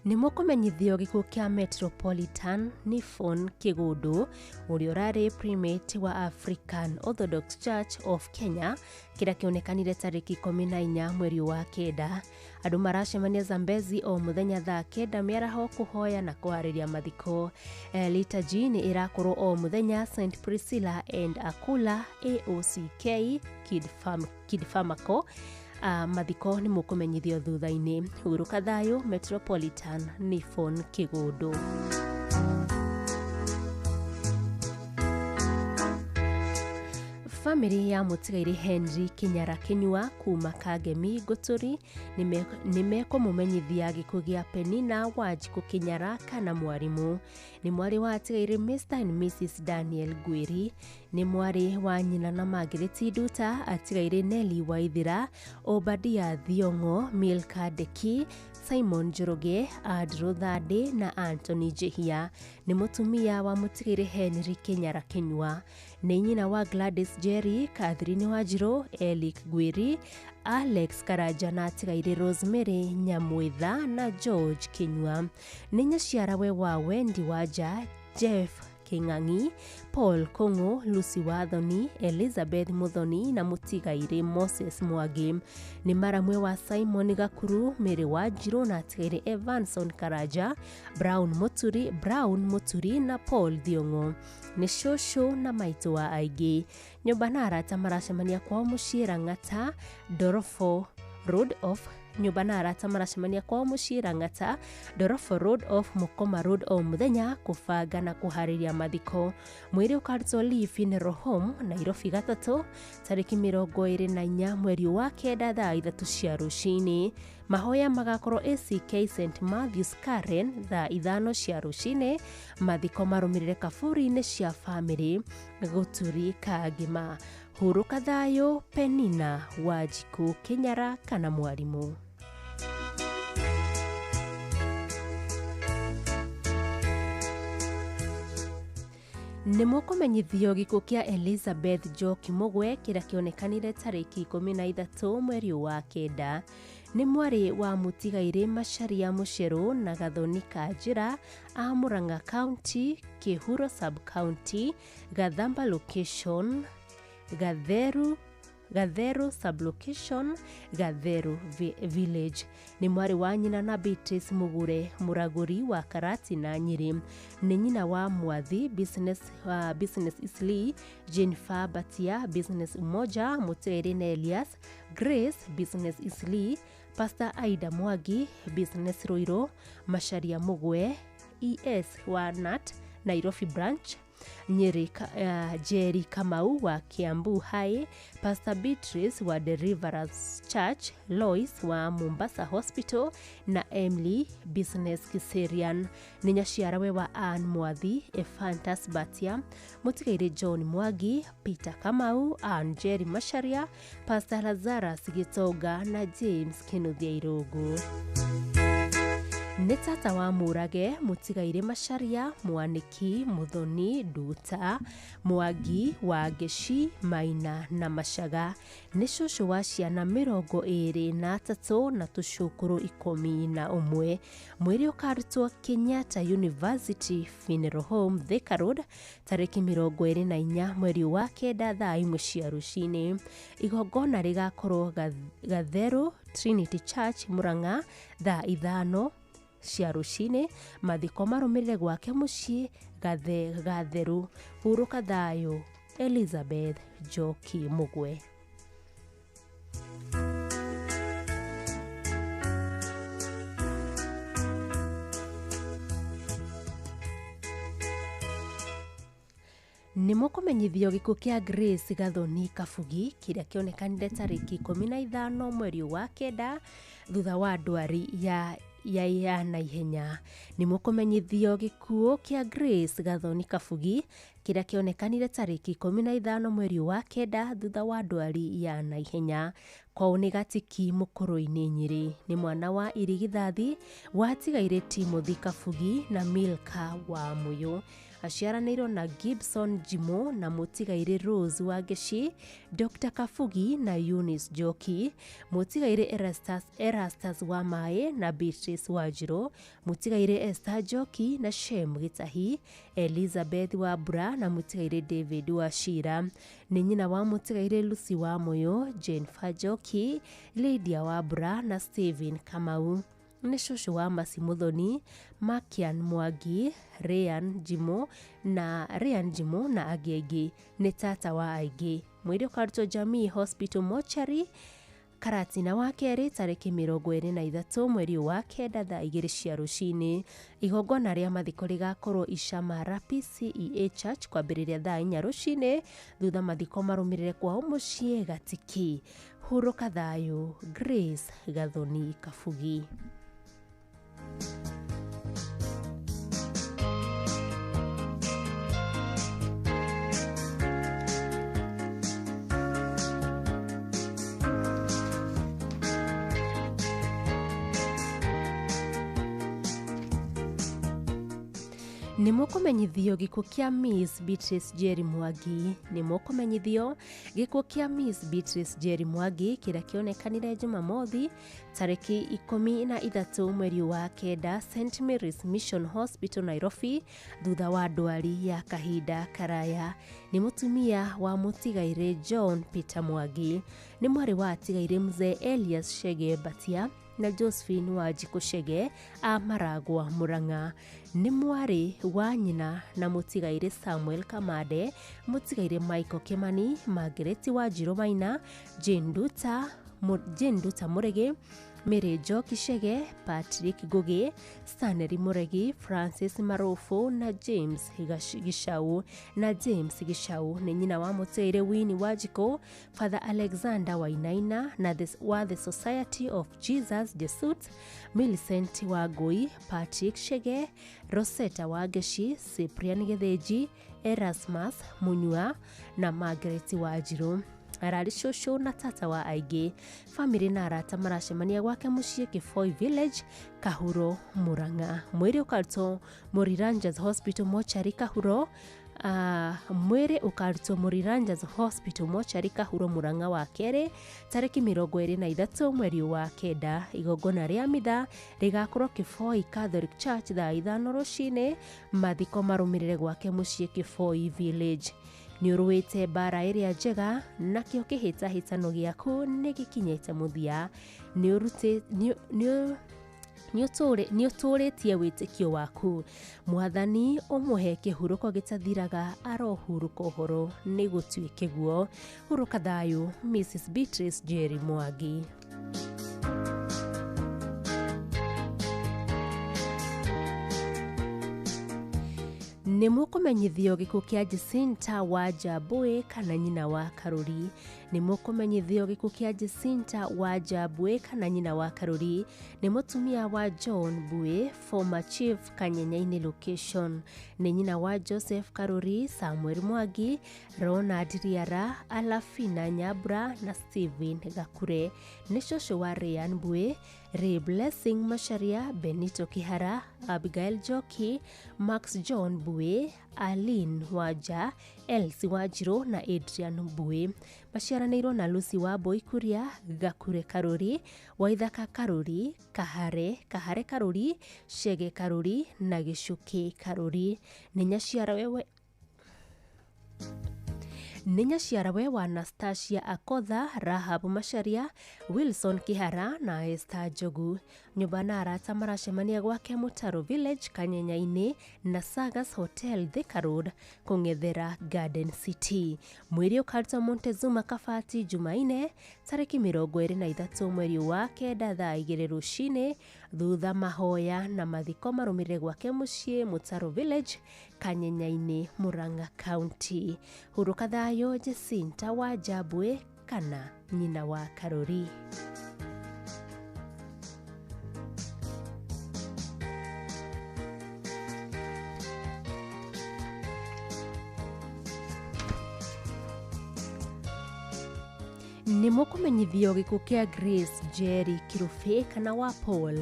Nĩ mũkũmenyithio gĩkuũ kĩa Metropolitan Nifon Kĩgũndũ ũrĩa ũrarĩ primate wa African Orthodox Church of Kenya kĩrĩa kĩonekanire tarĩki 14 mweri wa 9. Andũ maracemania Zambezi o mũthenya thaa 9 mĩaraho kũhoya na kũharĩria mathiko. Liturgy nĩ ĩrakorwo o mũthenya St Priscilla and Akula AOCK Kid Farmaco. Mathiko nĩ mũkũmenyithio thutha-inĩ. Hurũka thayũ Metropolitan Nifon Kĩgũndũ. Famĩlĩ ya mũtigairĩ Henry Kĩnyara Kĩnyua kuma Kangemi Ngũtũri nĩ mekũmũmenyithia gĩkuũ gĩa Penina Wanjikũ Kĩnyara kana mwarimũ. Nĩ mwarĩ wa atigairĩ Mr and Mrs Daniel Ngwĩri. Nĩ mwarĩ wa nyina na Margaret Nduta, atigairĩ Nelly Waithira, Obadia Thiong'o, Milka Ndeki, Simon Njoroge, Andrew Thande na Anthony Njihia. Nĩ mũtumia wa mũtigairĩ Henry Kĩnyara Kĩnyua. Nĩ nyina wa Gladys Jerry, Catherine Wanjirũ, Eric Ngwĩri, Alex Karanja na atigairĩ Rosemary Nyamwitha na George Kĩnyua. Nĩ nyaciarawe wa Wendy Wanja, Jeff Kĩng'ang'i, Paul Kũng'ũ, Lucy Wathoni, Elizabeth Muthoni na mũtigairĩ Moses Mwangi. Nĩ maramwe wa Simon Gakuru, Mary Wanjirũ na atigairĩ Evanson Karanja, Brown Muturi na Paul Thiong'o. Nĩ cũcũ na maitũ wa aingĩ. Nyũmba na arata maracemania kwao mũciĩ Lang'ata, Dorofo Road off Nyũmba na arata maracemania kwao mũciĩ Lang'ata, Dorofo Road off Mukoma Road o mũthenya kũbanga na kũharĩria mathiko. Mwĩrĩ ũkarutwo Lee Funeral Home, Nairobi gatatũ, tarĩki 24 mweri wa 9 thaa 3 cia rũcinĩ. Mahoya magakorwo ACK St Matthews Karen thaa 5 cia rũcinĩ. Mathiko marũmĩrĩre kaburi-inĩ cia famĩlĩ Gũturi Kangima. Hurũka thayũ Penina Wanjikũ Kĩnyara kana mwarimũ. Nĩ mũkũmenyithio gĩkuũ kĩa Elizabeth Njoki Mũgwe kĩrĩa kĩonekanire tarĩki 13 mweri wa 9. Nĩ mwarĩ wa mũtigairĩ Macharia Mũcerũ na Gathoni Kanjĩra a Murang'a County, Kĩhuro Sub-County, Gathamba Location, Gatheru Sublocation, Gatheru Village. Nĩ mwarĩ wa nyina na Beatrice Mugure mũragũri wa Karati na Nyĩrĩ. Nĩ nyina wa Mwathi Business Isli, Jennifer Batia Business Umoja, Mũtigairĩ na Elias, Grace Business Isli, Pastor Aida Mwangi Business Ruiru, Macharia Mugwe ES wa NAT Nairobi Branch, Nyeri Jerry Kamau wa Kiambu High, Pastor Beatrice wa Deliverance Church, Lois wa Mombasa Hospital na Emily Business Kiserian. Nĩ nyaciarawe wa Ann Mwathi, Ephantas Batia, mũtigairĩ John Mwangi, Peter Kamau, Ann Jerry Macharia, Pastor Lazarus Gitonga na James Kinuthia Irũngũ. Nĩ tata wa Mũrage, mũtigairĩ Macharia, Mwanĩki, Muthoni, Nduta, Mwangi, Wangeci, Maina na Machaga. Nĩ cũcũ wa ciana 23 na tũcũkũrũ 11. Mwĩrĩ ũkarutwo Kenyatta University Funeral Home, Thika Road, tarĩki 24 mweri wa 9 thaa 1 cia rũcinĩ. Igongona rĩgakorwo Gatheru Trinity Church, Murang'a thaa 5 cia rũcinĩ. Mathiko marũmĩrĩre gwake mũciĩ Gatheru. Hurũka thayũ Elizabeth Njoki Mũgwe. Nĩ mũkũmenyithio gĩkuũ kĩa Grace Gathoni Kabugi kĩrĩa kĩonekanire tarĩki 15 mweri wa 9 thutha wa ndwari ya naihenya. Nĩ mũkũmenyithio gĩkuũ kĩa Grace Gathoni Kabugi kĩrĩa kĩonekanire tarĩki 15 mweri wa 9 thutha wa ndwari ya naihenya. Kwao nĩ Gatiki Mũkũrũ-inĩ Nyĩrĩ. Nĩ mwana wa irigithathi wa atigairĩ Timothy Kabugi na Milka wa Mũyũ. Aciaranĩirwo na Gibson Jimo na mũtigairĩ Rose Wangeci, Dr Kabugi na Eunice Njoki, mũtigairĩ Erastus wa Maĩ na Beatrice Wanjirũ, mũtigairĩ Esther Njoki na Shem Gĩtahi, Elizabeth Wambura na mũtigairĩ David Wachira. Nĩ nyina wa mũtigairĩ Lucy Wamuyu, Jennifer Njoki, Lydia Wambura na Stephen Kamau. Nĩ cũcũ wa Mercy Muthoni, Makian Mwangi, Ryan Jimo na angĩ aingĩ. Nĩ tata wa aingĩ. Mwĩrĩ ũkarutwo Jamii Hospital Mortuary Karatina wa kerĩ tarĩki 23 mweri wa 9 thaa 2 cia rũcinĩ. Igongona rĩa mathiko rĩgakorwo Icamara PCEA Church kwambĩrĩria thaa 4 rũcinĩ, thutha mathiko marũmĩrĩre kwao mũciĩ Gatiki. Hurũka thayũ, Grace Gathoni Kabugi. Nĩ mũkũmenyithio gĩkuũ kĩa Miss Beatrice Njeri Mwangi. Nĩ mũkũmenyithio gĩkuũ kĩa Miss Beatrice Njeri Mwangi kĩrĩa kĩonekanire Jumamothi tarĩki 13 mweri wa 9 St Mary's Mission Hospital Nairobi, thutha wa ndwari ya kahinda karaya. Nĩ mũtumia wa mũtigairĩ John Peter Mwangi. Nĩ mwarĩ wa atigairĩ Mzee Elias Chege Mbatia na Josephine Wanjikũ Chege a Maragwa Murang'a. Nĩ mwarĩ wa nyina na mũtigairĩ Samuel Kamande, mũtigairĩ Michael Kimani, Margaret Wanjirũ Maina, Jane Nduta Mũregi, Mary Njoki Chege, Patrick Ngugi, Stanley Muregi, Francis Marufu na James Gishau. Nĩ nyina wa mũtigairĩ Winnie Wanjikũ, Father Alexander Wainaina na wa The Society of Jesus Jesuit, Millicent Wangui, Patrick Chege, Rosetta Wangeci, Cyprian Gĩthĩnji, Erasmus Munyua na Margaret Wanjirũ. Ararĩ cũcũ na tata wa aingĩ. Famĩlĩ na arata maracemania gwake mũciĩ Kĩboi Village, Kahuro, Murang'a. Mwĩrĩ ũkarutwo Mũriranjas Hospital Mortuary Kahuro. Mwĩrĩ ũkarutwo Mũriranjas Hospital Mortuary Kahuro Murang'a wa kerĩ tarĩki 23 mweri wa 9. Igongona rĩa mitha rĩgakorwo Kĩboi Catholic Church thaa 5 rũcinĩ. Mathiko marũmĩrĩre gwake mũciĩ Kĩboi Village. Nĩ ũrũĩte mbara ĩrĩa njega, nakĩo kĩhĩtahĩtano gĩaku nĩ gĩkinyĩte mũthia. Nĩ ũtũũrĩtie wĩtĩkio waku. Mwathani ũmũhe kĩhurũko gĩtathiraga, arohurũka ũhoro nĩ gũtuĩke guo. Hurũka thayũ, Mrs Beatrice Njeri Mwangi. Nĩ mũkũmenyithio gĩkuũ kĩa Jacinta wa Njambũĩ kana nyina wa Karũri. Nĩ mũkũmenyithio gĩkuũ kĩa Jacinta wa Njambũĩ kana nyina wa Karũri. Nĩ mũtumia wa John Mbui, former chief Kanyenyaini location. Nĩ nyina wa Joseph Karũri, Samuel Mwangi, Ronald Riara, Alafina Nyambura na Stephen Gakure. Nĩ cũcũ wa Ryan Mbui, Ray Blessing Macharia, Benito Kihara, Abigail Njoki, Max John Mbui, Aline Wanja, Elsie Wanjirũ na Adrian Mbui. Maciaranĩirwo na Lucy Wambui Kuria, Gakure Karũri, Waithaka Karũri, Kahare Karũri, Chege Karũri na Gĩcukĩ Karũri. Nĩ nyaciarawe wa Anastasia Akotha, Rahab Macharia, Wilson Kihara na Esther Njogu. Nyũmba na arata maracemania gwake Mũtaro Village Kanyenyaini na Sagas Hotel Thika Road kũng'ethera Garden City. Mwĩrĩ ũkarutwo Montezuma Kabati Jumaine tarĩki 23 mweri wa 9 thaa 2 rũcinĩ, thutha mahoya na mathiko marũmĩrĩre gwake mũciĩ Mũtaro Village Kanyenyaini, Murang'a County. Hurũka thayũ, Jacinta wa Njambũĩ kana nyina wa Karũri. Nĩ mũkũmenyithio gĩkuũ kĩa Grace Njeri Kĩrũbĩ kana wa Paul.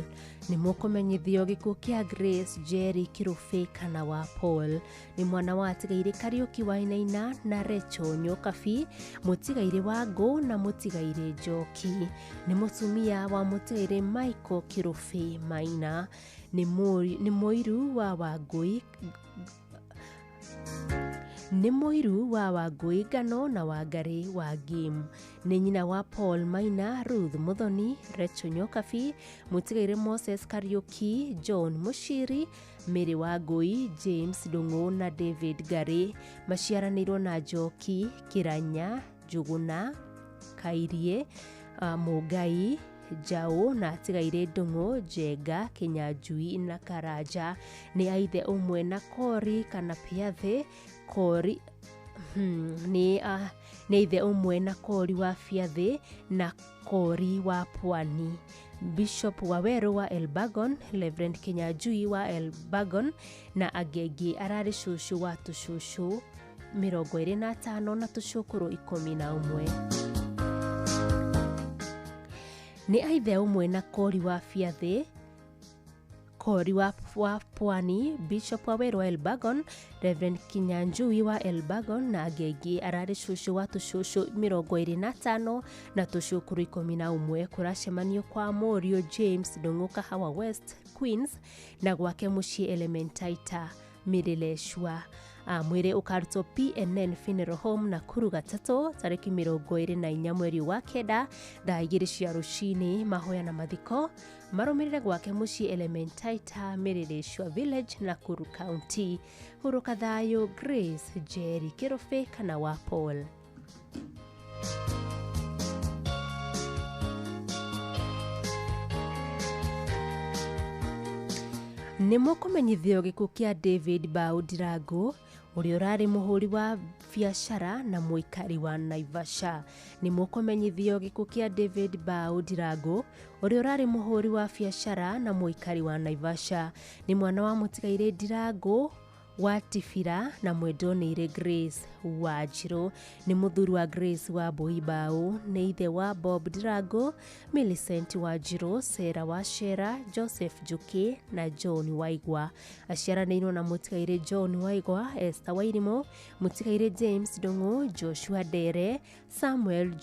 Nĩ mũkũmenyithio gĩkuũ kĩa Grace Njeri Kĩrũbĩ kana wa Paul. Nĩ mwana wa atigairĩ Kariũki Wainaina na Rachel Nyokabi, mũtigairĩ wa Ngũ na mũtigairĩ Njoki. Nĩ mũtumia wa mũtigairĩ Michael Kĩrũbĩ Maina. Nĩ mũiru wa Wangũi nĩ mũiru wa Wangũi Ngano na Wangarĩ wa Game. Nĩ nyina wa Paul Maina, Ruth Muthoni, Rachel Nyokabi, mũtigairĩ Moses Kariũki, John Mũciri, Mary Wangũi, James Ndung'u na David Ngarĩ. Maciaranĩirwo na Njoki, Kĩranya, Njũgũna, Kairie, Mũngai, Njaũ na atigairĩ Ndung'u, Njenga, Kĩnyanjui na Karanja. Nĩ aithe ũmwe na Kori kana Piathĩ, Kori nĩ ithe ũmwe na Kori wa Biathĩ na Kori wa Pwani. Bishop Wawerũ wa Elbagon, Reverend Kĩnyanjui wa Elbagon na angĩ aingĩ. Ararĩ cũcũ wa tũcũcũ 25 na tũcũkũrũ 11. Nĩ aithe ũmwe na Kori wa Biathĩ, Kori wa Pwani, Bishop Wawerũ wa Elbagon, Reverend Kinyanjui wa Elbagon na angĩ aingĩ. Ararĩ cũcũ wa tũcũcũ 25 na tũcũkũrũ 11. Kũracemanio kwa mũriũ James Ndung'u Kahawa West, Queens na gwake mũciĩ Elementaita Mĩrĩleshwa. Mwĩrĩ ũkarutwo PNN Funeral Home Nakuru Gatatũ tarĩki 24 mweri wa kenda thaa 2 cia rũcinĩ. Mahoya na mathiko marũmĩrĩre gwake mũciĩ Elementaita Mĩrĩleshwa Village, Nakuru County. Hurũka thayũ Grace Njeri Kĩrũbĩ kana wa Paul. Nĩ mũkũmenyithio gĩkuũ kĩa David Mbau Ndirangu ũrĩa ũrarĩ mũhũri wa biacara na mũikari wa Naivasha. Nĩ mũkũmenyithio gĩkuũ kĩa David Mbau Ndirangu ũrĩa ũrarĩ mũhũri wa biacara na mũikari wa Naivasha. Nĩ mwana wa mũtigairĩ Ndirangu wa Tifira na mwendonĩire Grace Wanjirũ. Nĩ mũthuri wa Grace wa Mbui Mbau. Nĩ ithe wa Bob Ndirangu, Millicent Wanjirũ, Sera wa Shera, Joseph Njũkĩ na John Waigwa. Aciaranĩirwo na mũtigairĩ John Waigwa, Esther Wairimũ, mũtigairĩ James Ndung'u, Joshua Ndere, Samuel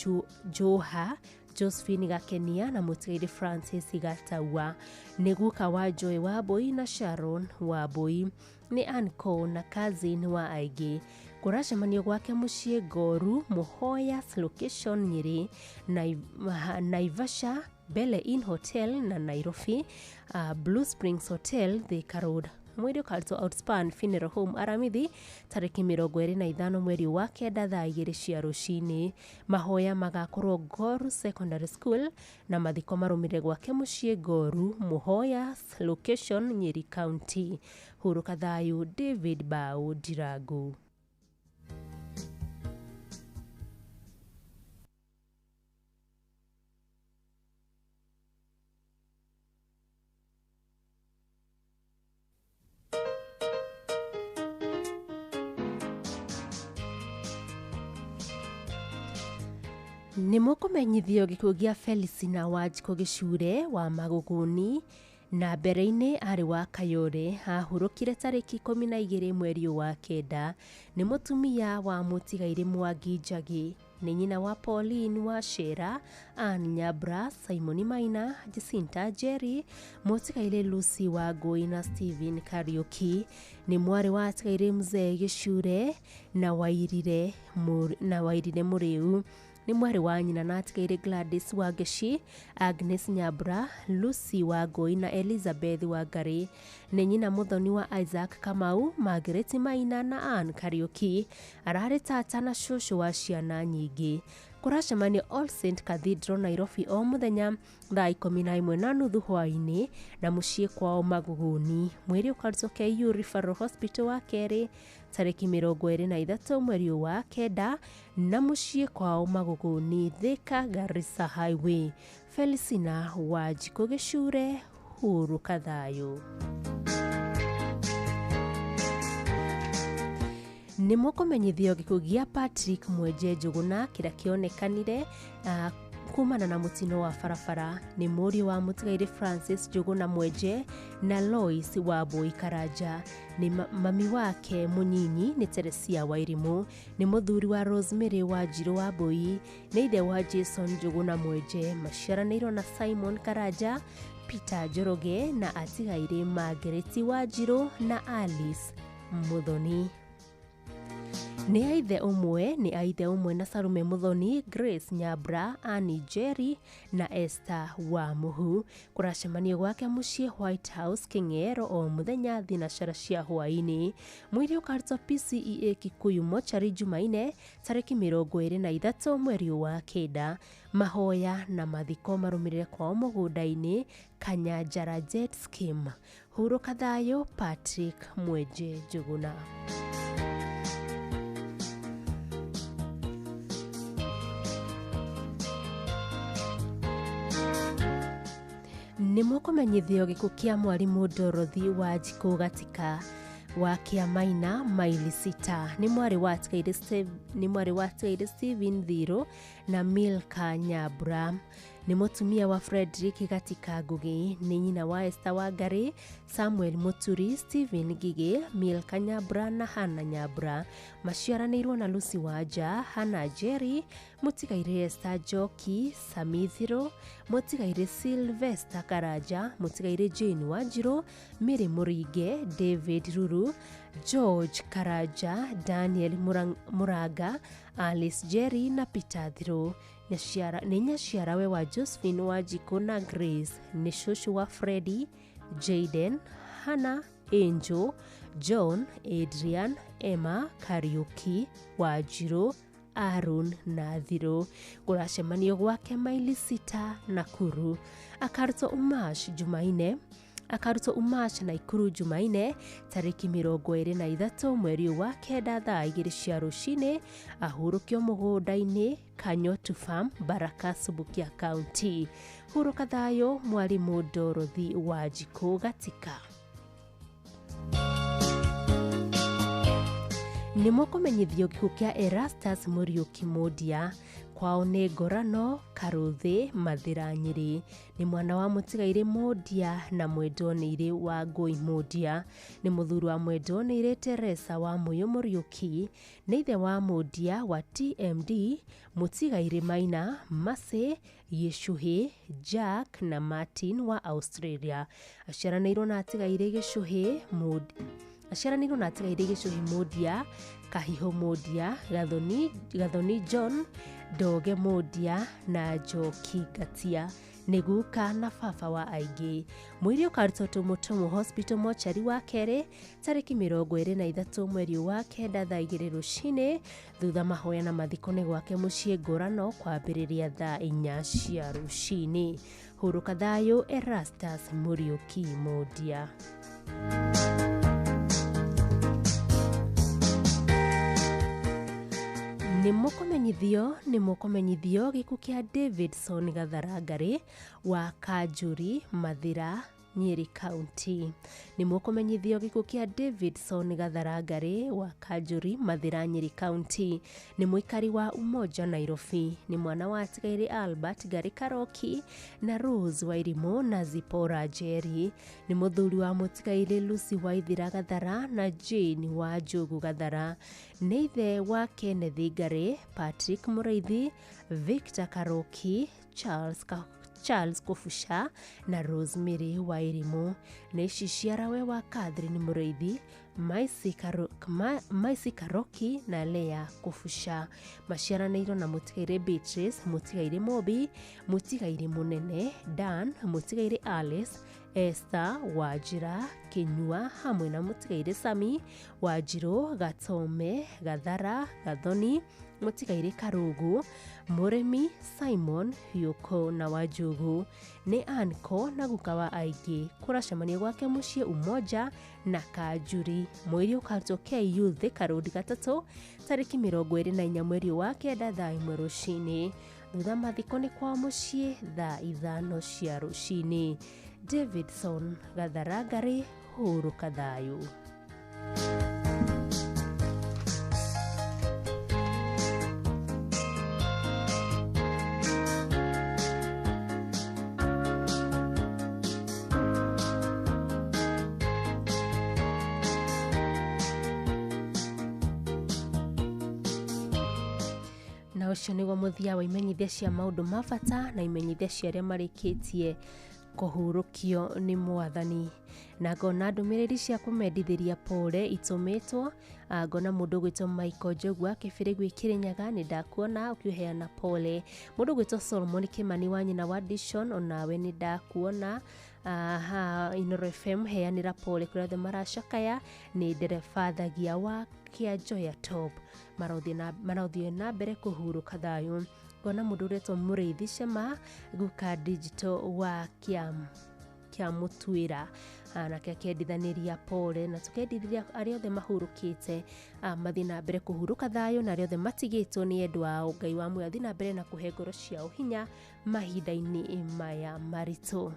Joha, Josephine Gakenia na mũtigairĩ Francis Gataua. Nĩ guka wa Joy Wambui na Sharon Wambui. Nĩ uncle na cousin wa aingĩ. Kũracemanio gwake mũciĩ Ngoru, Mũhoya location Nyĩrĩ, Naivasha, Belle Inn Hotel na Nairobi, Blue Springs Hotel, Thika Road. Mwĩrĩ ũkarutwo Outspan Funeral Home Aramithi tarĩki 25 mweri wa kenda thaa 2 cia rũcinĩ. Mahoya magakorwo Ngoru Secondary School na mathiko marũmĩrĩre gwake mũciĩ Ngoru, Mũhoya location Nyĩrĩ County. Hurũka thayũ David Mbau Ndirangu. Nĩ mũkũmenyithio gĩkuũ gĩa Felicina Wanjikũ Gĩcure wa Magũgũni na mbere-inĩ arĩ wa Kayore. Ahurũkire tarĩki 12 mweri wa kenda. Nĩ mũtumia wa mũtigairĩ Mwangi Njagi. Nĩ nyina wa Pauline wa Shera, Ann Nyabra, Simon Maina, Jacinta Njeri, mũtigairĩ Lucy Wangũi na Stephen Kariũki. Nĩ mwarĩ wa atigairĩ Mzee Gĩcure na Wairire Mũrĩu. Nĩ mwarĩ wa nyina na atigairĩ Gladys Wangeci, Agnes Nyabra, Lucy Wangũi na Elizabeth Wangarĩ. Nĩ nyina mũthoni wa Isaac Kamau, Margaret Maina na Ann Kariũki. Ararĩ tata na cũcũ wa ciana nyingĩ. Kũracemanio All Saint Cathedral Nairobi o mũthenya thaa 11:30 hwaĩ-inĩ na mũciĩ kwao Magũgũni. Mwĩrĩ ũkarutwo KU Referral Hospital wa kerĩ tarĩki 23 mweri wa kenda na mũciĩ kwao Magũgũni, Thika Garissa Highway. Felicina Wanjikũ Gĩcure, hurũka thayũ. Nĩ mũkũmenyithio gĩkuũ gĩa Patrick Mwenje Njũgũna kĩrĩa kĩonekanire kumana na mũtino wa barabara. Nĩ mũriũ wa mũtigairĩ Francis Njũgũna Mwenje na Lois Wambui Karanja. Nĩ mami wake mũnyinyi nĩ Teresia Wairimũ. Nĩ mũthuri wa Rosemary Wanjirũ Wambui. Nĩ ithe wa Jason Njũgũna Mwenje. Maciaranĩirwo na Simon Karanja, Peter Njoroge na atigairĩ Margaret Wanjirũ na Alice Muthoni. Nĩ aithe ũmwe, nĩ aithe ũmwe na Salome Muthoni, Grace Nyambra, Annie Jerry na Esther wa Muhu. Kũracemanio gwake mũciĩ White House Kĩng'ero o mũthenya thinacara cia hwaĩ-inĩ. Mwĩrĩ ũkarutwo PCEA Kikuyu mochari Jumaine tarĩki 23 mweri wa 9. Mahoya na mathiko marũmĩrĩre kwao mũgũnda-inĩ Kanyanjara Jet Scheme. Hurũka thayũ Patrick Mwenje Njũgũna. Nĩ mũkũmenyithio gĩkuũ kĩa mwarimũ Dorothy Wanjikũ Gatika wa Kĩamaina maili 6. Nĩ mwarĩ wa atigairĩ Stephen Thiro na Milka Nyambura. Nĩ mũtumia wa Frederick Gatika Ngugi. Nĩ nyina wa Esther Wangari, Samuel Muturi, Stephen Ngigĩ, Milka Nyambura na Hannah Nyambura. Maciaranĩirwo na Lucy Wanja, Hannah Jerry, mũtigairĩ Esther Njoki, Sami Thiro, mũtigairĩ Sylvester Karanja, mũtigairĩ Jane Wanjirũ, Mary Mũringe, David Ruru, George Karanja, Daniel Muranga, Alice Jerry na Peter Thiro. Nĩ nyaciarawe wa Josephine Wanjikũ na Grace. Nĩ cũcũ wa Freddie, Jaden, Hannah, Angel, John, Adrian, Emma, Kariuki, Wanjirũ, Aaron na Thiro. Kũracemanio gwake maili 6 Nakuru. Akarutwo Umash Jumaine. Akarutwo Umash Naikuru Jumaine tarĩki 23 mweri wa 9 thaa 2 cia rũcinĩ. Ahurũkio mũgũnda-inĩ Kanyotu Farm, Baraka, Subukia County. Hurũka thayũ mwarimũ Dorothy Wanjikũ Gatika. Nĩ mũkũmenyithio gĩkuũ kĩa Erastus Mũriũki Mũndia. Kwao nĩ Ngorano, Karũthĩ, Mathĩra, Nyĩrĩ. Nĩ mwana wa mũtigairĩ Mũndia na mwendwo-nĩ-irĩ wa Ngũi Mũndia. Nĩ mũthuri wa mwendwo-nĩ-irĩ Teresa wa Mũyũ Mũriũki. Nĩ ithe wa Mũndia wa TMD, mũtigairĩ Maina, Mercy, Gĩcuhĩ, Jack na Martin wa Australia. Aciaranĩirwo na atigairĩ Gĩcuhĩ Mũndia. Aciaranĩirwo na atigairĩ Gĩcuhĩ Mũndia, Kahiho Mũndia, Gathoni John, Ndoge Mũndia na Njoki Ngatia. Nĩ guka na baba wa aingĩ. Mwĩrĩ ũkarutwo Tumutumu Hospital mochari wa kerĩ tarĩki 23 mweri wa 9 thaa 2 rũcinĩ. Thutha mahoya na mathiko nĩ gwake mũciĩ Ngũrano kwambĩrĩria thaa 4 cia rũcinĩ. Hurũka thayũ Erastus Mũriũki Mũndia. Nĩ mũkũmenyithio gĩkuũ kĩa Davidson Gatharangari wa Kanjuri, Mathira, Nyeri County. Nĩ mũkũmenyithio gĩkuũ kĩa Davidson Gatharangari wa Kanjuri, Mathira, Nyeri County. Nĩ mũikari wa Umoja, Nairobi. Nĩ mwana wa atigairĩ Albert Ngari Karoki na Rose Wairimũ na Zipporah Njeri. Nĩ mũthuri wa mũtigairĩ Lucy Waithira Gathara na Jane wa Njogu Gathara. Nĩ ithe wa Kenneth Ngari, Patrick Mũraithi, Victor Karoki, Charles Kofusha na Rosemary Wairimũ. Nĩ ciciarawe wa Catherine Mũraithi, Maisi Karoki na Lea Kofusha. Maciaranĩirwo na mũtigairĩ Beatrice, mũtigairĩ Mobi, mũtigairĩ Mũnene, Dan, mũtigairĩ Alice, Esther Wanjira Kinyua hamwe na mũtigairĩ Sami Wanjirũ, Gatome, Gathara, Gathoni, mũtigairĩ Karũgũ, Mũrĩmi, Simon Hiũko na Wanjũgũ. Nĩ anko na guka wa aingĩ. Kũracemanio gwake mũciĩ Umoja na Kanjuri. Mwĩrĩ ũkarutwo KU Thika Road 3 tarĩki 24 mweri wa 9 thaa 1 rũcinĩ. Thutha mathiko nĩ kwao mũciĩ thaa 5 cia rũcinĩ. Davidson Gatharangari, hurũka thayũ. Na ũcio nĩguo mũthia wa imenyithia cia maũndũ ma bata na imenyithia cia arĩa marĩkĩtie kũhurũkio nĩ Mwathani. Na ngona ndũmĩrĩri cia kũmendithĩria pole itũmĩtwo. Ngona mũndũ ũgwĩtwo Michael Njogua Kĩbĩrĩgui Kĩrĩnyaga, nĩ ndakuona ũkĩheana pole. Mũndũ ũgwĩtwo Solomon Kĩmani wa nyina wa Dishon, onawe nĩ ndakuona. Aha, Inoro FM heanĩra pole kũrĩa othe maracakaya nĩ ndereba Thagia wa Kĩanjoya Top, marothiĩ na mbere kũhurũka thayũ. Ngona mũndũ ũretwo Mũrĩithi Cema Guka Digital wa kĩa Mũtuĩra, nake akendithanĩria pole, na tũkendithĩria arĩa othe mahurũkĩte mathiĩ na mbere kũhurũka thayũ, na arĩa othe matigĩtwo nĩ endwa ao, Ngai wa muoyo athiĩ na mbere na kũhe ngoro ciao hinya mahinda-inĩ maya maritũ.